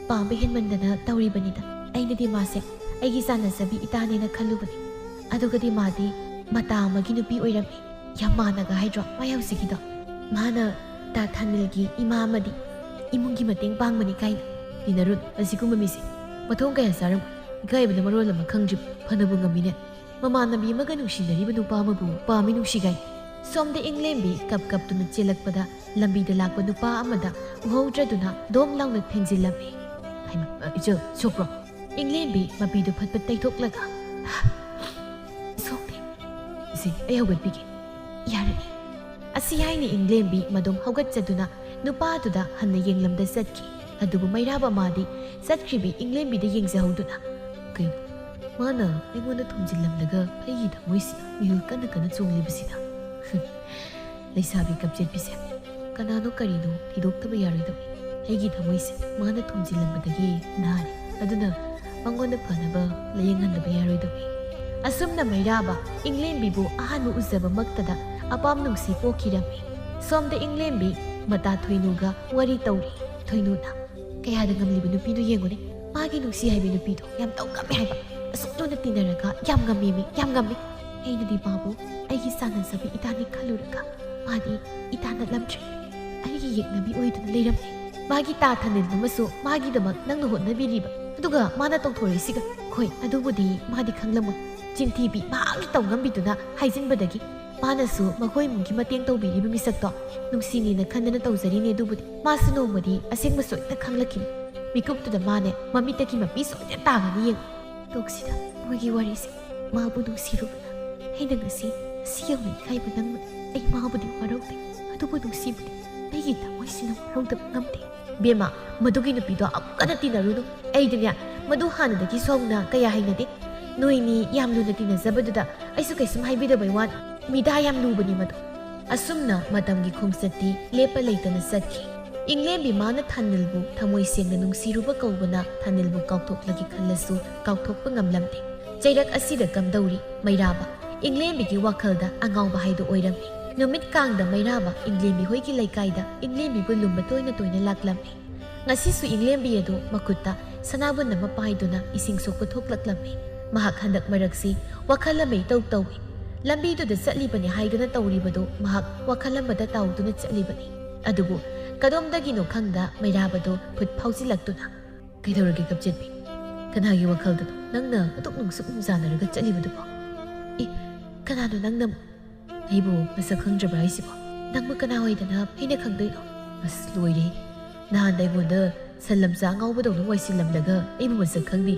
ꯄꯥꯝꯕ ꯍꯦꯟꯃꯟꯗꯅ ꯇꯧꯔꯤꯕꯅꯤꯗ꯫ ꯑꯩꯅꯗꯤ ꯃꯥꯁꯦ ꯑꯩꯒꯤ ꯆꯥꯟꯅꯖꯕꯤ ꯏꯇꯥꯅꯦꯅ ꯈꯜꯂꯨꯕꯅꯤ꯫ ꯑꯗꯨꯒꯗꯤ ꯃꯥꯗꯤ ꯃꯇꯥ ꯑꯃꯒꯤ ꯅꯨꯄꯤ ꯑꯣꯏꯔꯝꯃꯤ꯫ ꯌꯥꯝ ꯃꯥꯟꯅꯒ ꯍꯥꯏꯗ꯭ꯔꯣ ꯃꯥꯏ ꯍꯧꯖꯤꯛꯀꯤꯗꯣ? ꯃꯥꯅ ꯇꯥ ꯊꯥꯅꯤꯜꯒꯤ ꯏꯃꯥ ꯑꯃꯗꯤ ꯏꯃꯨꯡꯒꯤ ꯃꯇꯦꯡ ꯄꯥꯡꯕꯅꯤ ꯀꯥꯏꯅ꯫ ꯇꯤꯟꯅꯔꯨꯅꯨ ꯑꯁꯤꯒꯨꯝꯕ ꯃꯤꯁꯦ꯫ ꯃꯊꯣꯡ ꯀꯌꯥ ꯆꯥꯔꯝꯃꯣꯏ꯫ ꯏꯀꯥꯏꯕꯅ ꯃꯔꯣꯜ ꯑꯃ ꯈꯪꯗ꯭ꯔꯤꯕ꯫ ꯐꯅꯕꯨ ꯉꯝꯃꯤꯅꯦ꯫ ꯃꯃꯥꯟꯅꯕꯤ ꯑꯃꯒ ꯅꯨꯡꯁꯤꯅꯔꯤꯕ ꯅꯨꯄꯥ ꯑꯃꯕꯨ ꯄꯥꯝꯃꯤ ꯅꯨꯡꯁꯤꯒꯥꯏ꯫ ꯁꯣꯝꯗ ꯏꯪꯂꯦꯝꯕꯤ ꯀꯞ ꯀꯞꯇꯨꯅ ꯆꯦꯜꯂꯛꯄꯗ ꯂꯝꯕꯤꯗ ꯂꯥꯛꯄ ꯅꯨꯄꯥ ꯑꯃꯗ ꯎꯍꯧꯗ꯭ꯔꯗꯨꯅ ꯗꯣꯝ ꯂꯥꯎꯅ ꯊꯦꯡꯖꯤꯜꯂꯝꯃꯤ꯫ ꯍꯩꯃꯥ, ꯏꯆꯜ, ꯁꯣꯛꯄ꯭ꯔꯣ? ꯏꯪꯂꯦꯝꯕꯤ ꯃꯄꯤꯗꯨ ꯐꯠ ꯐꯠ ꯇꯩꯊꯣꯛꯂꯒ, "ꯁꯣꯛꯇꯦ꯫ ꯁꯦ, ꯑꯩ ꯍꯧꯒꯠꯄꯤꯒꯦ꯫ ꯌꯥꯔꯅꯤ"꯫ ꯑꯁꯤ ꯍꯥꯏꯅ ꯏꯪꯂꯦꯝꯕꯤ ꯃꯗꯣꯝ ꯍꯧꯒꯠꯆꯗꯨꯅ ꯅꯨꯄꯥꯗꯨꯗ ꯍꯟꯅ ꯌꯦꯡꯂꯝꯗ ꯆꯠꯈꯤ꯫ ꯑꯗꯨꯕꯨ ꯃꯩꯔꯥꯕ ꯃꯥꯗꯤ ꯆꯠꯈ꯭ꯔꯤꯕꯤ ꯏꯪꯂꯦꯝꯕꯤꯗ ꯌꯦꯡꯖꯍꯧꯗꯨꯅ, "ꯀꯩꯅꯣ, ꯃꯥꯅ ꯑꯩꯉꯣꯟꯗ ꯊꯣꯝꯖꯤꯜꯂꯝꯂꯒ ꯑꯩꯒꯤ ꯊꯃꯣꯏꯁꯤꯗ ꯃꯤꯍꯨꯜ ꯀꯟꯅ ꯀꯟꯅ ꯆꯣꯡꯂꯤꯕꯁꯤꯅ?" ꯂꯩꯁꯥꯕꯤ ꯀꯞꯆꯦꯠꯄꯤꯁꯦ, ꯀꯅꯥꯅꯣ ꯀꯔꯤꯅꯣ ꯊꯤꯗꯣꯛꯇꯕ ꯌꯥꯔꯣꯏꯗꯧꯔꯤ꯫ ꯑꯩꯒꯤ ꯊꯃꯣꯏꯁꯦ ꯃꯥꯅ ꯊꯣꯝꯖꯤꯜꯂꯝꯕꯗꯒꯤ ꯅꯥꯔꯦ꯫ ꯑꯗꯨꯅ ꯃꯉꯣꯟꯗ ꯐꯅꯕ ꯂꯥꯌꯦꯡꯍꯟꯗꯕ ꯌꯥꯔꯣꯏꯗꯧꯔꯤ꯫ ꯑꯁꯨꯝꯅ ꯃꯩꯔꯥꯕ ꯏꯪꯂꯦꯝꯕꯤꯕꯨ ꯑꯍꯥꯟꯕ ꯎꯖꯕꯃꯛꯇꯗ ꯑꯄꯥꯝ ꯅꯨꯡꯁꯤ ꯄꯣꯛꯈꯤꯔꯝꯃꯤ꯫ ꯁꯣꯝꯗ ꯏꯪꯂꯦꯝꯕꯤ ꯃꯇꯥ ꯊꯣꯏꯅꯨꯒ ꯋꯥꯔꯤ ꯇꯧꯔꯤ꯫ ꯊꯣꯏꯅꯨꯅ, "ꯀꯌꯥꯗ ꯉꯝꯂꯤꯕ ꯅꯨꯄꯤꯗꯨ ꯌꯦꯡꯉꯨꯅꯦ꯫ ꯃꯥꯒꯤ ꯅꯨꯡꯁꯤ ꯍꯥꯏꯕꯤ ꯅꯨꯄꯤꯗꯣ ꯌꯥꯝ ꯇꯧ ꯉꯝꯃꯦ ꯍꯥꯏꯕ꯫ ꯑꯁꯨꯛ ꯂꯨꯅ ꯇꯤꯟꯅꯔꯒ ꯌꯥꯝ ꯉꯝꯃꯦꯃꯤ, ꯌꯥꯝ ꯉꯝꯃꯦ꯫ ꯑꯩꯅꯗꯤ ꯃꯥꯕꯨ ꯑꯩꯒꯤ ꯆꯥꯟꯅꯖꯕꯤ ꯏꯇꯥꯅꯤ ꯈꯜꯂꯨꯔꯒ ꯃꯥꯗꯤ ꯏꯇꯥ ꯅꯠꯂꯝꯗ꯭ꯔꯦ꯫ ꯑꯩꯒꯤ ꯌꯦꯛꯅꯕꯤ ꯑꯣꯏꯗꯨꯅ ꯂꯩꯔꯝꯃꯦ꯫ ꯃꯥꯒꯤ ꯇꯥ ꯊꯥꯅꯤꯜ ꯑꯃꯁꯨ ꯃꯥꯒꯤꯗꯃꯛ ꯅꯪꯅ ꯍꯣꯠꯅꯕꯤꯔꯤꯕ꯫ ꯑꯗꯨꯒ ꯃꯥꯅ ꯇꯧꯊꯣꯔꯛꯏꯁꯤꯒ꯫ ꯍꯣꯏ, ꯑꯗꯨꯕꯨꯗꯤ ꯃꯥꯗꯤ ꯈꯪꯂꯝꯃꯣꯏ꯫ ꯆꯤꯟꯊꯤꯕꯤ, ꯃꯍꯥꯛꯅ ꯇꯧ ꯉꯝꯕꯤꯗꯨꯅ ꯍꯥꯏꯖꯤꯟꯕꯗꯒꯤ ꯃꯥꯅꯁꯨ ꯃꯈꯣꯏ ꯏꯃꯨꯡꯒꯤ ꯃꯇꯦꯡ ꯇꯧꯕꯤꯔꯤꯕ ꯃꯤꯁꯛꯇꯣ ꯅꯨꯡꯁꯤꯅꯦꯅ ꯈꯟꯗꯅ ꯇꯧꯖꯔꯤꯅꯦ꯫ ꯑꯗꯨꯕꯨꯗꯤ ꯃꯥꯁꯨ ꯅꯣꯡꯃꯗꯤ ꯑꯁꯦꯡꯕ ꯁꯣꯏꯗꯅ ꯈꯪꯂꯛꯈꯤꯅꯤ꯫ ꯃꯤꯀꯨꯞꯇꯨꯗ ꯃꯥꯅꯦ ꯃꯃꯤꯠꯇꯒꯤ ꯃꯄꯤ ꯁꯣꯏꯗꯅ ꯇꯥꯒꯅꯤ ꯌꯦꯡꯉꯨ꯫ ꯇꯣꯛꯁꯤꯗ ꯃꯣꯏꯒꯤ ꯋꯥꯔꯤꯁꯦ꯫ ꯃꯥꯕꯨ ꯅꯨꯡꯁꯤꯔꯨꯕꯅ ꯑꯩꯅ ꯉꯁꯤ, ꯉꯁꯤ ꯌꯧꯅ ꯏꯀꯥꯏꯕ ꯅꯪꯕꯅꯤ꯫ ꯑꯩ ꯃꯥꯕꯨꯗꯤ ꯋꯥꯔꯧꯗꯦ, ꯑꯗꯨꯕꯨ ꯅꯨꯡꯁꯤꯕꯗꯤ ꯑꯩꯒꯤ ꯊꯃꯣꯏꯁꯤꯅ ꯋꯥꯔꯧꯗꯕ ꯉꯝꯗꯦ꯫ ꯕꯦꯝꯃ, ꯃꯗꯨꯒꯤ ꯅꯨꯄꯤꯗꯣ ꯑꯃꯨꯛ ꯀꯟꯅ ꯇꯤꯟꯅꯔꯨꯅꯨ꯫ ꯑꯩꯗꯤꯅꯦ, ꯃꯗꯨ ꯍꯥꯟꯅꯗꯒꯤ ꯁꯣꯝꯅ ꯀꯌꯥ ꯍꯩꯅꯗꯦ꯫ ꯅꯣꯏꯅꯤ ꯌꯥꯝ ꯂꯨꯅ ꯇꯤꯟꯅꯖꯕꯗꯨꯗ ꯑꯩꯁꯨ ꯀꯩꯁꯨꯝ ꯍꯥꯏꯕꯤꯗꯕꯩ ꯋꯥꯅꯤ꯫ ꯃꯤꯗꯥ ꯌꯥꯝ ꯂꯨꯕꯅꯤ ꯃꯗꯨ꯫ ꯑꯁꯨꯝꯅ ꯃꯇꯝꯒꯤ ꯈꯣꯡꯆꯠꯇꯤ ꯂꯦꯞꯄ ꯂꯩꯇꯅ ꯆꯠꯈꯤ꯫ ꯏꯪꯂꯦꯝꯕꯤ ꯃꯥꯅ ꯊꯥꯅꯤꯜꯕꯨ ꯊꯃꯣꯏ ꯁꯦꯡꯅ ꯅꯨꯡꯁꯤꯔꯨꯕ ꯀꯧꯕꯅ ꯊꯥꯅꯤꯜꯕꯨ ꯀꯥꯎꯊꯣꯛꯂꯒꯦ ꯈꯜꯂꯁꯨ ꯀꯥꯎꯊꯣꯛꯄ ꯉꯝꯂꯝꯗꯦ꯫ ꯆꯩꯔꯛ ꯑꯁꯤꯗ ꯀꯝꯗꯧꯔꯤ? ꯃꯩꯔꯥꯕ꯫ ꯏꯪꯂꯦꯝꯕꯤꯒꯤ ꯋꯥꯈꯜꯗ ꯑꯉꯥꯎꯕ ꯍꯥꯏꯗꯨ ꯑꯣꯏꯔꯝꯃꯤ꯫ ꯅꯨꯃꯤꯠ ꯀꯥꯡꯗ ꯃꯩꯔꯥꯕ ꯏꯪꯂꯦꯝꯕꯤ ꯍꯣꯏꯒꯤ ꯂꯩꯀꯥꯏꯗ ꯏꯪꯂꯦꯝꯕꯤꯕꯨ ꯂꯨꯝꯕ ꯇꯣꯏꯅ ꯇꯣꯏꯅ ꯂꯥꯛꯂꯝꯃꯤ꯫ ꯉꯁꯤꯁꯨ ꯏꯪꯂꯦꯝꯕꯤ ꯑꯗꯨ ꯃꯈꯨꯠꯇ ꯁꯅꯥꯕꯨꯟ ꯑꯃ ꯄꯥꯏꯗꯨꯅ ꯏꯁꯤꯡ ꯁꯣꯛꯄ ꯊꯣꯛꯂꯛꯂꯝꯃꯤ꯫ ꯃꯍꯥꯛ ꯍꯟꯗꯛ ꯃꯔꯛꯁꯤ ꯋꯥꯈꯜ ꯑꯃ ꯏꯇꯧ ꯇꯧꯏ꯫ ꯂꯝꯕꯤꯗꯨꯗ ꯆꯠꯂꯤꯕꯅꯤ ꯍꯥꯏꯗꯨꯅ ꯇꯧꯔꯤꯕꯗꯨ ꯃꯍꯥꯛ ꯋꯥꯈꯜ ꯑꯃꯗ ꯇꯥꯎꯗꯨꯅ ꯆꯠꯂꯤꯕꯅꯤ꯫ ꯑꯗꯨꯕꯨ ꯀꯗꯣꯝꯗꯒꯤꯅꯣ ꯈꯪꯗ ꯃꯩꯔꯥꯕꯗꯨ ꯐꯨꯠ ꯐꯥꯎꯖꯤꯜꯂꯛꯇꯨꯅ, "ꯀꯩꯗꯧꯔꯒꯦ ꯀꯞꯆꯦꯠꯄꯤ? ꯀꯅꯥꯒꯤ ꯋꯥꯈꯜꯗꯅꯣ ꯅꯪꯅ ꯑꯗꯨꯛ ꯅꯨꯡꯁꯨꯛ ꯅꯨꯡꯖꯥꯅꯔꯒ ꯆꯠꯂꯤꯕꯗꯨꯕꯣ? ꯏ, ꯀꯅꯥꯅꯣ ꯅꯪꯅ ꯑꯩꯕꯨ ꯃꯁꯛ ꯈꯪꯗ꯭ꯔꯕ꯭ꯔꯥ ꯍꯥꯏꯁꯤꯕꯣ? ꯅꯪꯕꯨ ꯀꯅꯥ ꯑꯣꯏꯗꯅ ꯑꯩꯅ ꯈꯪꯗꯣꯏꯅꯣ? ꯑꯁ, ꯂꯣꯏꯔꯦ꯫ ꯅꯍꯥꯟꯗ ꯑꯩꯉꯣꯟꯗ ꯁꯟ ꯂꯝꯆꯥ ꯑꯉꯥꯎꯕꯗꯧꯅ ꯋꯥꯏꯁꯤꯜꯂꯝꯂꯒ ꯑꯩꯕꯨ ꯃꯁꯛ ꯈꯪꯗꯦ꯫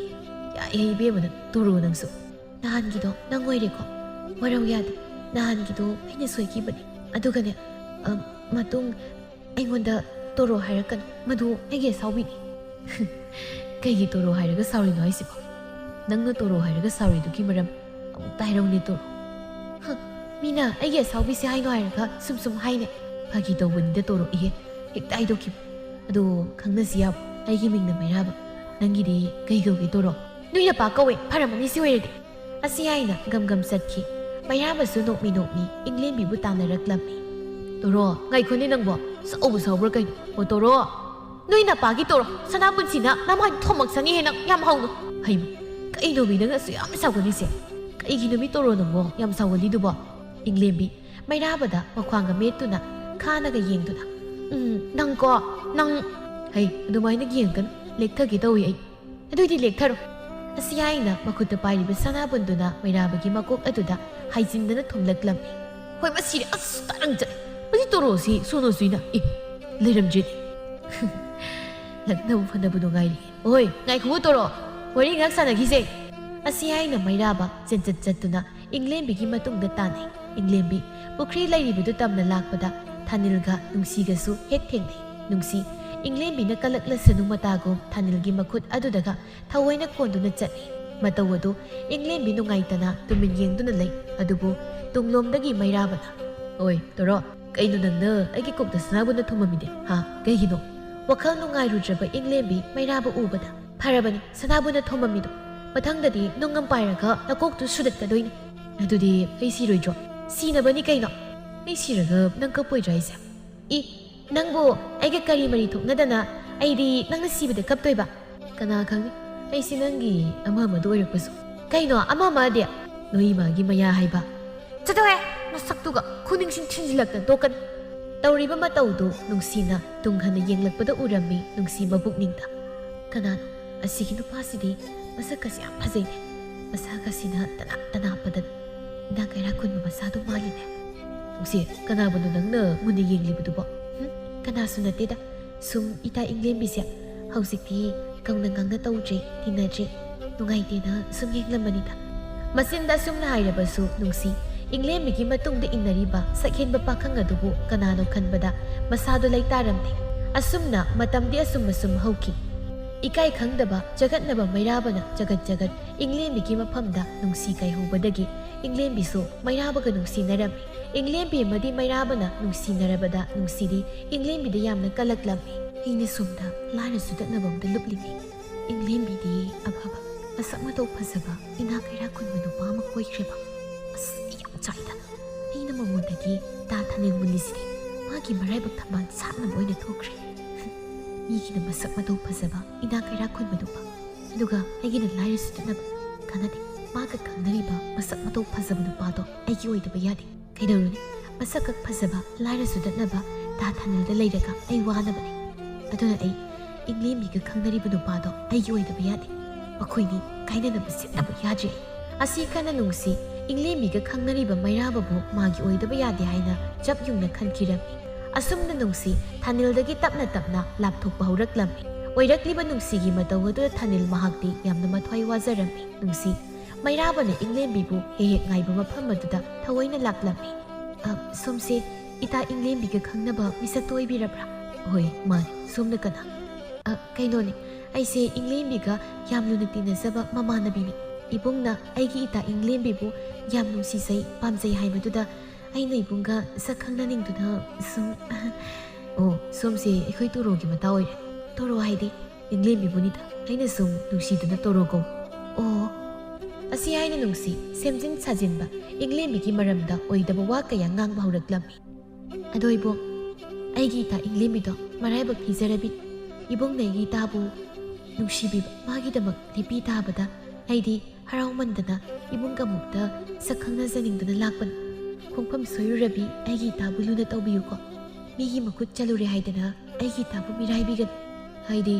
ꯌꯥꯏꯍꯦ ꯏꯕꯦꯝꯃ, ꯅꯪ ꯇꯣꯔꯣ ꯅꯪꯁꯨ꯫ ꯅꯍꯥꯟꯒꯤꯗꯣ ꯅꯪ ꯑꯣꯏꯔꯦꯀꯣ? ꯋꯥꯔꯧ ꯌꯥꯗꯦ꯫ ꯅꯍꯥꯟꯒꯤꯗꯣ ꯑꯩꯅ ꯁꯣꯏꯈꯤꯕꯅꯤ꯫ ꯑꯗꯨꯒꯅꯦ, ꯑ, ꯃꯇꯨꯡ ꯑꯩꯉꯣꯟꯗ ꯇꯣꯔꯣ ꯍꯥꯏꯔꯛꯀꯅꯨ꯫ ꯃꯗꯨ ꯑꯩꯒꯤ ꯑꯁꯥꯎꯕꯤꯅꯤ꯫" "ꯀꯩꯒꯤ ꯇꯣꯔꯣ ꯍꯥꯏꯔꯒ ꯁꯥꯎꯔꯤꯅꯣ ꯍꯥꯏꯁꯤꯕꯣ? ꯅꯪꯅ ꯇꯣꯔꯣ ꯍꯥꯏꯔꯒ ꯁꯥꯎꯔꯤꯗꯨꯒꯤ ꯃꯔꯝ ꯑꯃꯨꯛꯇ ꯍꯥꯏꯔꯧꯅꯦ ꯇꯣꯔꯣ꯫" "ꯍ, ꯃꯤꯅ ꯑꯩꯒꯤ ꯑꯁꯥꯎꯕꯤꯁꯦ ꯍꯥꯏꯅꯣ ꯍꯥꯏꯔꯒ ꯁꯨꯝ ꯁꯨꯝ ꯍꯥꯏꯅꯦ꯫ ꯐꯥꯒꯤ ꯇꯧꯕꯅꯤꯗ ꯇꯣꯔꯣ, ꯏꯍꯦ, ꯍꯦꯛꯇ ꯍꯥꯏꯗꯣꯛꯈꯤꯕ꯫ ꯑꯗꯣ ꯈꯪꯅꯁꯤ ꯌꯥꯕ꯭ꯔꯣ? ꯑꯩꯒꯤ ꯃꯤꯡꯅ ꯃꯩꯔꯥꯕ꯫ ꯅꯪꯒꯤꯗꯤ ꯀꯩ ꯀꯧꯒꯦ ꯇꯣꯔꯣ?" "ꯅꯣꯏ ꯅꯄꯥ ꯀꯧꯋꯦ, ꯐꯔꯝꯃꯅꯤ ꯁꯤ ꯑꯣꯏꯔꯗꯤ꯫" ꯑꯁꯤ ꯍꯥꯏꯅ ꯒꯝ ꯒꯝ ꯆꯠꯈꯤ꯫ ꯃꯩꯔꯥꯕꯁꯨ ꯅꯣꯛꯃꯤ ꯅꯣꯛꯃꯤ ꯏꯪꯂꯦꯝꯕꯤꯕꯨ ꯇꯥꯟꯅꯔꯛꯂꯝꯃꯤ꯫ "ꯇꯣꯔꯣ, ꯉꯥꯏꯈꯣꯅꯦ ꯅꯪꯕꯣ, ꯁꯥꯎꯕꯨ ꯁꯥꯎꯕ꯭ꯔꯥ ꯀꯩꯅꯣ? ꯑꯣ ꯇꯣꯔꯣ, ꯅꯣꯏ ꯅꯄꯥꯒꯤ ꯇꯣꯔꯣ, ꯁꯅꯥꯄꯨꯟꯁꯤꯅ ꯅꯃꯥꯏ ꯊꯣꯝꯃꯛꯁꯅꯤꯍꯦ ꯅꯪ, ꯌꯥꯝ ꯍꯧꯅ꯫" "ꯍꯩꯃ, ꯀꯩꯅꯣꯃꯤ ꯅꯪ ꯑꯁꯨꯛ ꯌꯥꯝ ꯁꯥꯎꯒꯜꯂꯤꯁꯦ? ꯀꯩꯒꯤꯅꯣꯃꯤ ꯇꯣꯔꯣ ꯅꯪꯕꯣ ꯌꯥꯝ ꯁꯥꯎꯒꯜꯂꯤꯗꯨꯕꯣ?" ꯏꯪꯂꯦꯝꯕꯤ ꯃꯩꯔꯥꯕꯗ ꯃꯈ꯭ꯋꯥꯡꯒ ꯃꯦꯠꯇꯨꯅ, ꯈꯥꯅꯒ ꯌꯦꯡꯗꯨꯅ, "ꯎꯝ, ꯅꯪꯀꯣ, ꯅꯪ꯫" "ꯍꯩ, ꯑꯗꯨꯃꯥꯏꯅ ꯌꯦꯡꯒꯅꯨ, ꯂꯦꯛꯊꯒꯦ ꯇꯧꯏ ꯑꯩ꯫" "ꯑꯗꯨꯏꯗꯤ ꯂꯦꯛꯊꯔꯣ꯫" ꯑꯁꯤ ꯍꯥꯏꯅ ꯃꯈꯨꯠꯇ ꯄꯥꯏꯔꯤꯕ ꯁꯅꯥꯕꯨꯟꯗꯨꯅ ꯃꯩꯔꯥꯕꯒꯤ ꯃꯀꯣꯛ ꯑꯗꯨꯗ ꯍꯥꯏꯖꯤꯟꯗꯅ ꯊꯣꯝꯂꯛꯂꯝꯃꯤ꯫ "ꯍꯣꯏ, ꯃꯁꯤꯔꯦ, ꯑꯁ, ꯇꯥꯔꯪ ꯆꯠꯂꯦ꯫ ꯃꯁꯤ ꯇꯣꯔꯣꯁꯤ ꯁꯣꯅꯣ ꯁꯨꯏꯅ, ꯑꯦ, ꯂꯩꯔꯝꯗ꯭ꯔꯦꯅꯦ꯫" "ꯂꯛꯅꯕ ꯐꯅꯕ ꯅꯨꯡꯉꯥꯏꯔꯤ꯫ ꯑꯣꯏ, ꯉꯥꯏꯈꯨꯑꯣ ꯇꯣꯔꯣ, ꯋꯥꯔꯤ ꯉꯥꯏꯍꯥꯛ ꯁꯥꯟꯅꯈꯤꯁꯦ꯫" ꯑꯁꯤ ꯍꯥꯏꯅ ꯃꯩꯔꯥꯕ ꯆꯦꯟꯆꯠ ꯆꯠꯇꯨꯅ ꯏꯪꯂꯦꯝꯕꯤꯒꯤ ꯃꯇꯨꯡꯗ ꯇꯥꯟꯅꯩ꯫ ꯏꯪꯂꯦꯝꯕꯤ ꯄꯨꯈ꯭ꯔꯤ ꯂꯩꯔꯤꯕꯗꯨ ꯇꯝꯅ ꯂꯥꯛꯄꯗ ꯊꯥꯅꯤꯜꯒ ꯅꯨꯡꯁꯤꯒꯁꯨ ꯍꯦꯛ ꯊꯦꯡꯅꯩ꯫ ꯅꯨꯡꯁꯤ ꯏꯪꯂꯦꯝꯕꯤꯅ ꯀꯜꯂꯛꯂꯁꯅꯨ ꯃꯇꯥꯒꯨꯝ ꯊꯥꯅꯤꯜꯒꯤ ꯃꯈꯨꯠ ꯑꯗꯨꯗꯒ ꯊꯑꯣꯏꯅ ꯀꯣꯟꯗꯨꯅ ꯆꯠꯂꯤ꯫ ꯃꯇꯧ ꯑꯗꯨ ꯏꯪꯂꯦꯝꯕꯤ ꯅꯨꯡꯉꯥꯏꯇꯅ ꯇꯨꯃꯤꯟ ꯌꯦꯡꯗꯨꯅ ꯂꯩ꯫ ꯑꯗꯨꯕꯨ ꯇꯨꯡꯂꯣꯝꯗꯒꯤ ꯃꯩꯔꯥꯕꯅ, "ꯑꯣꯏ ꯇꯣꯔꯣ, ꯀꯩꯅꯣ ꯅꯪꯅ ꯑꯩꯒꯤ ꯀꯣꯛꯇ ꯁꯅꯥꯕꯨꯟꯅ ꯊꯨꯝꯃꯝꯃꯤꯗꯤ, ꯍꯥ? ꯀꯩꯒꯤꯅꯣ?" ꯋꯥꯈꯜ ꯅꯨꯡꯉꯥꯏꯔꯨꯗ꯭ꯔꯕ ꯏꯪꯂꯦꯝꯕꯤ ꯃꯩꯔꯥꯕ ꯎꯕꯗ, "ꯐꯔꯕꯅꯤ, ꯁꯅꯥꯕꯨꯟꯅ ꯊꯣꯝꯃꯝꯃꯤꯗꯣ꯫ ꯃꯊꯪꯗꯗꯤ ꯅꯨꯡ ꯑꯃ ꯄꯥꯏꯔꯒ ꯅꯀꯣꯛꯇꯨ ꯁꯨꯗꯠꯀꯗꯣꯏꯅꯤ꯫" "ꯑꯗꯨꯗꯤ ꯑꯩ ꯁꯤꯔꯣꯏꯗ꯭ꯔꯣ?" "ꯁꯤꯅꯕꯅꯤ ꯀꯩꯅꯣ꯫ ꯑꯩ ꯁꯤꯔꯒ ꯅꯪ ꯀꯞꯄꯣꯏꯗ꯭ꯔꯥ ꯍꯥꯏꯁꯦ?" "ꯏ, ꯅꯪꯕꯨ ꯑꯩꯒ ꯀꯔꯤ ꯃꯔꯤ ꯊꯣꯛꯅꯗꯅ ꯑꯩꯗꯤ ꯅꯪꯅ ꯁꯤꯕꯗ ꯀꯞꯇꯣꯏꯕ?" "ꯀꯅꯥ ꯈꯪꯅꯤ, ꯑꯩꯁꯤ ꯅꯪꯒꯤ ꯑꯃ ꯑꯃꯗ ꯑꯣꯏꯔꯛꯄꯁꯨ꯫" "ꯀꯩꯅꯣ ꯑꯃ ꯑꯃꯗꯤ?" "ꯅꯣꯏ ꯏꯃꯥꯒꯤ ꯃꯌꯥ ꯍꯥꯏꯕ, ꯆꯠꯊꯣꯛꯍꯦ! ꯅꯁꯛꯇꯨꯒ ꯈꯨꯅꯤꯡꯁꯤꯡ ꯊꯤꯟꯖꯤꯜꯂꯛꯇꯅ ꯇꯣꯛꯀꯅꯤ꯫ ꯇꯧꯔꯤꯕ ꯃꯇꯧꯗꯨ ꯅꯨꯡꯁꯤꯅ ꯇꯨꯡ ꯍꯟꯅ ꯌꯦꯡꯂꯛꯄꯗ ꯎꯔꯝꯃꯤ ꯅꯨꯡꯁꯤ ꯃꯕꯨꯛꯅꯤꯡꯗ꯫ "ꯀꯅꯥꯅꯣ? ꯑꯁꯤꯒꯤ ꯅꯨꯄꯥꯁꯤꯗꯤ ꯃꯁꯛꯀꯁꯤ ꯌꯥꯝ ꯐꯖꯩꯅꯦ꯫ ꯃꯁꯛꯀꯁꯤꯅ ꯇꯅꯥꯞ ꯇꯅꯥꯞꯄꯗ ꯏꯅꯥ ꯀꯩꯔꯥꯛ ꯈꯨꯟꯕ ꯃꯆꯥꯗꯣ ꯃꯥꯜꯂꯤꯅꯦ꯫ ꯅꯨꯡꯁꯤ, ꯀꯅꯥꯕꯨꯅꯣ ꯅꯪꯅ ꯃꯨꯟꯅ ꯌꯦꯡꯂꯤꯕꯗꯨꯕꯣ? ꯍꯨꯝ? ꯀꯅꯥꯁꯨ ꯅꯠꯇꯦꯗ꯫ ꯁꯨꯝ ꯏꯇꯥ ꯏꯪꯂꯦꯝꯕꯤꯁꯦ ꯍꯧꯖꯤꯛꯇꯤ ꯀꯧꯅ ꯉꯥꯡꯅ ꯇꯧꯗ꯭ꯔꯦ, ꯇꯤꯟꯅꯗ꯭ꯔꯦ꯫ ꯅꯨꯡꯉꯥꯏꯇꯦꯅ ꯁꯨꯝ ꯌꯦꯡꯂꯝꯕꯅꯤꯗ꯫" ꯃꯆꯤꯟꯗ ꯑꯁꯨꯝꯅ ꯍꯥꯏꯔꯕꯁꯨ ꯅꯨꯡꯁꯤ ꯏꯪꯂꯦꯝꯕꯤꯒꯤ ꯃꯇꯨꯡꯗ ꯏꯟꯅꯔꯤꯕ ꯁꯛꯍꯦꯟꯕ ꯄꯥꯈꯪ ꯑꯗꯨꯕꯨ ꯀꯅꯥꯅꯣ ꯈꯟꯕꯗ ꯃꯁꯥꯗꯣ ꯂꯩꯇꯥꯔꯝꯗꯦ꯫ ꯑꯁꯨꯝꯅ ꯃꯇꯝꯗꯤ ꯑꯁꯨꯝ ꯑꯁꯨꯝ ꯍꯧꯈꯤ꯫ ꯏꯀꯥꯏ ꯈꯪꯗꯕ ꯖꯒꯠꯅꯕ ꯃꯩꯔꯥꯕꯅ ꯖꯒꯠ ꯖꯒꯠ ꯏꯪꯂꯦꯝꯕꯤꯒꯤ ꯃꯐꯝꯗ ꯅꯨꯡꯁꯤ ꯀꯥꯏꯍꯧꯕꯗꯒꯤ ꯏꯪꯂꯦꯝꯕꯤꯁꯨ ꯃꯩꯔꯥꯕꯒ ꯅꯨꯡꯁꯤꯅꯔꯝꯃꯤ꯫ ꯏꯪꯂꯦꯝꯕꯤ ꯑꯃꯗꯤ ꯃꯩꯔꯥꯕꯅ ꯅꯨꯡꯁꯤꯅꯔꯕꯗ ꯅꯨꯡꯁꯤꯗꯤ ꯏꯪꯂꯦꯝꯕꯤꯗ ꯌꯥꯝꯅ ꯀꯜꯂꯛꯂꯝꯃꯤ꯫ ꯑꯩꯅ ꯁꯣꯝꯗ ꯂꯥꯏꯔ ꯆꯨꯗꯠꯅꯕ ꯑꯃꯗ ꯂꯨꯞꯂꯤꯉꯩ ꯏꯪꯂꯦꯝꯕꯤꯗꯤ ꯑꯐꯕ, ꯃꯁꯛ ꯃꯇꯧ ꯐꯖꯕ, ꯏꯅꯥꯛ ꯀꯩꯔꯥꯛ ꯈꯨꯟꯕ ꯅꯨꯄꯥ ꯑꯃ ꯀꯣꯏꯈ꯭ꯔꯦꯕ꯫ ꯑꯁ, ꯑꯩ ꯌꯥꯝ ꯆꯥꯛꯏꯗ꯫ ꯑꯩꯅ ꯃꯉꯣꯟꯗꯒꯤ ꯇꯥ ꯊꯥꯅꯤꯜ ꯃꯨꯜꯂꯤꯁꯤꯗꯤ ꯃꯥꯒꯤ ꯃꯔꯥꯏꯕꯛ ꯊꯝꯕꯥꯜ ꯁꯥꯠꯅꯕ ꯑꯣꯏꯅ ꯊꯣꯛꯈ꯭ꯔꯦ꯫ ꯃꯤꯒꯤꯅ ꯃꯁꯛ ꯃꯇꯧ ꯐꯖꯕ, ꯏꯅꯥꯛ ꯀꯩꯔꯥꯛ ꯈꯨꯟꯕ ꯅꯨꯄꯥ, ꯑꯗꯨꯒ ꯑꯩꯒꯤꯅ ꯂꯥꯏꯔ ꯆꯨꯗꯠꯅꯕ꯫ ꯀꯥꯟꯅꯗꯦ, ꯃꯥꯒ ꯈꯪꯅꯔꯤꯕ ꯃꯁꯛ ꯃꯇꯧ ꯐꯖꯕ ꯅꯨꯄꯥꯗꯣ ꯑꯩꯒꯤ ꯑꯣꯏꯗꯕ ꯌꯥꯗꯦ꯫ ꯀꯩꯗꯧꯔꯨꯅꯤ? ꯃꯁꯛ ꯈꯛ ꯐꯖꯕ, ꯂꯥꯏꯔ ꯆꯨꯗꯠꯅꯕ ꯇꯥ ꯊꯥꯅꯤꯜꯗ ꯂꯩꯔꯒ ꯑꯩ ꯋꯥꯅꯕꯅꯦ꯫ ꯑꯗꯨꯅ ꯑꯩ ꯏꯪꯂꯦꯝꯕꯤꯒ ꯈꯪꯅꯔꯤꯕ ꯅꯨꯄꯥꯗꯣ ꯑꯩꯒꯤ ꯑꯣꯏꯗꯕ ꯌꯥꯗꯦ꯫ ꯃꯈꯣꯏꯅꯤ ꯀꯥꯏꯅꯅꯕ ꯁꯤꯟꯅꯕ ꯌꯥꯗ꯭ꯔꯤ꯫ ꯑꯁꯤ ꯈꯟꯅ ꯅꯨꯡꯁꯤ ꯏꯪꯂꯦꯝꯕꯤꯒ ꯈꯪꯅꯔꯤꯕ ꯃꯩꯔꯥꯕꯕꯨ ꯃꯥꯒꯤ ꯑꯣꯏꯗꯕ ꯌꯥꯗꯦ ꯍꯥꯏꯅ ꯆꯞ ꯌꯨꯡꯅ ꯈꯟꯈꯤꯔꯝꯃꯤ꯫ ꯑꯁꯨꯝꯅ ꯅꯨꯡꯁꯤ ꯊꯥꯅꯤꯜꯗꯒꯤ ꯇꯞꯅ ꯇꯞꯅ ꯂꯥꯞꯊꯣꯛꯄ ꯍꯧꯔꯛꯂꯝꯃꯤ꯫ ꯑꯣꯏꯔꯛꯂꯤꯕ ꯅꯨꯡꯁꯤꯒꯤ ꯃꯇꯧ ꯑꯗꯨꯗ ꯊꯥꯅꯤꯜ ꯃꯍꯥꯛꯇꯤ ꯌꯥꯝꯅ ꯃꯊ꯭ꯋꯥꯏ ꯋꯥꯖꯔꯝꯃꯤ꯫ ꯅꯨꯡꯁꯤ ꯃꯩꯔꯥꯕꯅ ꯏꯪꯂꯦꯝꯕꯤꯕꯨ ꯍꯦꯛ ꯍꯦꯛ ꯉꯥꯏꯕ ꯃꯐꯝ ꯑꯗꯨꯗ ꯊꯑꯣꯏꯅ ꯂꯥꯛꯂꯝꯃꯤ꯫ "ꯑ, ꯁꯣꯝꯁꯦ ꯏꯇꯥ ꯏꯪꯂꯦꯝꯕꯤꯒ ꯈꯪꯅꯕ ꯃꯤꯁꯛꯇꯣ ꯑꯣꯏꯕꯤꯔꯕ꯭ꯔꯥ?" "ꯍꯣꯏ, ꯃꯥꯅꯤ꯫ ꯁꯣꯝꯅ ꯀꯅꯥ?" "ꯑ, ꯀꯩꯅꯣꯅꯦ, ꯑꯩꯁꯦ ꯏꯪꯂꯦꯝꯕꯤꯒ ꯌꯥꯝ ꯂꯨꯅ ꯇꯤꯟꯅꯖꯕ ꯃꯃꯥꯟꯅꯕꯤꯅꯤ꯫ ꯏꯕꯨꯡꯅ ꯑꯩꯒꯤ ꯏꯇꯥ ꯏꯪꯂꯦꯝꯕꯤꯕꯨ ꯌꯥꯝ ꯅꯨꯡꯁꯤꯖꯩ, ꯄꯥꯝꯖꯩ ꯍꯥꯏꯕꯗꯨꯗ ꯑꯩꯅ ꯏꯕꯨꯡꯒ ꯁꯛ ꯈꯪꯅꯅꯤꯡꯗꯨꯅ ꯁꯨꯝ꯫" "ꯑꯣ, ꯁꯣꯝꯁꯦ ꯑꯩꯈꯣꯏ ꯇꯣꯔꯣꯒꯤ ꯃꯇꯥ ꯑꯣꯏꯔꯦ꯫" "ꯇꯣꯔꯣ ꯍꯥꯏꯗꯤ?" "ꯏꯪꯂꯦꯝꯕꯤꯕꯨꯅꯤꯗ ꯑꯩꯅ ꯁꯨꯝ ꯅꯨꯡꯁꯤꯗꯨꯅ ꯇꯣꯔꯣ ꯀꯧ꯫" "ꯑꯣ꯫" ꯑꯁꯤ ꯍꯥꯏꯅ ꯅꯨꯡꯁꯤ ꯁꯦꯝꯖꯤꯟ ꯁꯥꯖꯤꯟꯕ ꯏꯪꯂꯦꯝꯕꯤꯒꯤ ꯃꯔꯝꯗ ꯑꯣꯏꯗꯕ ꯋꯥ ꯀꯌꯥ ꯉꯥꯡꯕ ꯍꯧꯔꯛꯂꯝꯃꯤ꯫ "ꯑꯗꯣ ꯏꯕꯨꯡ, ꯑꯩꯒꯤ ꯏꯇꯥ ꯏꯪꯂꯦꯝꯕꯤꯗꯣ ꯃꯔꯥꯏꯕꯛ ꯊꯤꯖꯔꯕꯤ꯫ ꯏꯕꯨꯡꯅ ꯑꯩꯒꯤ ꯏꯇꯥꯕꯨ ꯅꯨꯡꯁꯤꯕꯤꯕ, ꯃꯥꯒꯤꯗꯃꯛ ꯂꯦꯞꯄꯤ ꯇꯥꯕꯗ ꯑꯩꯗꯤ ꯍꯔꯥꯎꯃꯟꯗꯅ ꯏꯕꯨꯡꯒ ꯑꯃꯨꯛꯇ ꯁꯛ ꯈꯪꯅꯖꯅꯤꯡꯗꯨꯅ ꯂꯥꯛꯄꯅꯤ꯫ ꯈꯣꯡꯐꯝ ꯁꯣꯏꯔꯨꯔꯕꯤ, ꯑꯩꯒꯤ ꯏꯇꯥꯕꯨ ꯂꯨꯅ ꯇꯧꯕꯤꯌꯨꯀꯣ꯫ ꯃꯤꯒꯤ ꯃꯈꯨꯠ ꯆꯠꯂꯨꯔꯦ ꯍꯥꯏꯗꯅ ꯑꯩꯒꯤ ꯏꯇꯥꯕꯨ ꯃꯤꯔꯥꯏꯕꯤꯒꯅꯨ꯫ ꯍꯥꯏꯗꯤ,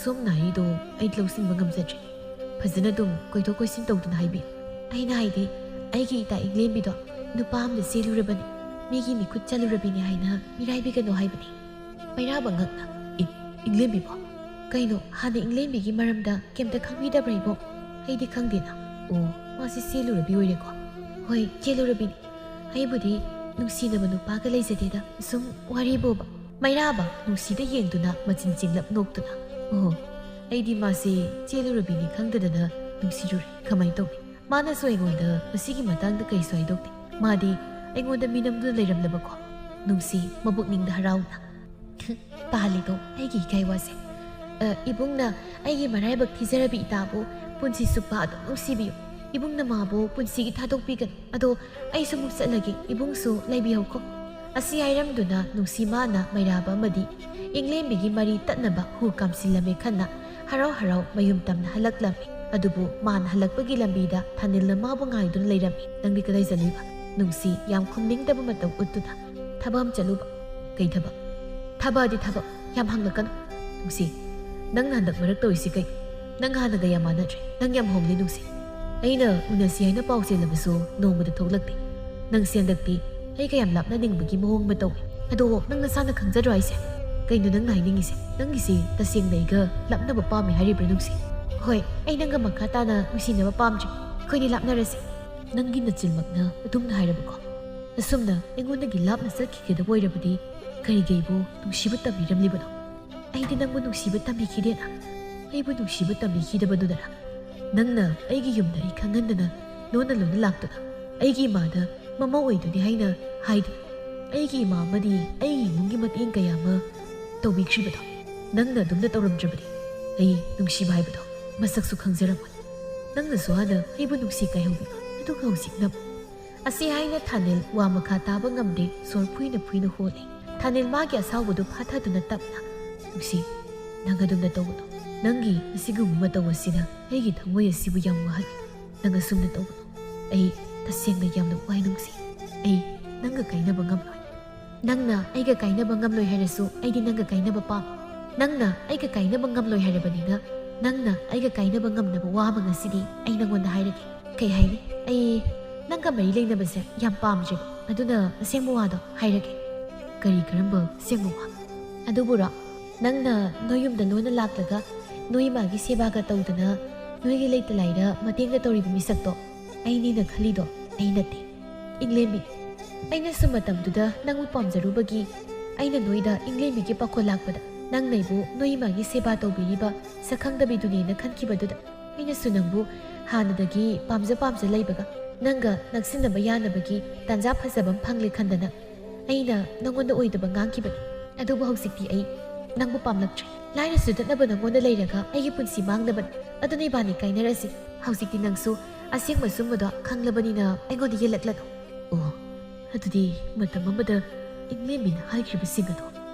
ꯁꯣꯝꯅ ꯍꯥꯏꯔꯤꯗꯣ ꯑꯩ ꯂꯧꯁꯤꯟꯕ ꯉꯝꯖꯗ꯭ꯔꯦ꯫ ꯐꯖꯅ ꯑꯗꯨꯝ ꯀꯣꯏꯊꯣꯛ ꯀꯣꯏꯁꯤꯟ ꯇꯧꯗꯨꯅ ꯍꯥꯏꯕꯤꯌꯨ꯫ ꯑꯩꯅ ꯍꯥꯏꯗꯤ, ꯑꯩꯒꯤ ꯏꯇꯥ ꯏꯪꯂꯦꯝꯕꯤꯗꯣ ꯅꯨꯄꯥ ꯑꯃꯗ ꯆꯦꯜꯂꯨꯔꯕꯅꯤ, ꯃꯤꯒꯤ ꯃꯤꯈꯨꯠ ꯆꯠꯂꯨꯔꯕꯤꯅꯤ ꯍꯥꯏꯅ ꯃꯤꯔꯥꯏꯕꯤꯒꯅꯨ ꯍꯥꯏꯕꯅꯤ꯫ ꯃꯩꯔꯥꯕ ꯉꯛꯅ, "ꯏ, ꯏꯪꯂꯦꯝꯕꯤꯕꯣ? ꯀꯩꯅꯣ, ꯍꯥꯟꯅ ꯏꯪꯂꯦꯝꯕꯤꯒꯤ ꯃꯔꯝꯗ ꯀꯩꯝꯇ ꯈꯪꯕꯤꯗꯕ꯭ꯔꯥ ꯏꯕꯣꯛ? ꯑꯩꯗꯤ ꯈꯪꯗꯦꯅ꯫ ꯑꯣ, ꯃꯥꯁꯤ ꯆꯦꯜꯂꯨꯔꯕꯤ ꯑꯣꯏꯔꯦꯀꯣ?" "ꯍꯣꯏ, ꯆꯦꯜꯂꯨꯔꯕꯤꯅꯤ꯫ ꯑꯩꯕꯨꯗꯤ ꯅꯨꯡꯁꯤꯅꯕ ꯅꯨꯄꯥꯒ ꯂꯩꯖꯗꯦꯗ, ꯁꯨꯝ ꯋꯥꯔꯤꯕꯣꯕ꯫" ꯃꯩꯔꯥꯕ ꯅꯨꯡꯁꯤꯗ ꯌꯦꯡꯗꯨꯅ ꯃꯆꯤꯟ ꯆꯤꯡꯂꯞ ꯅꯣꯛꯇꯨꯅ, "ꯑꯣꯍꯣ, ꯑꯩꯗꯤ ꯃꯥꯁꯦ ꯆꯦꯜꯂꯨꯔꯕꯤꯅꯤ ꯈꯪꯗꯗꯅ ꯅꯨꯡꯁꯤꯔꯨꯔꯦ꯫ ꯀꯃꯥꯏꯅ ꯇꯧꯅꯤ? ꯃꯥꯅꯁꯨ ꯑꯩꯉꯣꯟꯗ ꯃꯁꯤꯒꯤ ꯃꯇꯥꯡꯗ ꯀꯩꯁꯨ ꯍꯥꯏꯗꯣꯛꯇꯦ꯫ ꯃꯥꯗꯤ ꯑꯩꯉꯣꯟꯗ ꯃꯤꯅꯝꯗꯨꯅ ꯂꯩꯔꯝꯂꯕꯀꯣ?" ꯅꯨꯡꯁꯤ ꯃꯕꯨꯛꯅꯤꯡꯗ ꯍꯔꯥꯎꯅ, "ꯄꯥꯜꯂꯤꯗꯣ ꯑꯩꯒꯤ ꯏꯀꯥꯏ ꯋꯥꯁꯦ꯫ ꯑ, ꯏꯕꯨꯡꯅ ꯑꯩꯒꯤ ꯃꯔꯥꯏꯕꯛ ꯊꯤꯖꯔꯕꯤ ꯏꯇꯥꯕꯨ ꯄꯨꯟꯁꯤ ꯆꯨꯞꯄ ꯑꯗꯨꯝ ꯅꯨꯡꯁꯤꯕꯤꯌꯨ꯫ ꯏꯕꯨꯡꯅ ꯃꯥꯕꯨ ꯄꯨꯟꯁꯤꯒꯤ ꯊꯥꯗꯣꯛꯄꯤꯒꯅꯨ꯫ ꯑꯗꯣ ꯑꯩꯁꯨ ꯑꯃꯨꯛ ꯆꯠꯂꯒꯦ, ꯏꯕꯨꯡꯁꯨ ꯂꯩꯕꯤꯍꯧꯀꯣ꯫" ꯑꯁꯤ ꯍꯥꯏꯔꯝꯗꯨꯅ ꯅꯨꯡꯁꯤ ꯃꯥꯅ ꯃꯩꯔꯥꯕ ꯑꯃꯗꯤ ꯏꯪꯂꯦꯝꯕꯤꯒꯤ ꯃꯔꯤ ꯇꯠꯅꯕ ꯍꯨ ꯀꯥꯝꯁꯤꯜꯂꯝꯃꯦ ꯈꯟꯅ ꯍꯔꯥꯎ ꯍꯔꯥꯎ ꯃꯌꯨꯝ ꯇꯝꯅ ꯍꯜꯂꯛꯂꯝꯃꯤ꯫ ꯑꯗꯨꯕꯨ ꯃꯥꯅ ꯍꯜꯂꯛꯄꯒꯤ ꯂꯝꯕꯤꯗ ꯊꯥꯅꯤꯜꯅ ꯃꯥꯕꯨ ꯉꯥꯏꯗꯨꯅ ꯂꯩꯔꯝꯃꯤ꯫ "ꯅꯪꯗꯤ ꯀꯗꯥꯏ ꯆꯠꯂꯤꯕ?" ꯅꯨꯡꯁꯤ ꯌꯥꯝ ꯈꯨꯝꯅꯤꯡꯗꯕ ꯃꯇꯧ ꯎꯠꯇꯨꯅ, "ꯊꯕꯛ ꯑꯃ ꯆꯠꯂꯨꯕ꯫" "ꯀꯩ ꯊꯕꯛ?" "ꯊꯕꯛ ꯑꯗꯤ ꯊꯕꯛ, ꯌꯥꯝ ꯍꯪꯂꯛꯀꯅꯨ꯫" "ꯅꯨꯡꯁꯤ, ꯅꯪꯅ ꯍꯟꯗꯛ ꯃꯔꯛ ꯇꯧꯔꯤꯁꯤ ꯀꯩ? ꯅꯪ ꯍꯥꯟꯅꯒ ꯌꯥꯝ ꯃꯥꯟꯅꯗ꯭ꯔꯦ꯫ ꯅꯪ ꯌꯥꯝ ꯍꯣꯡꯂꯦ ꯅꯨꯡꯁꯤ꯫ ꯑꯩꯅ ꯎꯅꯁꯤ ꯍꯥꯏꯅ ꯄꯥꯎ ꯆꯦꯜꯂꯕꯁꯨ ꯅꯣꯡꯃꯗ ꯊꯣꯛꯂꯛꯇꯦ꯫ ꯅꯪꯁꯦ ꯍꯟꯗꯛꯇꯤ ꯑꯩꯒ ꯌꯥꯝ ꯂꯥꯞꯅꯅꯤꯡꯕꯒꯤ ꯃꯑꯣꯡ ꯑꯃ ꯇꯧꯏ꯫ ꯑꯗꯣ ꯅꯪ ꯅꯁꯥꯅ ꯈꯪꯖꯗ꯭ꯔꯣ ꯍꯥꯏꯁꯦ? ꯀꯩꯅꯣ ꯅꯪꯅ ꯍꯥꯏꯅꯤꯡꯉꯤꯁꯦ? ꯅꯪꯒꯤꯁꯤ ꯇꯁꯦꯡꯅ ꯑꯩꯒ ꯂꯥꯞꯅꯕ ꯄꯥꯝꯃꯤ ꯍꯥꯏꯔꯤꯕ꯭ꯔꯥ ꯅꯨꯡꯁꯤ?" "ꯍꯣꯏ, ꯑꯩ ꯅꯪꯒ ꯃꯈꯥ ꯇꯥꯅ ꯅꯨꯡꯁꯤꯅꯕ ꯄꯥꯝꯗ꯭ꯔꯦ꯫ ꯑꯩꯈꯣꯏꯅꯤ ꯂꯥꯞꯅꯔꯁꯦ꯫" "ꯅꯪꯒꯤ ꯅꯆꯤꯟꯃꯛꯅ ꯑꯗꯨꯝꯅ ꯍꯥꯏꯔꯕꯀꯣ? ꯑꯁꯨꯝꯅ ꯑꯩꯉꯣꯟꯗꯒꯤ ꯂꯥꯞꯅ ꯆꯠꯈꯤꯒꯗꯕ ꯑꯣꯏꯔꯕꯗꯤ ꯀꯔꯤꯒꯤ ꯑꯩꯕꯨ ꯅꯨꯡꯁꯤꯕ ꯇꯝꯕꯤꯔꯝꯂꯤꯕꯅꯣ? ꯑꯩꯗꯤ ꯅꯪꯕꯨ ꯅꯨꯡꯁꯤꯕ ꯇꯝꯕꯤꯈꯤꯗꯦꯅ꯫ ꯑꯩꯕꯨ ꯅꯨꯡꯁꯤꯕ ꯇꯝꯕꯤꯈꯤꯗꯕꯗꯨꯅꯔ ꯅꯪꯅ ꯑꯩꯒꯤ ꯌꯨꯝꯗ ꯑꯩ ꯈꯪꯍꯟꯗꯅ ꯂꯣꯟꯅ ꯂꯣꯟꯅ ꯂꯥꯛꯇꯨꯅ ꯑꯩꯒꯤ ꯏꯃꯥꯗ ꯃꯃꯧ ꯑꯣꯏꯗꯣꯏꯅꯤ ꯍꯥꯏꯅ ꯍꯥꯏꯗꯨꯅ ꯑꯩꯒꯤ ꯏꯃꯥ ꯑꯃꯗꯤ ꯑꯩꯒꯤ ꯏꯃꯨꯡꯒꯤ ꯃꯇꯦꯡ ꯀꯌꯥ ꯑꯃ ꯇꯧꯕꯤꯈ꯭ꯔꯤꯕꯗꯣ ꯅꯪꯅ ꯑꯗꯨꯝꯅ ꯇꯧꯔꯝꯗ꯭ꯔꯕꯗꯤ ꯑꯩ ꯅꯨꯡꯁꯤꯕ ꯍꯥꯏꯕꯗꯣ ꯃꯁꯛꯁꯨ ꯈꯪꯖꯔꯝꯃꯣꯏ꯫ ꯅꯪꯅꯁꯨ ꯍꯥꯟꯅ ꯑꯩꯕꯨ ꯅꯨꯡꯁꯤ ꯀꯥꯏꯍꯧꯕꯤꯕ, ꯑꯗꯨꯒ ꯍꯧꯖꯤꯛꯅ" ꯑꯁꯤ ꯍꯥꯏꯅ ꯊꯥꯅꯤꯜ ꯋꯥ ꯃꯈꯥ ꯇꯥꯕ ꯉꯝꯗꯦ, ꯁꯣꯔ ꯐꯨꯏꯅ ꯐꯨꯏꯅ ꯍꯣꯜꯂꯤ꯫ ꯊꯥꯅꯤꯜ ꯃꯥꯒꯤ ꯑꯁꯥꯎꯕꯗꯨ ꯐꯥꯊꯗꯨꯅ ꯇꯞꯅ, "ꯅꯨꯡꯁꯤ, ꯅꯪ ꯑꯗꯨꯝꯅ ꯇꯧꯒꯅꯨ꯫ ꯅꯪꯒꯤ ꯑꯁꯤꯒꯨꯝꯕ ꯃꯇꯧ ꯑꯁꯤꯅ ꯑꯩꯒꯤ ꯊꯃꯣꯏ ꯑꯁꯤꯕꯨ ꯌꯥꯝ ꯋꯥꯍꯜꯂꯤ꯫ ꯅꯪ ꯑꯁꯨꯝꯅ ꯇꯧꯒꯅꯨ꯫ ꯑꯩ ꯇꯁꯦꯡꯅ ꯌꯥꯝꯅ ꯋꯥꯏ ꯅꯨꯡꯁꯤ꯫ ꯑꯩ ꯅꯪꯒ ꯀꯥꯏꯅꯕ ꯉꯝꯂꯣꯏ꯫ ꯅꯪꯅ ꯑꯩꯒ ꯀꯥꯏꯅꯕ ꯉꯝꯂꯣꯏ ꯍꯥꯏꯔꯁꯨ ꯑꯩꯗꯤ ꯅꯪꯒ ꯀꯥꯏꯅꯕ ꯄꯥꯝ꯫ ꯅꯪꯅ ꯑꯩꯒ ꯀꯥꯏꯅꯕ ꯉꯝꯂꯣꯏ ꯍꯥꯏꯔꯕꯅꯤꯅ ꯅꯪꯅ ꯑꯩꯒ ꯀꯥꯏꯅꯕ ꯉꯝꯅꯕ ꯋꯥ ꯑꯃ ꯉꯁꯤꯗꯤ ꯑꯩ ꯅꯪꯉꯣꯟꯗ ꯍꯥꯏꯔꯒꯦ꯫ ꯀꯩ ꯍꯥꯏꯅꯤ? ꯑꯩ ꯅꯪꯒ ꯃꯔꯤ ꯂꯩꯅꯕꯁꯦ ꯌꯥꯝ ꯄꯥꯝꯗ꯭ꯔꯦꯕ꯫ ꯑꯗꯨꯅ ꯑꯁꯦꯡꯕ ꯋꯥꯗꯣ ꯍꯥꯏꯔꯒꯦ꯫ ꯀꯔꯤ, ꯀꯔꯝꯕ ꯑꯁꯦꯡꯕ ꯋꯥ? ꯑꯗꯨꯕꯨꯔꯣ, ꯅꯪꯅ ꯅꯣꯏ ꯌꯨꯝꯗ ꯂꯣꯟꯅ ꯂꯥꯛꯂꯒ ꯅꯣꯏ ꯏꯃꯥꯒꯤ ꯁꯦꯕꯥꯒ ꯇꯧꯗꯅ ꯅꯣꯏꯒꯤ ꯂꯩꯇ ꯂꯥꯏꯔ ꯃꯇꯦꯡꯒ ꯇꯧꯔꯤꯕ ꯃꯤꯁꯛꯇꯣ ꯑꯩꯅꯤꯅ ꯈꯜꯂꯤꯗꯣ ꯑꯩ ꯅꯠꯇꯦ, ꯏꯪꯂꯦꯝꯕꯤ꯫ ꯑꯩꯅꯁꯨ ꯃꯇꯝꯗꯨꯗ ꯅꯪꯕꯨ ꯄꯥꯝꯖꯔꯨꯕꯒꯤ ꯑꯩꯅ ꯅꯣꯏꯗ ꯏꯪꯂꯦꯝꯕꯤꯒꯤ ꯄꯥꯈꯣꯜ ꯂꯥꯛꯄꯗ ꯅꯪꯅ ꯑꯩꯕꯨ ꯅꯣꯏ ꯏꯃꯥꯒꯤ ꯁꯦꯕꯥ ꯇꯧꯕꯤꯔꯤꯕ ꯁꯛꯈꯪꯗꯕꯤꯗꯨꯅꯦꯅ ꯈꯟꯈꯤꯕꯗꯨꯗ ꯑꯩꯅꯁꯨ ꯅꯪꯕꯨ ꯍꯥꯟꯅꯗꯒꯤ ꯄꯥꯝꯖ ꯄꯥꯝꯖ ꯂꯩꯕꯒ ꯅꯪꯒ ꯅꯛꯁꯤꯟꯅꯕ ꯌꯥꯅꯕꯒꯤ ꯇꯥꯟꯖꯥ ꯐꯖꯕ ꯑꯃ ꯐꯪꯂꯦ ꯈꯟꯗꯅ ꯑꯩꯅ ꯅꯪꯉꯣꯟꯗ ꯑꯣꯏꯗꯕ ꯉꯥꯡꯈꯤꯕꯅꯤ꯫ ꯑꯗꯨꯕꯨ ꯍꯧꯖꯤꯛꯇꯤ ꯑꯩ ꯅꯪꯕꯨ ꯄꯥꯝꯂꯛꯇ꯭ꯔꯦ꯫ ꯂꯥꯏꯔ ꯆꯨꯗꯠꯅꯕ ꯅꯪꯉꯣꯟꯗ ꯂꯩꯔꯒ ꯑꯩꯒꯤ ꯄꯨꯟꯁꯤ ꯃꯥꯡꯅꯕꯅꯤ꯫ ꯑꯗꯨꯅ ꯏꯕꯥꯅꯤ ꯀꯥꯏꯅꯔꯁꯤ꯫ ꯍꯧꯖꯤꯛꯇꯤ ꯅꯪꯁꯨ ꯑꯁꯦꯡꯕ ꯑꯆꯨꯝꯕꯗꯣ ꯈꯪꯂꯕꯅꯤꯅ ꯑꯩꯉꯣꯟꯗ ꯌꯦꯜꯂꯛꯂꯅꯨ꯫ ꯑꯣ, ꯑꯗꯨꯗꯤ ꯃꯇꯝ ꯑꯃꯗ ꯏꯪꯂꯦꯝꯕꯤꯅ ꯍꯥꯏꯈ꯭ꯔꯤꯕꯁꯤꯡ ꯑꯗꯣ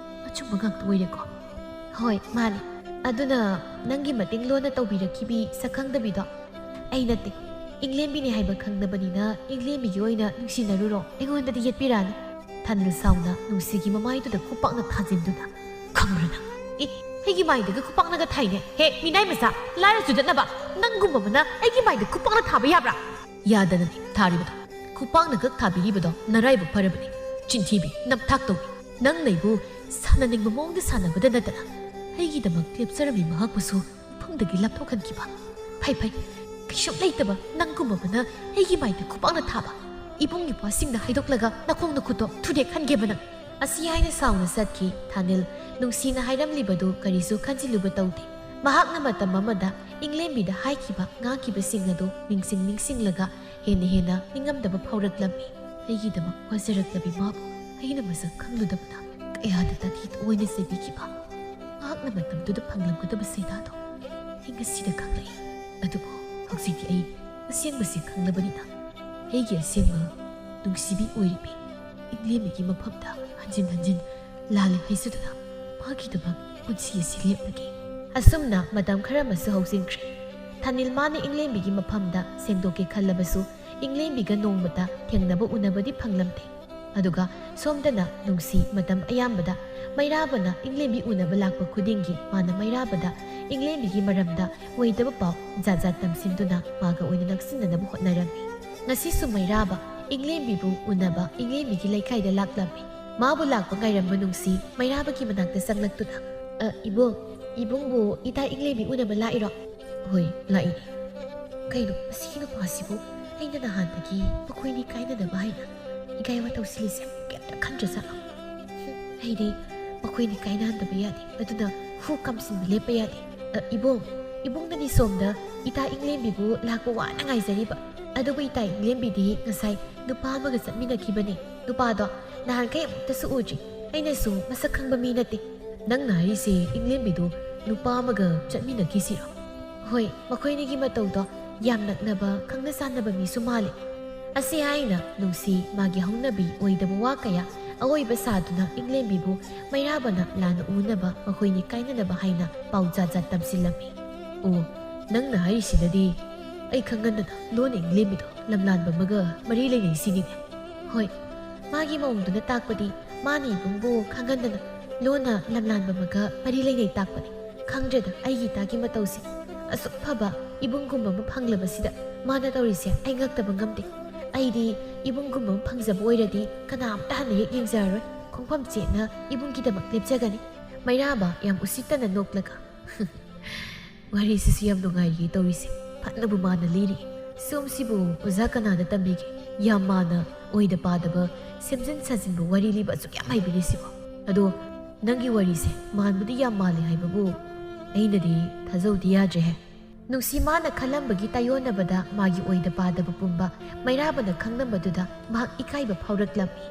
ꯑꯆꯨꯝꯕ ꯉꯥꯛꯇ ꯑꯣꯏꯔꯦꯀꯣ? ꯍꯣꯏ, ꯃꯥꯅꯤ꯫ ꯑꯗꯨꯅ ꯅꯪꯒꯤ ꯃꯇꯦꯡ ꯂꯣꯟꯅ ꯇꯧꯕꯤꯔꯛꯈꯤꯕꯤ ꯁꯛꯈꯪꯗꯕꯤꯗꯣ ꯑꯩ ꯅꯠꯇꯦ, ꯏꯪꯂꯦꯝꯕꯤꯅꯤ ꯍꯥꯏꯕ ꯈꯪꯂꯕꯅꯤꯅ ꯏꯪꯂꯦꯝꯕꯤꯒꯤ ꯑꯣꯏꯅ ꯅꯨꯡꯁꯤꯅꯔꯨꯔꯣ꯫ ꯑꯩꯉꯣꯟꯗꯗꯤ ꯌꯦꯠꯄꯤꯔꯛꯑꯅꯨ꯫ ꯊꯥꯅꯤꯜ ꯁꯥꯎꯅ ꯅꯨꯡꯁꯤꯒꯤ ꯃꯃꯥꯏꯗꯨꯗ ꯈꯨꯄꯥꯛꯅ ꯊꯥꯖꯤꯟꯗꯨꯅ, "ꯈꯪꯕ꯭ꯔꯥ ꯅꯪ? ꯑꯦ, ꯑꯩꯒꯤ ꯃꯥꯏꯗꯒ ꯈꯨꯄꯥꯛꯅꯒ ꯊꯥꯏꯅꯦ꯫ ꯍꯦ, ꯃꯤꯅꯥꯏ ꯃꯆꯥ, ꯂꯥꯏꯔ ꯆꯨꯗꯠꯅꯕ, ꯅꯪꯒꯨꯝꯕ ꯑꯃꯅ ꯑꯩꯒꯤ ꯃꯥꯏꯗ ꯈꯨꯄꯥꯛꯅ ꯊꯥꯕ ꯌꯥꯕ꯭ꯔꯥ?" ꯌꯥꯗꯅꯅꯤ ꯊꯥꯔꯤꯕꯗꯣ꯫ ꯈꯨꯄꯥꯛꯅ ꯈꯛ ꯊꯥꯕꯤꯔꯤꯕꯗꯣ ꯅꯔꯥꯏꯕꯛ ꯐꯔꯕꯅꯤ꯫ ꯆꯤꯟꯊꯤꯕꯤ, ꯅꯝꯊꯥꯛ ꯇꯧꯕꯤ꯫ ꯅꯪꯅ ꯑꯩꯕꯨ ꯁꯥꯟꯅꯅꯤꯡꯕ ꯃꯑꯣꯡꯗ ꯁꯥꯟꯅꯕꯗ ꯅꯠꯇꯅ ꯑꯩꯒꯤꯗꯃꯛ ꯂꯦꯞꯆꯔꯝꯃꯤ ꯃꯍꯥꯛꯄꯨꯁꯨ ꯃꯐꯝꯗꯒꯤ ꯂꯥꯞꯊꯣꯛꯍꯟꯈꯤꯕ꯫ ꯐꯩ, ꯐꯩ꯫ ꯀꯩꯁꯨꯝ ꯂꯩꯇꯕ ꯅꯪꯒꯨꯝꯕ ꯑꯃꯅ ꯑꯩꯒꯤ ꯃꯥꯏꯗ ꯈꯨꯄꯥꯛꯅ ꯊꯥꯕ꯫ ꯏꯕꯨꯡ ꯏꯄ꯭ꯋꯥꯁꯤꯡꯗ ꯍꯥꯏꯗꯣꯛꯂꯒ ꯅꯈꯣꯡ ꯅꯈꯨꯠꯇꯣ ꯊꯨꯗꯦꯛꯍꯟꯒꯦꯕ ꯅꯪ꯫ ꯑꯁꯤ ꯍꯥꯏꯅ ꯁꯥꯎꯅ ꯆꯠꯈꯤ ꯊꯥꯅꯤꯜ꯫ ꯅꯨꯡꯁꯤꯅ ꯍꯥꯏꯔꯝꯂꯤꯕꯗꯨ ꯀꯔꯤꯁꯨ ꯈꯟꯖꯤꯜꯂꯨꯕ ꯇꯧꯗꯦ꯫ ꯃꯍꯥꯛꯅ ꯃꯇꯝ ꯑꯃꯗ ꯏꯪꯂꯦꯝꯕꯤꯗ ꯍꯥꯏꯈꯤꯕ ꯉꯥꯡꯈꯤꯕꯁꯤꯡ ꯑꯗꯨ ꯅꯤꯡꯁꯤꯡ ꯅꯤꯡꯁꯤꯡꯂꯒ ꯍꯦꯟꯅ ꯍꯦꯟꯅ ꯅꯤꯡꯉꯝꯗꯕ ꯐꯥꯎꯔꯛꯂꯝꯃꯤ꯫ ꯑꯩꯒꯤꯗꯃꯛ ꯋꯥꯖꯔꯛꯂꯕꯤ ꯃꯥꯕꯨ ꯑꯩꯅ ꯃꯁꯛ ꯈꯪꯂꯨꯗꯕꯅ ꯀꯌꯥꯗ ꯇꯥꯊꯤ ꯇꯥꯑꯣꯏꯅ ꯆꯩꯕꯤꯈꯤꯕ꯫ ꯃꯍꯥꯛꯅ ꯃꯇꯝꯗꯨꯗ ꯐꯪꯂꯝꯒꯗꯕ ꯁꯩꯗꯥꯗꯣ ꯑꯩ ꯉꯁꯤꯗ ꯈꯪꯂꯛꯏ꯫ ꯑꯗꯨꯕꯨ ꯍꯧꯖꯤꯛꯇꯤ ꯑꯩ ꯑꯁꯦꯡꯕꯁꯤ ꯈꯪꯂꯕꯅꯤꯅ ꯑꯩꯒꯤ ꯑꯁꯦꯡꯕ ꯅꯨꯡꯁꯤꯕꯤ ꯑꯣꯏꯔꯤꯕꯤ ꯏꯪꯂꯦꯝꯕꯤꯒꯤ ꯃꯐꯝꯗ ꯍꯟꯖꯤꯟ ꯍꯟꯖꯤꯟ ꯂꯥꯜꯂꯦ ꯍꯥꯏꯖꯗꯨꯅ ꯃꯥꯒꯤꯗꯃꯛ ꯄꯨꯟꯁꯤ ꯑꯁꯤ ꯂꯦꯞꯂꯒꯦ꯫ ꯑꯁꯨꯝꯅ ꯃꯇꯝ ꯈꯔ ꯑꯃꯁꯨ ꯍꯧꯖꯤꯟꯈ꯭ꯔꯦ꯫ ꯊꯥꯅꯤꯜ ꯃꯥꯅ ꯏꯪꯂꯦꯝꯕꯤꯒꯤ ꯃꯐꯝꯗ ꯁꯦꯡꯗꯣꯛꯀꯦ ꯈꯜꯂꯕꯁꯨ ꯏꯪꯂꯦꯝꯕꯤꯒ ꯅꯣꯡꯃꯇ ꯊꯦꯡꯅꯕ ꯎꯅꯕꯗꯤ ꯐꯪꯂꯝꯗꯦ꯫ ꯑꯗꯨꯒ ꯁꯣꯝꯗꯅ ꯅꯨꯡꯁꯤ ꯃꯇꯝ ꯑꯌꯥꯝꯕꯗ ꯃꯩꯔꯥꯕꯅ ꯏꯪꯂꯦꯝꯕꯤ ꯎꯅꯕ ꯂꯥꯛꯄ ꯈꯨꯗꯤꯡꯒꯤ ꯃꯥꯅ ꯃꯩꯔꯥꯕꯗ ꯏꯪꯂꯦꯝꯕꯤꯒꯤ ꯃꯔꯝꯗ ꯑꯣꯏꯗꯕ ꯄꯥꯎ ꯖꯥꯠ ꯖꯥꯠ ꯇꯝꯁꯤꯟꯗꯨꯅ ꯃꯥꯒ ꯑꯣꯏꯅ ꯅꯛꯁꯤꯟꯅꯅꯕ ꯍꯣꯠꯅꯔꯝꯃꯤ꯫ ꯉꯁꯤꯁꯨ ꯃꯩꯔꯥꯕ ꯏꯪꯂꯦꯝꯕꯤꯕꯨ ꯎꯅꯕ ꯏꯪꯂꯦꯝꯕꯤꯒꯤ ꯂꯩꯀꯥꯏꯗ ꯂꯥꯛꯂꯝꯃꯤ꯫ ꯃꯥꯕꯨ ꯂꯥꯛꯄ ꯉꯥꯏꯔꯝꯕ ꯅꯨꯡꯁꯤ ꯃꯩꯔꯥꯕꯒꯤ ꯃꯅꯥꯛꯇ ꯆꯪꯂꯛꯇꯨꯅ, "ꯑ, ꯏꯕꯨꯡ, ꯏꯕꯨꯡꯕꯨ ꯏꯇꯥ ꯏꯪꯂꯦꯝꯕꯤ ꯎꯅꯕ ꯂꯥꯛꯏꯔꯣ?" "ꯍꯣꯏ, ꯂꯥꯛꯏꯅꯦ꯫ ꯀꯩꯅꯣ, ꯑꯁꯤꯒꯤ ꯅꯨꯄꯥꯁꯤꯕꯨ ꯑꯩꯅ ꯅꯍꯥꯟꯗꯒꯤ ꯃꯈꯣꯏꯅꯤ ꯀꯥꯏꯅꯗꯕ ꯍꯥꯏꯅ ꯏꯀꯥꯏ ꯋꯥ ꯇꯧꯁꯤꯜꯂꯤꯁꯦ ꯀꯩꯝꯇ ꯈꯟꯗ꯭ꯔꯖꯥꯠꯂꯣ? ꯍꯝ, ꯑꯩꯗꯤ ꯃꯈꯣꯏꯅꯤ ꯀꯥꯏꯅꯍꯟꯗꯕ ꯌꯥꯗꯦ, ꯑꯗꯨꯅ ꯍꯨ ꯀꯥꯝꯁꯤꯟꯕ ꯂꯦꯞꯄ ꯌꯥꯗꯦ꯫ ꯑ, ꯏꯕꯨꯡ, ꯏꯕꯨꯡꯅꯗꯤ ꯁꯣꯝꯗ ꯏꯇꯥ ꯏꯪꯂꯦꯝꯕꯤꯕꯨ ꯂꯥꯛꯄ ꯋꯥꯅ ꯉꯥꯏꯖꯔꯤꯕ꯫ ꯑꯗꯨꯕꯨ ꯏꯇꯥ ꯏꯪꯂꯦꯝꯕꯤꯗꯤ ꯉꯁꯥꯏ ꯅꯨꯄꯥ ꯑꯃꯒ ꯆꯠꯃꯤꯟꯅꯈꯤꯕꯅꯦ꯫ ꯅꯨꯄꯥꯗꯣ ꯅꯍꯥꯟꯈꯩ ꯑꯃꯨꯛꯇꯁꯨ ꯎꯗ꯭ꯔꯤ꯫ ꯑꯩꯅꯁꯨ ꯃꯁꯛ ꯈꯪꯕ ꯃꯤ ꯅꯠꯇꯦ꯫" "ꯅꯪꯅ ꯍꯥꯏꯔꯤꯁꯦ ꯏꯪꯂꯦꯝꯕꯤꯗꯨ ꯅꯨꯄꯥ ꯑꯃꯒ ꯆꯠꯃꯤꯟꯅꯈꯤꯁꯤꯔꯣ?" "ꯍꯣꯏ, ꯃꯈꯣꯏꯅꯤꯒꯤ ꯃꯇꯧꯗꯣ ꯌꯥꯝ ꯅꯛꯅꯕ, ꯈꯪꯅ ꯆꯥꯟꯅꯕ ꯃꯤꯁꯨ ꯃꯥꯜꯂꯤ꯫" ꯑꯁꯤ ꯍꯥꯏꯅ ꯅꯨꯡꯁꯤ ꯃꯥꯒꯤ ꯍꯧꯅꯕꯤ ꯑꯣꯏꯗꯕ ꯋꯥ ꯀꯌꯥ ꯑꯑꯣꯏꯕ ꯁꯥꯗꯨꯅ ꯏꯪꯂꯦꯝꯕꯤꯕꯨ ꯃꯩꯔꯥꯕꯅ ꯂꯥꯟꯅ ꯎꯅꯕ, ꯃꯈꯣꯏꯅꯤ ꯀꯥꯏꯅꯅꯕ ꯍꯥꯏꯅ ꯄꯥꯎ ꯖꯥꯠ ꯖꯥꯠ ꯇꯝꯁꯤꯜꯂꯝꯃꯤ꯫ "ꯑꯣ, ꯅꯪꯅ ꯍꯥꯏꯔꯤꯁꯤꯅꯗꯤ ꯑꯩ ꯈꯪꯍꯟꯗꯅ ꯂꯣꯟꯅ ꯏꯪꯂꯦꯝꯕꯤꯗꯣ ꯂꯝꯂꯥꯟꯕ ꯑꯃꯒ ꯃꯔꯤ ꯂꯩꯅꯩ ꯁꯤꯅꯤꯅꯦ?" "ꯍꯣꯏ, ꯃꯥꯒꯤ ꯃꯑꯣꯡꯗꯨꯅ ꯇꯥꯛꯄꯗꯤ ꯃꯥꯅ ꯏꯕꯨꯡꯕꯨ ꯈꯪꯍꯟꯗꯅ ꯂꯣꯟꯅ ꯂꯝꯂꯥꯟꯕ ꯑꯃꯒ ꯃꯔꯤ ꯂꯩꯅꯩ ꯇꯥꯛꯄꯅꯤ꯫ ꯈꯪꯗ꯭ꯔꯦꯗ ꯑꯩꯒꯤ ꯏꯇꯥꯒꯤ ꯃꯇꯧꯁꯦ꯫ ꯑꯁꯨꯛ ꯐꯕ ꯏꯕꯨꯡꯒꯨꯝꯕ ꯑꯃ ꯐꯪꯂꯕꯁꯤꯗ ꯃꯥꯅ ꯇꯧꯔꯤꯁꯦ ꯑꯩ ꯉꯛꯇꯕ ꯉꯝꯗꯦ꯫ ꯑꯩꯗꯤ ꯏꯕꯨꯡꯒꯨꯝꯕ ꯑꯃ ꯐꯪꯖꯕ ꯑꯣꯏꯔꯗꯤ ꯀꯅꯥꯝꯇ ꯍꯟꯅ ꯍꯦꯛ ꯌꯦꯡꯖꯔꯔꯣꯏ꯫ ꯈꯣꯡꯐꯝ ꯆꯦꯠꯅ ꯏꯕꯨꯡꯒꯤꯗꯃꯛ ꯂꯦꯞꯆꯒꯅꯤ꯫" ꯃꯩꯔꯥꯕ ꯌꯥꯝ ꯎꯁꯤꯠꯇꯅ ꯅꯣꯛꯂꯒ, "ꯋꯥꯔꯤꯁꯤꯁꯨ ꯌꯥꯝ ꯅꯨꯡꯉꯥꯏꯔꯤꯌꯦ ꯇꯧꯔꯤꯁꯦ꯫ ꯐꯅꯕꯨ ꯃꯥꯅ ꯂꯤꯔꯤ꯫ ꯁꯣꯝꯁꯤꯕꯨ ꯑꯣꯖꯥ ꯀꯅꯥꯗ ꯇꯝꯕꯤꯒꯦ? ꯌꯥꯝ ꯃꯥꯅ ꯑꯣꯏꯗ ꯄꯥꯗꯕ, ꯁꯦꯝꯖꯤꯟ ꯁꯥꯖꯤꯟꯕ ꯋꯥꯔꯤ ꯂꯤꯕ ꯑꯁꯨꯛ ꯌꯥꯝ ꯍꯩꯕꯤꯔꯤꯁꯤꯕꯣ? ꯑꯗꯣ ꯅꯪꯒꯤ ꯋꯥꯔꯤꯁꯦ ꯃꯥꯟꯕꯨꯗꯤ ꯌꯥꯝ ꯃꯥꯜꯂꯤ ꯍꯥꯏꯕꯕꯨ ꯑꯩꯅꯗꯤ ꯊꯥꯖꯧꯗꯤ ꯌꯥꯗ꯭ꯔꯦꯍꯦ꯫" ꯅꯨꯡꯁꯤ ꯃꯥꯅ ꯈꯜꯂꯝꯕꯒꯤ ꯇꯥꯏꯌꯣꯟꯅꯕꯗ ꯃꯥꯒꯤ ꯑꯣꯏꯗ ꯄꯥꯗꯕ ꯄꯨꯝꯕ ꯃꯩꯔꯥꯕꯅ ꯈꯪꯂꯝꯕꯗꯨꯗ ꯃꯍꯥꯛ ꯏꯀꯥꯏꯕ ꯐꯥꯎꯔꯛꯂꯝꯃꯤ꯫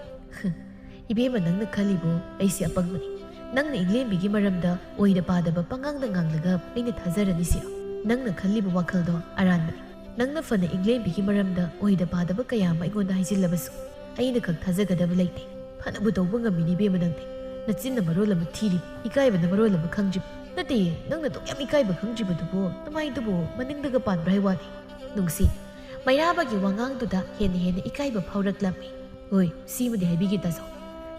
"ꯏꯕꯦꯝꯃ, ꯅꯪꯅ ꯈꯜꯂꯤꯕꯨ ꯑꯩꯁꯦ ꯑꯄꯪꯕꯅꯤ? ꯅꯪꯅ ꯏꯪꯂꯦꯝꯕꯤꯒꯤ ꯃꯔꯝꯗ ꯑꯣꯏꯗ ꯄꯥꯗꯕ ꯄꯉꯥꯡꯗ ꯉꯥꯡꯂꯒ ꯑꯩꯅ ꯊꯥꯖꯔꯅꯤ ꯁꯤꯔꯣ? ꯅꯪꯅ ꯈꯜꯂꯤꯕ ꯋꯥꯈꯜꯗꯣ ꯑꯔꯥꯟꯕꯅꯤ꯫ ꯅꯪꯅ ꯐꯅ ꯏꯪꯂꯦꯝꯕꯤꯒꯤ ꯃꯔꯝꯗ ꯑꯣꯏꯗ ꯄꯥꯗꯕ ꯀꯌꯥ ꯑꯃ ꯑꯩꯉꯣꯟꯗ ꯍꯥꯏꯖꯤꯜꯂꯕꯁꯨ ꯑꯩꯅ ꯈꯛ ꯊꯥꯖꯒꯗꯕ ꯂꯩꯇꯦ꯫ ꯐꯅꯕꯨ ꯇꯧꯕ ꯉꯝꯃꯤꯅꯤ ꯏꯕꯦꯝꯃ ꯅꯪꯗꯤ꯫ ꯅꯆꯤꯟꯅ ꯃꯔꯣꯜ ꯑꯃ ꯊꯤꯔꯤ, ꯏꯀꯥꯏꯕꯅ ꯃꯔꯣꯜ ꯑꯃ ꯈꯪꯗ꯭ꯔꯤ꯫ ꯅꯠꯇꯦ, ꯅꯪꯅ ꯑꯗꯨꯛ ꯌꯥꯝ ꯏꯀꯥꯏꯕ ꯈꯪꯗ꯭ꯔꯤꯕꯗꯨꯕꯨ ꯅꯃꯥꯏꯗꯨꯕꯨ ꯃꯅꯤꯡꯗꯒ ꯄꯥꯟꯕ꯭ꯔꯥ ꯍꯥꯏ ꯋꯥꯅꯤ꯫ ꯅꯨꯡꯁꯤ, ꯃꯩꯔꯥꯕꯒꯤ ꯋꯥꯉꯥꯡꯗꯨꯗ ꯍꯦꯟꯅ ꯍꯦꯟꯅ ꯏꯀꯥꯏꯕ ꯐꯥꯎꯔꯛꯂꯝꯃꯤ꯫ ꯍꯣꯏ, ꯁꯤꯃꯗꯤ ꯍꯥꯏꯕꯤꯒꯦ ꯇꯥꯖꯧ꯫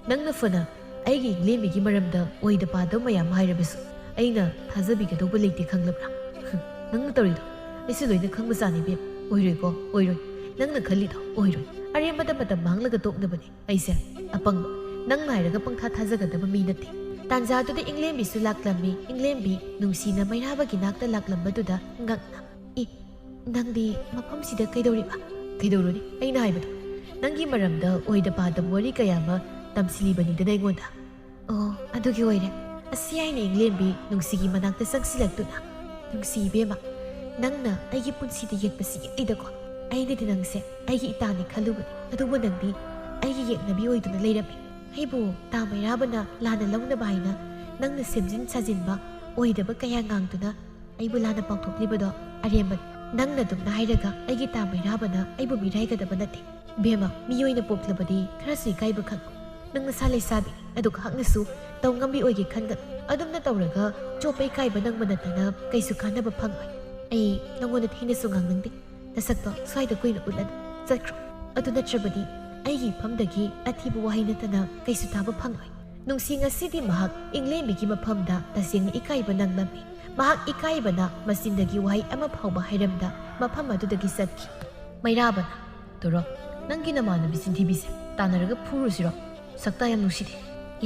ꯅꯪꯅ ꯐꯅ ꯑꯩꯒꯤ ꯏꯪꯂꯦꯝꯕꯤꯒꯤ ꯃꯔꯝꯗ ꯑꯣꯏꯗ ꯄꯥꯗꯕ ꯃꯌꯥꯝ ꯍꯥꯏꯔꯕꯁꯨ ꯑꯩꯅ ꯊꯥꯖꯕꯤꯒꯗꯧꯕ ꯂꯩꯇꯦ ꯈꯪꯂꯕ꯭ꯔꯥ? ꯍꯨꯝ, ꯅꯪꯅ ꯇꯧꯔꯤꯗꯣ ꯑꯩꯁꯨ ꯂꯣꯏꯅ ꯈꯪꯕ ꯆꯥꯅꯤ ꯏꯕꯦꯝ꯫ ꯑꯣꯏꯔꯣꯏꯀꯣ, ꯑꯣꯏꯔꯣꯏ꯫ ꯅꯪꯅ ꯈꯜꯂꯤꯗꯣ ꯑꯣꯏꯔꯣꯏ꯫ ꯑꯔꯦꯝꯕꯗ ꯃꯇꯝ ꯃꯥꯡꯂꯒ ꯇꯣꯛꯅꯕꯅꯤ꯫ ꯑꯩꯁꯦ ꯑꯄꯪꯕ, ꯅꯪꯅ ꯍꯥꯏꯔꯒ ꯄꯪꯊꯥ ꯊꯥꯖꯒꯗꯕ ꯃꯤ ꯅꯠꯇꯦ꯫ ꯇꯥꯟꯖꯥꯗꯨꯗ ꯏꯪꯂꯦꯝꯕꯤꯁꯨ ꯂꯥꯛꯂꯝꯃꯤ꯫ ꯏꯪꯂꯦꯝꯕꯤ ꯅꯨꯡꯁꯤꯅ ꯃꯩꯔꯥꯕꯒꯤ ꯅꯥꯛꯇ ꯂꯥꯛꯂꯝꯕꯗꯨꯗ ꯉꯛꯅ, "ꯏ, ꯅꯪꯗꯤ ꯃꯐꯝꯁꯤꯗ ꯀꯩꯗꯧꯔꯤꯕ?" "ꯀꯩꯗꯧꯔꯨꯅꯤ? ꯑꯩꯅ ꯍꯥꯏꯕꯗꯣ, ꯅꯪꯒꯤ ꯃꯔꯝꯗ ꯑꯣꯏꯗ ꯄꯥꯗꯕ ꯋꯥꯔꯤ ꯀꯌꯥ ꯑꯃ ꯇꯝꯁꯤꯜꯂꯤꯕꯅꯤꯗꯅ ꯑꯩꯉꯣꯟꯗ꯫" "ꯑꯣ, ꯑꯗꯨꯒꯤ ꯑꯣꯏꯔꯦ꯫" ꯑꯁꯤ ꯍꯥꯏꯅ ꯏꯪꯂꯦꯝꯕꯤ ꯅꯨꯡꯁꯤꯒꯤ ꯃꯅꯥꯛꯇ ꯆꯪꯁꯤꯜꯂꯛꯇꯨꯅ, "ꯅꯨꯡꯁꯤ ꯏꯕꯦꯝꯃ, ꯅꯪꯅ ꯑꯩꯒꯤ ꯄꯨꯟꯁꯤꯗ ꯌꯦꯛꯄꯁꯤ ꯌꯦꯛꯂꯤꯗꯀꯣ꯫ ꯑꯩꯅꯗꯤ ꯅꯪꯁꯦ ꯑꯩꯒꯤ ꯏꯇꯥꯅꯤ ꯈꯜꯂꯨꯕꯅꯤ꯫ ꯑꯗꯨꯕꯨ ꯅꯪꯗꯤ ꯑꯩꯒꯤ ꯌꯦꯛꯅꯕꯤ ꯑꯣꯏꯗꯨꯅ ꯂꯩꯔꯝꯃꯤ꯫ ꯑꯩꯕꯨ ꯇꯥ ꯃꯩꯔꯥꯕꯅ ꯂꯥꯟꯅ ꯂꯧꯅꯕ ꯍꯥꯏꯅ ꯅꯪꯅ ꯁꯦꯝꯖꯤꯟ ꯁꯥꯖꯤꯟꯕ ꯑꯣꯏꯗꯕ ꯀꯌꯥ ꯉꯥꯡꯗꯨꯅ ꯑꯩꯕꯨ ꯂꯥꯟꯅ ꯄꯥꯎꯊꯣꯛꯂꯤꯕꯗꯣ ꯑꯔꯦꯝꯕꯅꯤ꯫ ꯅꯪꯅ ꯑꯗꯨꯝꯅ ꯍꯥꯏꯔꯒ ꯑꯩꯒꯤ ꯇꯥ ꯃꯩꯔꯥꯕꯅ ꯑꯩꯕꯨ ꯃꯤꯔꯥꯏꯒꯗꯕ ꯅꯠꯇꯦ꯫ ꯏꯕꯦꯝꯃ, ꯃꯤ ꯑꯣꯏꯅ ꯄꯣꯛꯂꯕꯗꯤ ꯈꯔꯁꯨ ꯏꯀꯥꯏꯕ ꯈꯪꯉꯨ꯫ ꯅꯪ ꯅꯁꯥ ꯂꯩꯁꯥꯕꯤ, ꯑꯗꯨ ꯈꯛꯅꯁꯨ ꯇꯧ ꯉꯝꯕꯤ ꯑꯣꯏꯒꯦ ꯈꯟꯒꯅꯨ꯫ ꯑꯗꯨꯝꯅ ꯇꯧꯔꯒ ꯆꯣꯞꯄ ꯏꯀꯥꯏꯕ ꯅꯪꯕ ꯅꯠꯇꯅ ꯀꯩꯁꯨ ꯀꯥꯟꯅꯕ ꯐꯪꯉꯣꯏ꯫ ꯑꯩ ꯅꯪꯉꯣꯟꯗ ꯊꯤꯅꯁꯨ ꯉꯥꯡꯅꯤꯡꯗꯦ꯫ ꯅꯁꯛꯇꯣ ꯁ꯭ꯋꯥꯏꯗ ꯀꯨꯏꯅ ꯎꯠꯂꯅꯨ꯫ ꯆꯠꯈ꯭ꯔꯣ꯫ ꯑꯗꯨ ꯅꯠꯇ꯭ꯔꯕꯗꯤ ꯑꯩꯒꯤ ꯏꯐꯝꯗꯒꯤ ꯑꯊꯤꯕ ꯋꯥꯍꯩ ꯅꯠꯇꯅ ꯀꯩꯁꯨ ꯇꯥꯕ ꯐꯪꯂꯣꯏ꯫" ꯅꯨꯡꯁꯤ ꯉꯁꯤꯗꯤ ꯃꯍꯥꯛ ꯏꯪꯂꯦꯝꯕꯤꯒꯤ ꯃꯐꯝꯗ ꯇꯁꯦꯡꯅ ꯏꯀꯥꯏꯕ ꯅꯪꯂꯝꯃꯤ꯫ ꯃꯍꯥꯛ ꯏꯀꯥꯏꯕꯅ ꯃꯆꯤꯟꯗꯒꯤ ꯋꯥꯍꯩ ꯑꯃ ꯐꯥꯎꯕ ꯍꯥꯏꯔꯝꯗ ꯃꯐꯝ ꯑꯗꯨꯗꯒꯤ ꯆꯠꯈꯤ꯫ ꯃꯩꯔꯥꯕꯅ, "ꯇꯣꯔꯣ, ꯅꯪꯒꯤ ꯅꯃꯥꯟꯅꯕꯤ ꯆꯤꯟꯊꯤꯕꯤꯁꯦ ꯇꯥꯟꯅꯔꯒ ꯐꯨꯔꯨꯁꯤꯔꯣ? ꯁꯛꯇ ꯌꯥꯝ ꯅꯨꯡꯁꯤꯗꯦ꯫"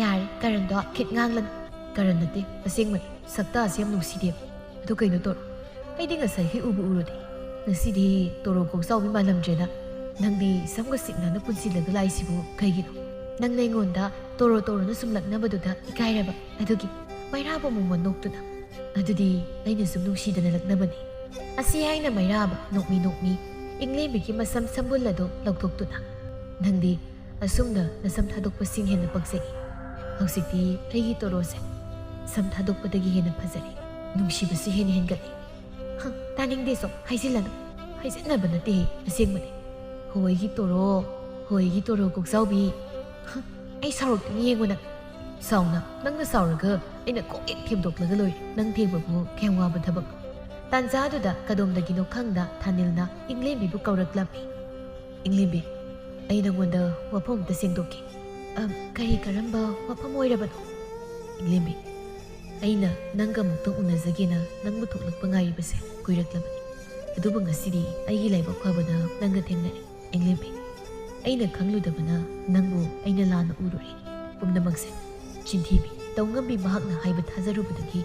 "ꯌꯥꯔꯦ, ꯀꯔꯟꯗꯣ ꯈꯤꯠ ꯉꯥꯡꯂꯅꯨ꯫" "ꯀꯔꯟ ꯅꯠꯇꯦ, ꯑꯁꯦꯡꯕꯅꯤ꯫ ꯁꯛꯇ ꯑꯁꯦ ꯌꯥꯝ ꯅꯨꯡꯁꯤꯗꯦꯕ꯫ ꯑꯗꯨ ꯀꯩꯅꯣ ꯇꯣꯔꯣ, ꯑꯩꯗꯤ ꯉꯁꯥꯏꯈꯩ ꯎꯕꯨ ꯎꯔꯨꯗꯦ꯫ ꯉꯁꯤꯗꯤ ꯇꯣꯔꯣ ꯀꯣꯛꯆꯥꯎꯕꯤ ꯃꯥꯜꯂꯝꯗ꯭ꯔꯦꯅ꯫ ꯅꯪꯗꯤ ꯁꯝꯒ ꯁꯤꯛꯅꯅ ꯄꯨꯟꯁꯤꯜꯂꯒ ꯂꯥꯛꯏꯁꯤꯕꯨ ꯀꯩꯒꯤꯅꯣ?" ꯅꯪꯅ ꯑꯩꯉꯣꯟꯗ ꯇꯣꯔꯣ ꯇꯣꯔꯣꯅ ꯁꯨꯝ ꯂꯛꯅꯕꯗꯨꯗ ꯏꯀꯥꯏꯔꯕ ꯑꯗꯨꯒꯤ꯫ ꯃꯩꯔꯥꯕ ꯃꯨꯝꯃ ꯅꯣꯛꯇꯨꯅ, "ꯑꯗꯨꯗꯤ ꯑꯩꯅ ꯁꯨꯝ ꯅꯨꯡꯁꯤꯗꯅ ꯂꯛꯅꯕꯅꯤ꯫" ꯑꯁꯤ ꯍꯥꯏꯅ ꯃꯩꯔꯥꯕ ꯅꯣꯛꯃꯤ ꯅꯣꯛꯃꯤ ꯏꯪꯂꯦꯝꯕꯤꯒꯤ ꯃꯁꯝ ꯁꯝꯕꯨꯜ ꯑꯗꯨ ꯂꯧꯊꯣꯛꯇꯨꯅ, "ꯅꯪꯗꯤ ꯑꯁꯨꯝꯅ ꯅꯁꯝ ꯊꯥꯗꯣꯛꯄꯁꯤꯡ ꯍꯦꯟꯅ ꯄꯛꯆꯩ꯫ ꯍꯧꯖꯤꯛꯇꯤ ꯑꯩꯒꯤ ꯇꯣꯔꯣꯁꯦ ꯁꯝ ꯊꯥꯗꯣꯛꯄꯗꯒꯤ ꯍꯦꯟꯅ ꯐꯖꯔꯦ꯫ ꯅꯨꯡꯁꯤꯕꯁꯨ ꯍꯦꯟꯅ ꯍꯦꯟꯒꯠꯂꯦ꯫" "ꯍ, ꯇꯥꯅꯤꯡꯗꯦ ꯁꯣ, ꯍꯥꯏꯖꯤꯜꯂꯅꯨ꯫ ꯍꯥꯏꯖꯤꯟꯅꯕ ꯅꯠꯇꯦ, ꯑꯁꯦꯡꯕꯅꯦ꯫ ꯍꯣꯏꯒꯤ ꯇꯣꯔꯣ, ꯍꯣꯏꯒꯤ ꯇꯣꯔꯣ ꯀꯣꯛꯆꯥꯎꯕꯤ꯫ ꯍ, ꯑꯩ ꯁꯥꯎꯔꯛꯇꯣꯏꯅꯤ ꯌꯦꯡꯉꯨ ꯅꯪ꯫ ꯁꯥꯎꯅ, ꯅꯪꯅ ꯁꯥꯎꯔꯒ ꯑꯩꯅ ꯀꯣꯛ ꯍꯦꯛ ꯊꯦꯝꯗꯣꯛꯂꯒ ꯂꯣꯏꯔꯦ꯫ ꯅꯪ ꯊꯦꯝꯕꯕꯨ ꯀꯌꯥꯝ ꯋꯥꯕ ꯊꯕꯛꯅꯣ? ꯇꯥꯟꯖꯥꯗꯨꯗ ꯀꯗꯣꯝꯗꯒꯤꯅꯣ ꯈꯪꯗ ꯊꯥꯅꯤꯜꯅ ꯏꯪꯂꯦꯝꯕꯤꯕꯨ ꯀꯧꯔꯛꯂꯝꯃꯤ꯫ "ꯏꯪꯂꯦꯝꯕꯤ, ꯑꯩ ꯅꯉꯣꯟꯗ ꯋꯥꯐꯝ ꯑꯝꯇ ꯁꯦꯡꯗꯣꯛꯀꯦ꯫" "ꯑ, ꯀꯔꯤ ꯀꯔꯝꯕ ꯋꯥꯐꯝ ꯑꯣꯏꯔꯕꯅꯣ?" "ꯏꯪꯂꯦꯝꯕꯤ, ꯑꯩꯅ ꯅꯪꯒ ꯑꯃꯨꯛꯇꯪ ꯎꯅꯖꯒꯦꯅ ꯅꯪꯕꯨ ꯊꯣꯛꯂꯛꯄ ꯉꯥꯏꯔꯤꯕꯁꯦ ꯀꯨꯏꯔꯛꯂꯕꯅꯤ꯫ ꯑꯗꯨꯕꯨ ꯉꯁꯤꯗꯤ ꯑꯩꯒꯤ ꯂꯥꯏꯕꯛ ꯐꯕꯅ ꯅꯪꯒ ꯊꯦꯡꯅꯔꯦ꯫ ꯏꯪꯂꯦꯝꯕꯤ, ꯑꯩꯅ ꯈꯪꯂꯨꯗꯕꯅ ꯅꯪꯕꯨ ꯑꯩꯅ ꯂꯥꯟꯅ ꯎꯔꯨꯔꯦ꯫ ꯄꯨꯝꯅꯃꯛꯁꯦ ꯆꯤꯟꯊꯤꯕꯤ ꯇꯧꯉꯝꯕꯤ ꯃꯍꯥꯛꯅ ꯍꯥꯏꯕ ꯊꯥꯖꯔꯨꯕꯗꯒꯤ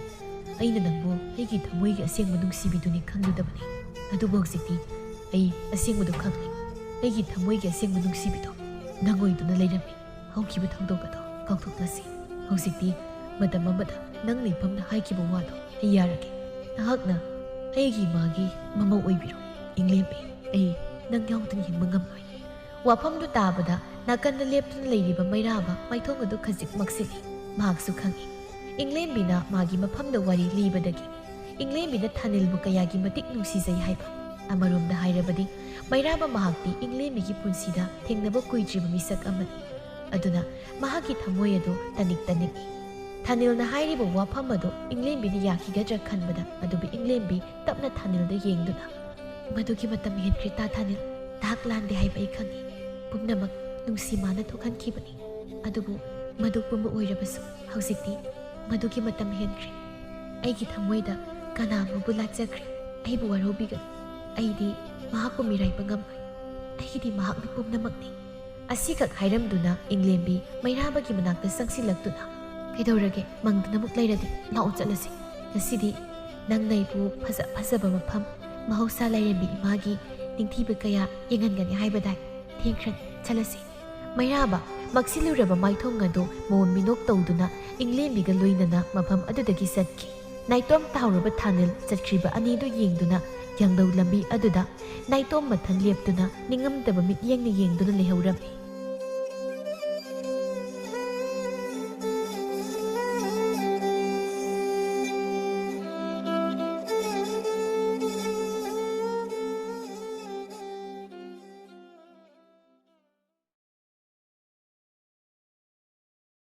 ꯑꯩꯅ ꯅꯪꯕꯨ ꯑꯩꯒꯤ ꯊꯃꯣꯏꯒꯤ ꯑꯁꯦꯡꯕ ꯅꯨꯡꯁꯤꯕꯤꯗꯨꯅꯤ ꯈꯪꯂꯨꯗꯕꯅꯤ꯫ ꯑꯗꯨꯕꯨ ꯍꯧꯖꯤꯛꯇꯤ ꯑꯩ ꯑꯁꯦꯡꯕꯗꯨ ꯈꯪꯂꯦ꯫ ꯑꯩꯒꯤ ꯊꯃꯣꯏꯒꯤ ꯑꯁꯦꯡꯕ ꯅꯨꯡꯁꯤꯕꯤꯗꯣ ꯅꯪ ꯑꯣꯏꯗꯨꯅ ꯂꯩꯔꯝꯃꯤ꯫ ꯍꯧꯈꯤꯕ ꯊꯧꯗꯣꯛ ꯑꯗꯣ ꯀꯥꯎꯊꯣꯛꯂꯁꯤ꯫ ꯍꯧꯖꯤꯛꯇꯤ ꯃꯇꯝ ꯑꯃꯗ ꯅꯪ ꯂꯩꯐꯝꯅ ꯍꯥꯏꯈꯤꯕ ꯋꯥꯗꯣ ꯑꯩ ꯌꯥꯔꯒꯦ꯫ ꯅꯍꯥꯛꯅ ꯑꯩꯒꯤ ꯏꯃꯥꯒꯤ ꯃꯃꯧ ꯑꯣꯏꯕꯤꯔꯣ꯫ ꯏꯪꯂꯦꯝꯕꯤ, ꯑꯩ ꯅꯪ ꯌꯥꯎꯗꯅ ꯍꯤꯡꯕ ꯉꯝꯂꯣꯏ꯫" ꯋꯥꯐꯝꯗꯨ ꯇꯥꯕꯗ ꯅꯥꯀꯟꯗ ꯂꯦꯞꯇꯨꯅ ꯂꯩꯔꯤꯕ ꯃꯩꯔꯥꯕ ꯃꯥꯏꯊꯣꯡ ꯑꯗꯨ ꯈꯖꯤꯛ ꯃꯛꯁꯤꯜꯂꯤ꯫ ꯃꯍꯥꯛꯁꯨ ꯈꯪꯏ, ꯏꯪꯂꯦꯝꯕꯤꯅ ꯃꯥꯒꯤ ꯃꯐꯝꯗ ꯋꯥꯔꯤ ꯂꯤꯕꯗꯒꯤ ꯏꯪꯂꯦꯝꯕꯤꯅ ꯊꯥꯅꯤꯜꯕꯨ ꯀꯌꯥꯒꯤ ꯃꯇꯤꯛ ꯅꯨꯡꯁꯤꯖꯩ ꯍꯥꯏꯕ꯫ ꯑꯃꯔꯣꯝꯗ ꯍꯥꯏꯔꯕꯗꯤ ꯃꯩꯔꯥꯕ ꯃꯍꯥꯛꯇꯤ ꯏꯪꯂꯦꯝꯕꯤꯒꯤ ꯄꯨꯟꯁꯤꯗ ꯊꯦꯡꯅꯕ ꯀꯨꯏꯗ꯭ꯔꯤꯕ ꯃꯤꯁꯛ ꯑꯃꯅꯤ꯫ ꯑꯗꯨꯅ ꯃꯍꯥꯛꯀꯤ ꯊꯃꯣꯏ ꯑꯗꯨ ꯇꯅꯤꯛ ꯇꯅꯤꯛꯏ꯫ ꯊꯥꯅꯤꯜꯅ ꯍꯥꯏꯔꯤꯕ ꯋꯥꯐꯝ ꯑꯗꯨ ꯏꯪꯂꯦꯝꯕꯤꯅ ꯌꯥꯈꯤꯒꯗ꯭ꯔꯥ ꯈꯟꯕꯗ, ꯑꯗꯨꯕꯨ ꯏꯪꯂꯦꯝꯕꯤ ꯇꯞꯅ ꯊꯥꯅꯤꯜꯗ ꯌꯦꯡꯗꯨꯅ, "ꯃꯗꯨꯒꯤ ꯃꯇꯝ ꯍꯦꯟꯈ꯭ꯔꯦ ꯇꯥ ꯊꯥꯅꯤꯜ꯫ ꯅꯍꯥꯛ ꯂꯥꯟꯗꯦ ꯍꯥꯏꯕ ꯑꯩ ꯈꯪꯏ꯫ ꯄꯨꯝꯅꯃꯛ ꯅꯨꯡꯁꯤꯃꯥꯅ ꯊꯣꯛꯍꯟꯈꯤꯕꯅꯤ꯫ ꯑꯗꯨꯕꯨ ꯃꯗꯨ ꯄꯨꯝꯕ ꯑꯣꯏꯔꯕꯁꯨ ꯍꯧꯖꯤꯛꯇꯤ ꯃꯗꯨꯒꯤ ꯃꯇꯝ ꯍꯦꯟꯈ꯭ꯔꯦ꯫ ꯑꯩꯒꯤ ꯊꯃꯣꯏꯗ ꯀꯅꯥ ꯑꯃꯕꯨ ꯂꯥꯠꯆꯈ꯭ꯔꯦ꯫ ꯑꯩꯕꯨ ꯋꯥꯔꯧꯕꯤꯒꯅꯨ꯫ ꯑꯩꯗꯤ ꯃꯍꯥꯛꯄꯨ ꯃꯤꯔꯥꯏꯕ ꯉꯝꯂꯣꯏ꯫ ꯑꯩꯒꯤꯗꯤ ꯃꯍꯥꯛꯅ ꯄꯨꯝꯅꯃꯛꯅꯤ꯫" ꯑꯁꯤꯈꯛ ꯍꯥꯏꯔꯝꯗꯨꯅ ꯏꯪꯂꯦꯝꯕꯤ ꯃꯩꯔꯥꯕꯒꯤ ꯃꯅꯥꯛꯇ ꯆꯪꯁꯤꯜꯂꯛꯇꯨꯅ, "ꯀꯩꯗꯧꯔꯒꯦ? ꯃꯪꯗꯅ ꯑꯃꯨꯛ ꯂꯩꯔꯗꯤ? ꯂꯥꯛꯑꯣ ꯆꯠꯂꯁꯤ꯫ ꯉꯁꯤꯗꯤ ꯅꯪꯅ ꯑꯩꯕꯨ ꯐꯖ ꯐꯖꯕ ꯃꯐꯝ, ꯃꯍꯧꯁꯥ ꯂꯥꯏꯔꯦꯝꯕꯤ ꯏꯃꯥꯒꯤ ꯅꯤꯡꯊꯤꯕ ꯀꯌꯥ ꯌꯦꯡꯍꯟꯒꯅꯤ ꯍꯥꯏꯕꯗꯥꯏ? ꯊꯦꯡꯈ꯭ꯔꯅꯤ, ꯆꯠꯂꯁꯤ꯫" ꯃꯩꯔꯥꯕ ꯃꯛꯁꯤꯜꯂꯨꯔꯕ ꯃꯥꯏꯊꯣꯡ ꯑꯗꯨ ꯃꯑꯣꯟ ꯃꯤꯅꯣꯛ ꯇꯧꯗꯨꯅ ꯏꯪꯂꯦꯝꯕꯤꯒ ꯂꯣꯏꯅꯅ ꯃꯐꯝ ꯑꯗꯨꯗꯒꯤ ꯆꯠꯈꯤ꯫ ꯅꯥꯏꯇꯣꯝ ꯇꯥꯍꯧꯔꯕ ꯊꯥꯅꯤꯜ ꯆꯠꯈ꯭ꯔꯤꯕ ꯑꯅꯤꯗꯨ ꯌꯦꯡꯗꯨꯅ ꯌꯥꯡꯂꯧ ꯂꯝꯕꯤ ꯑꯗꯨꯗ ꯅꯥꯏꯇꯣꯝ ꯃꯊꯟ ꯂꯦꯞꯇꯨꯅ ꯅꯤꯡꯉꯝꯗꯕ ꯃꯤꯠꯌꯦꯡꯅ ꯌꯦꯡꯗꯨꯅ ꯂꯩꯍꯧꯔꯝꯃꯤ꯫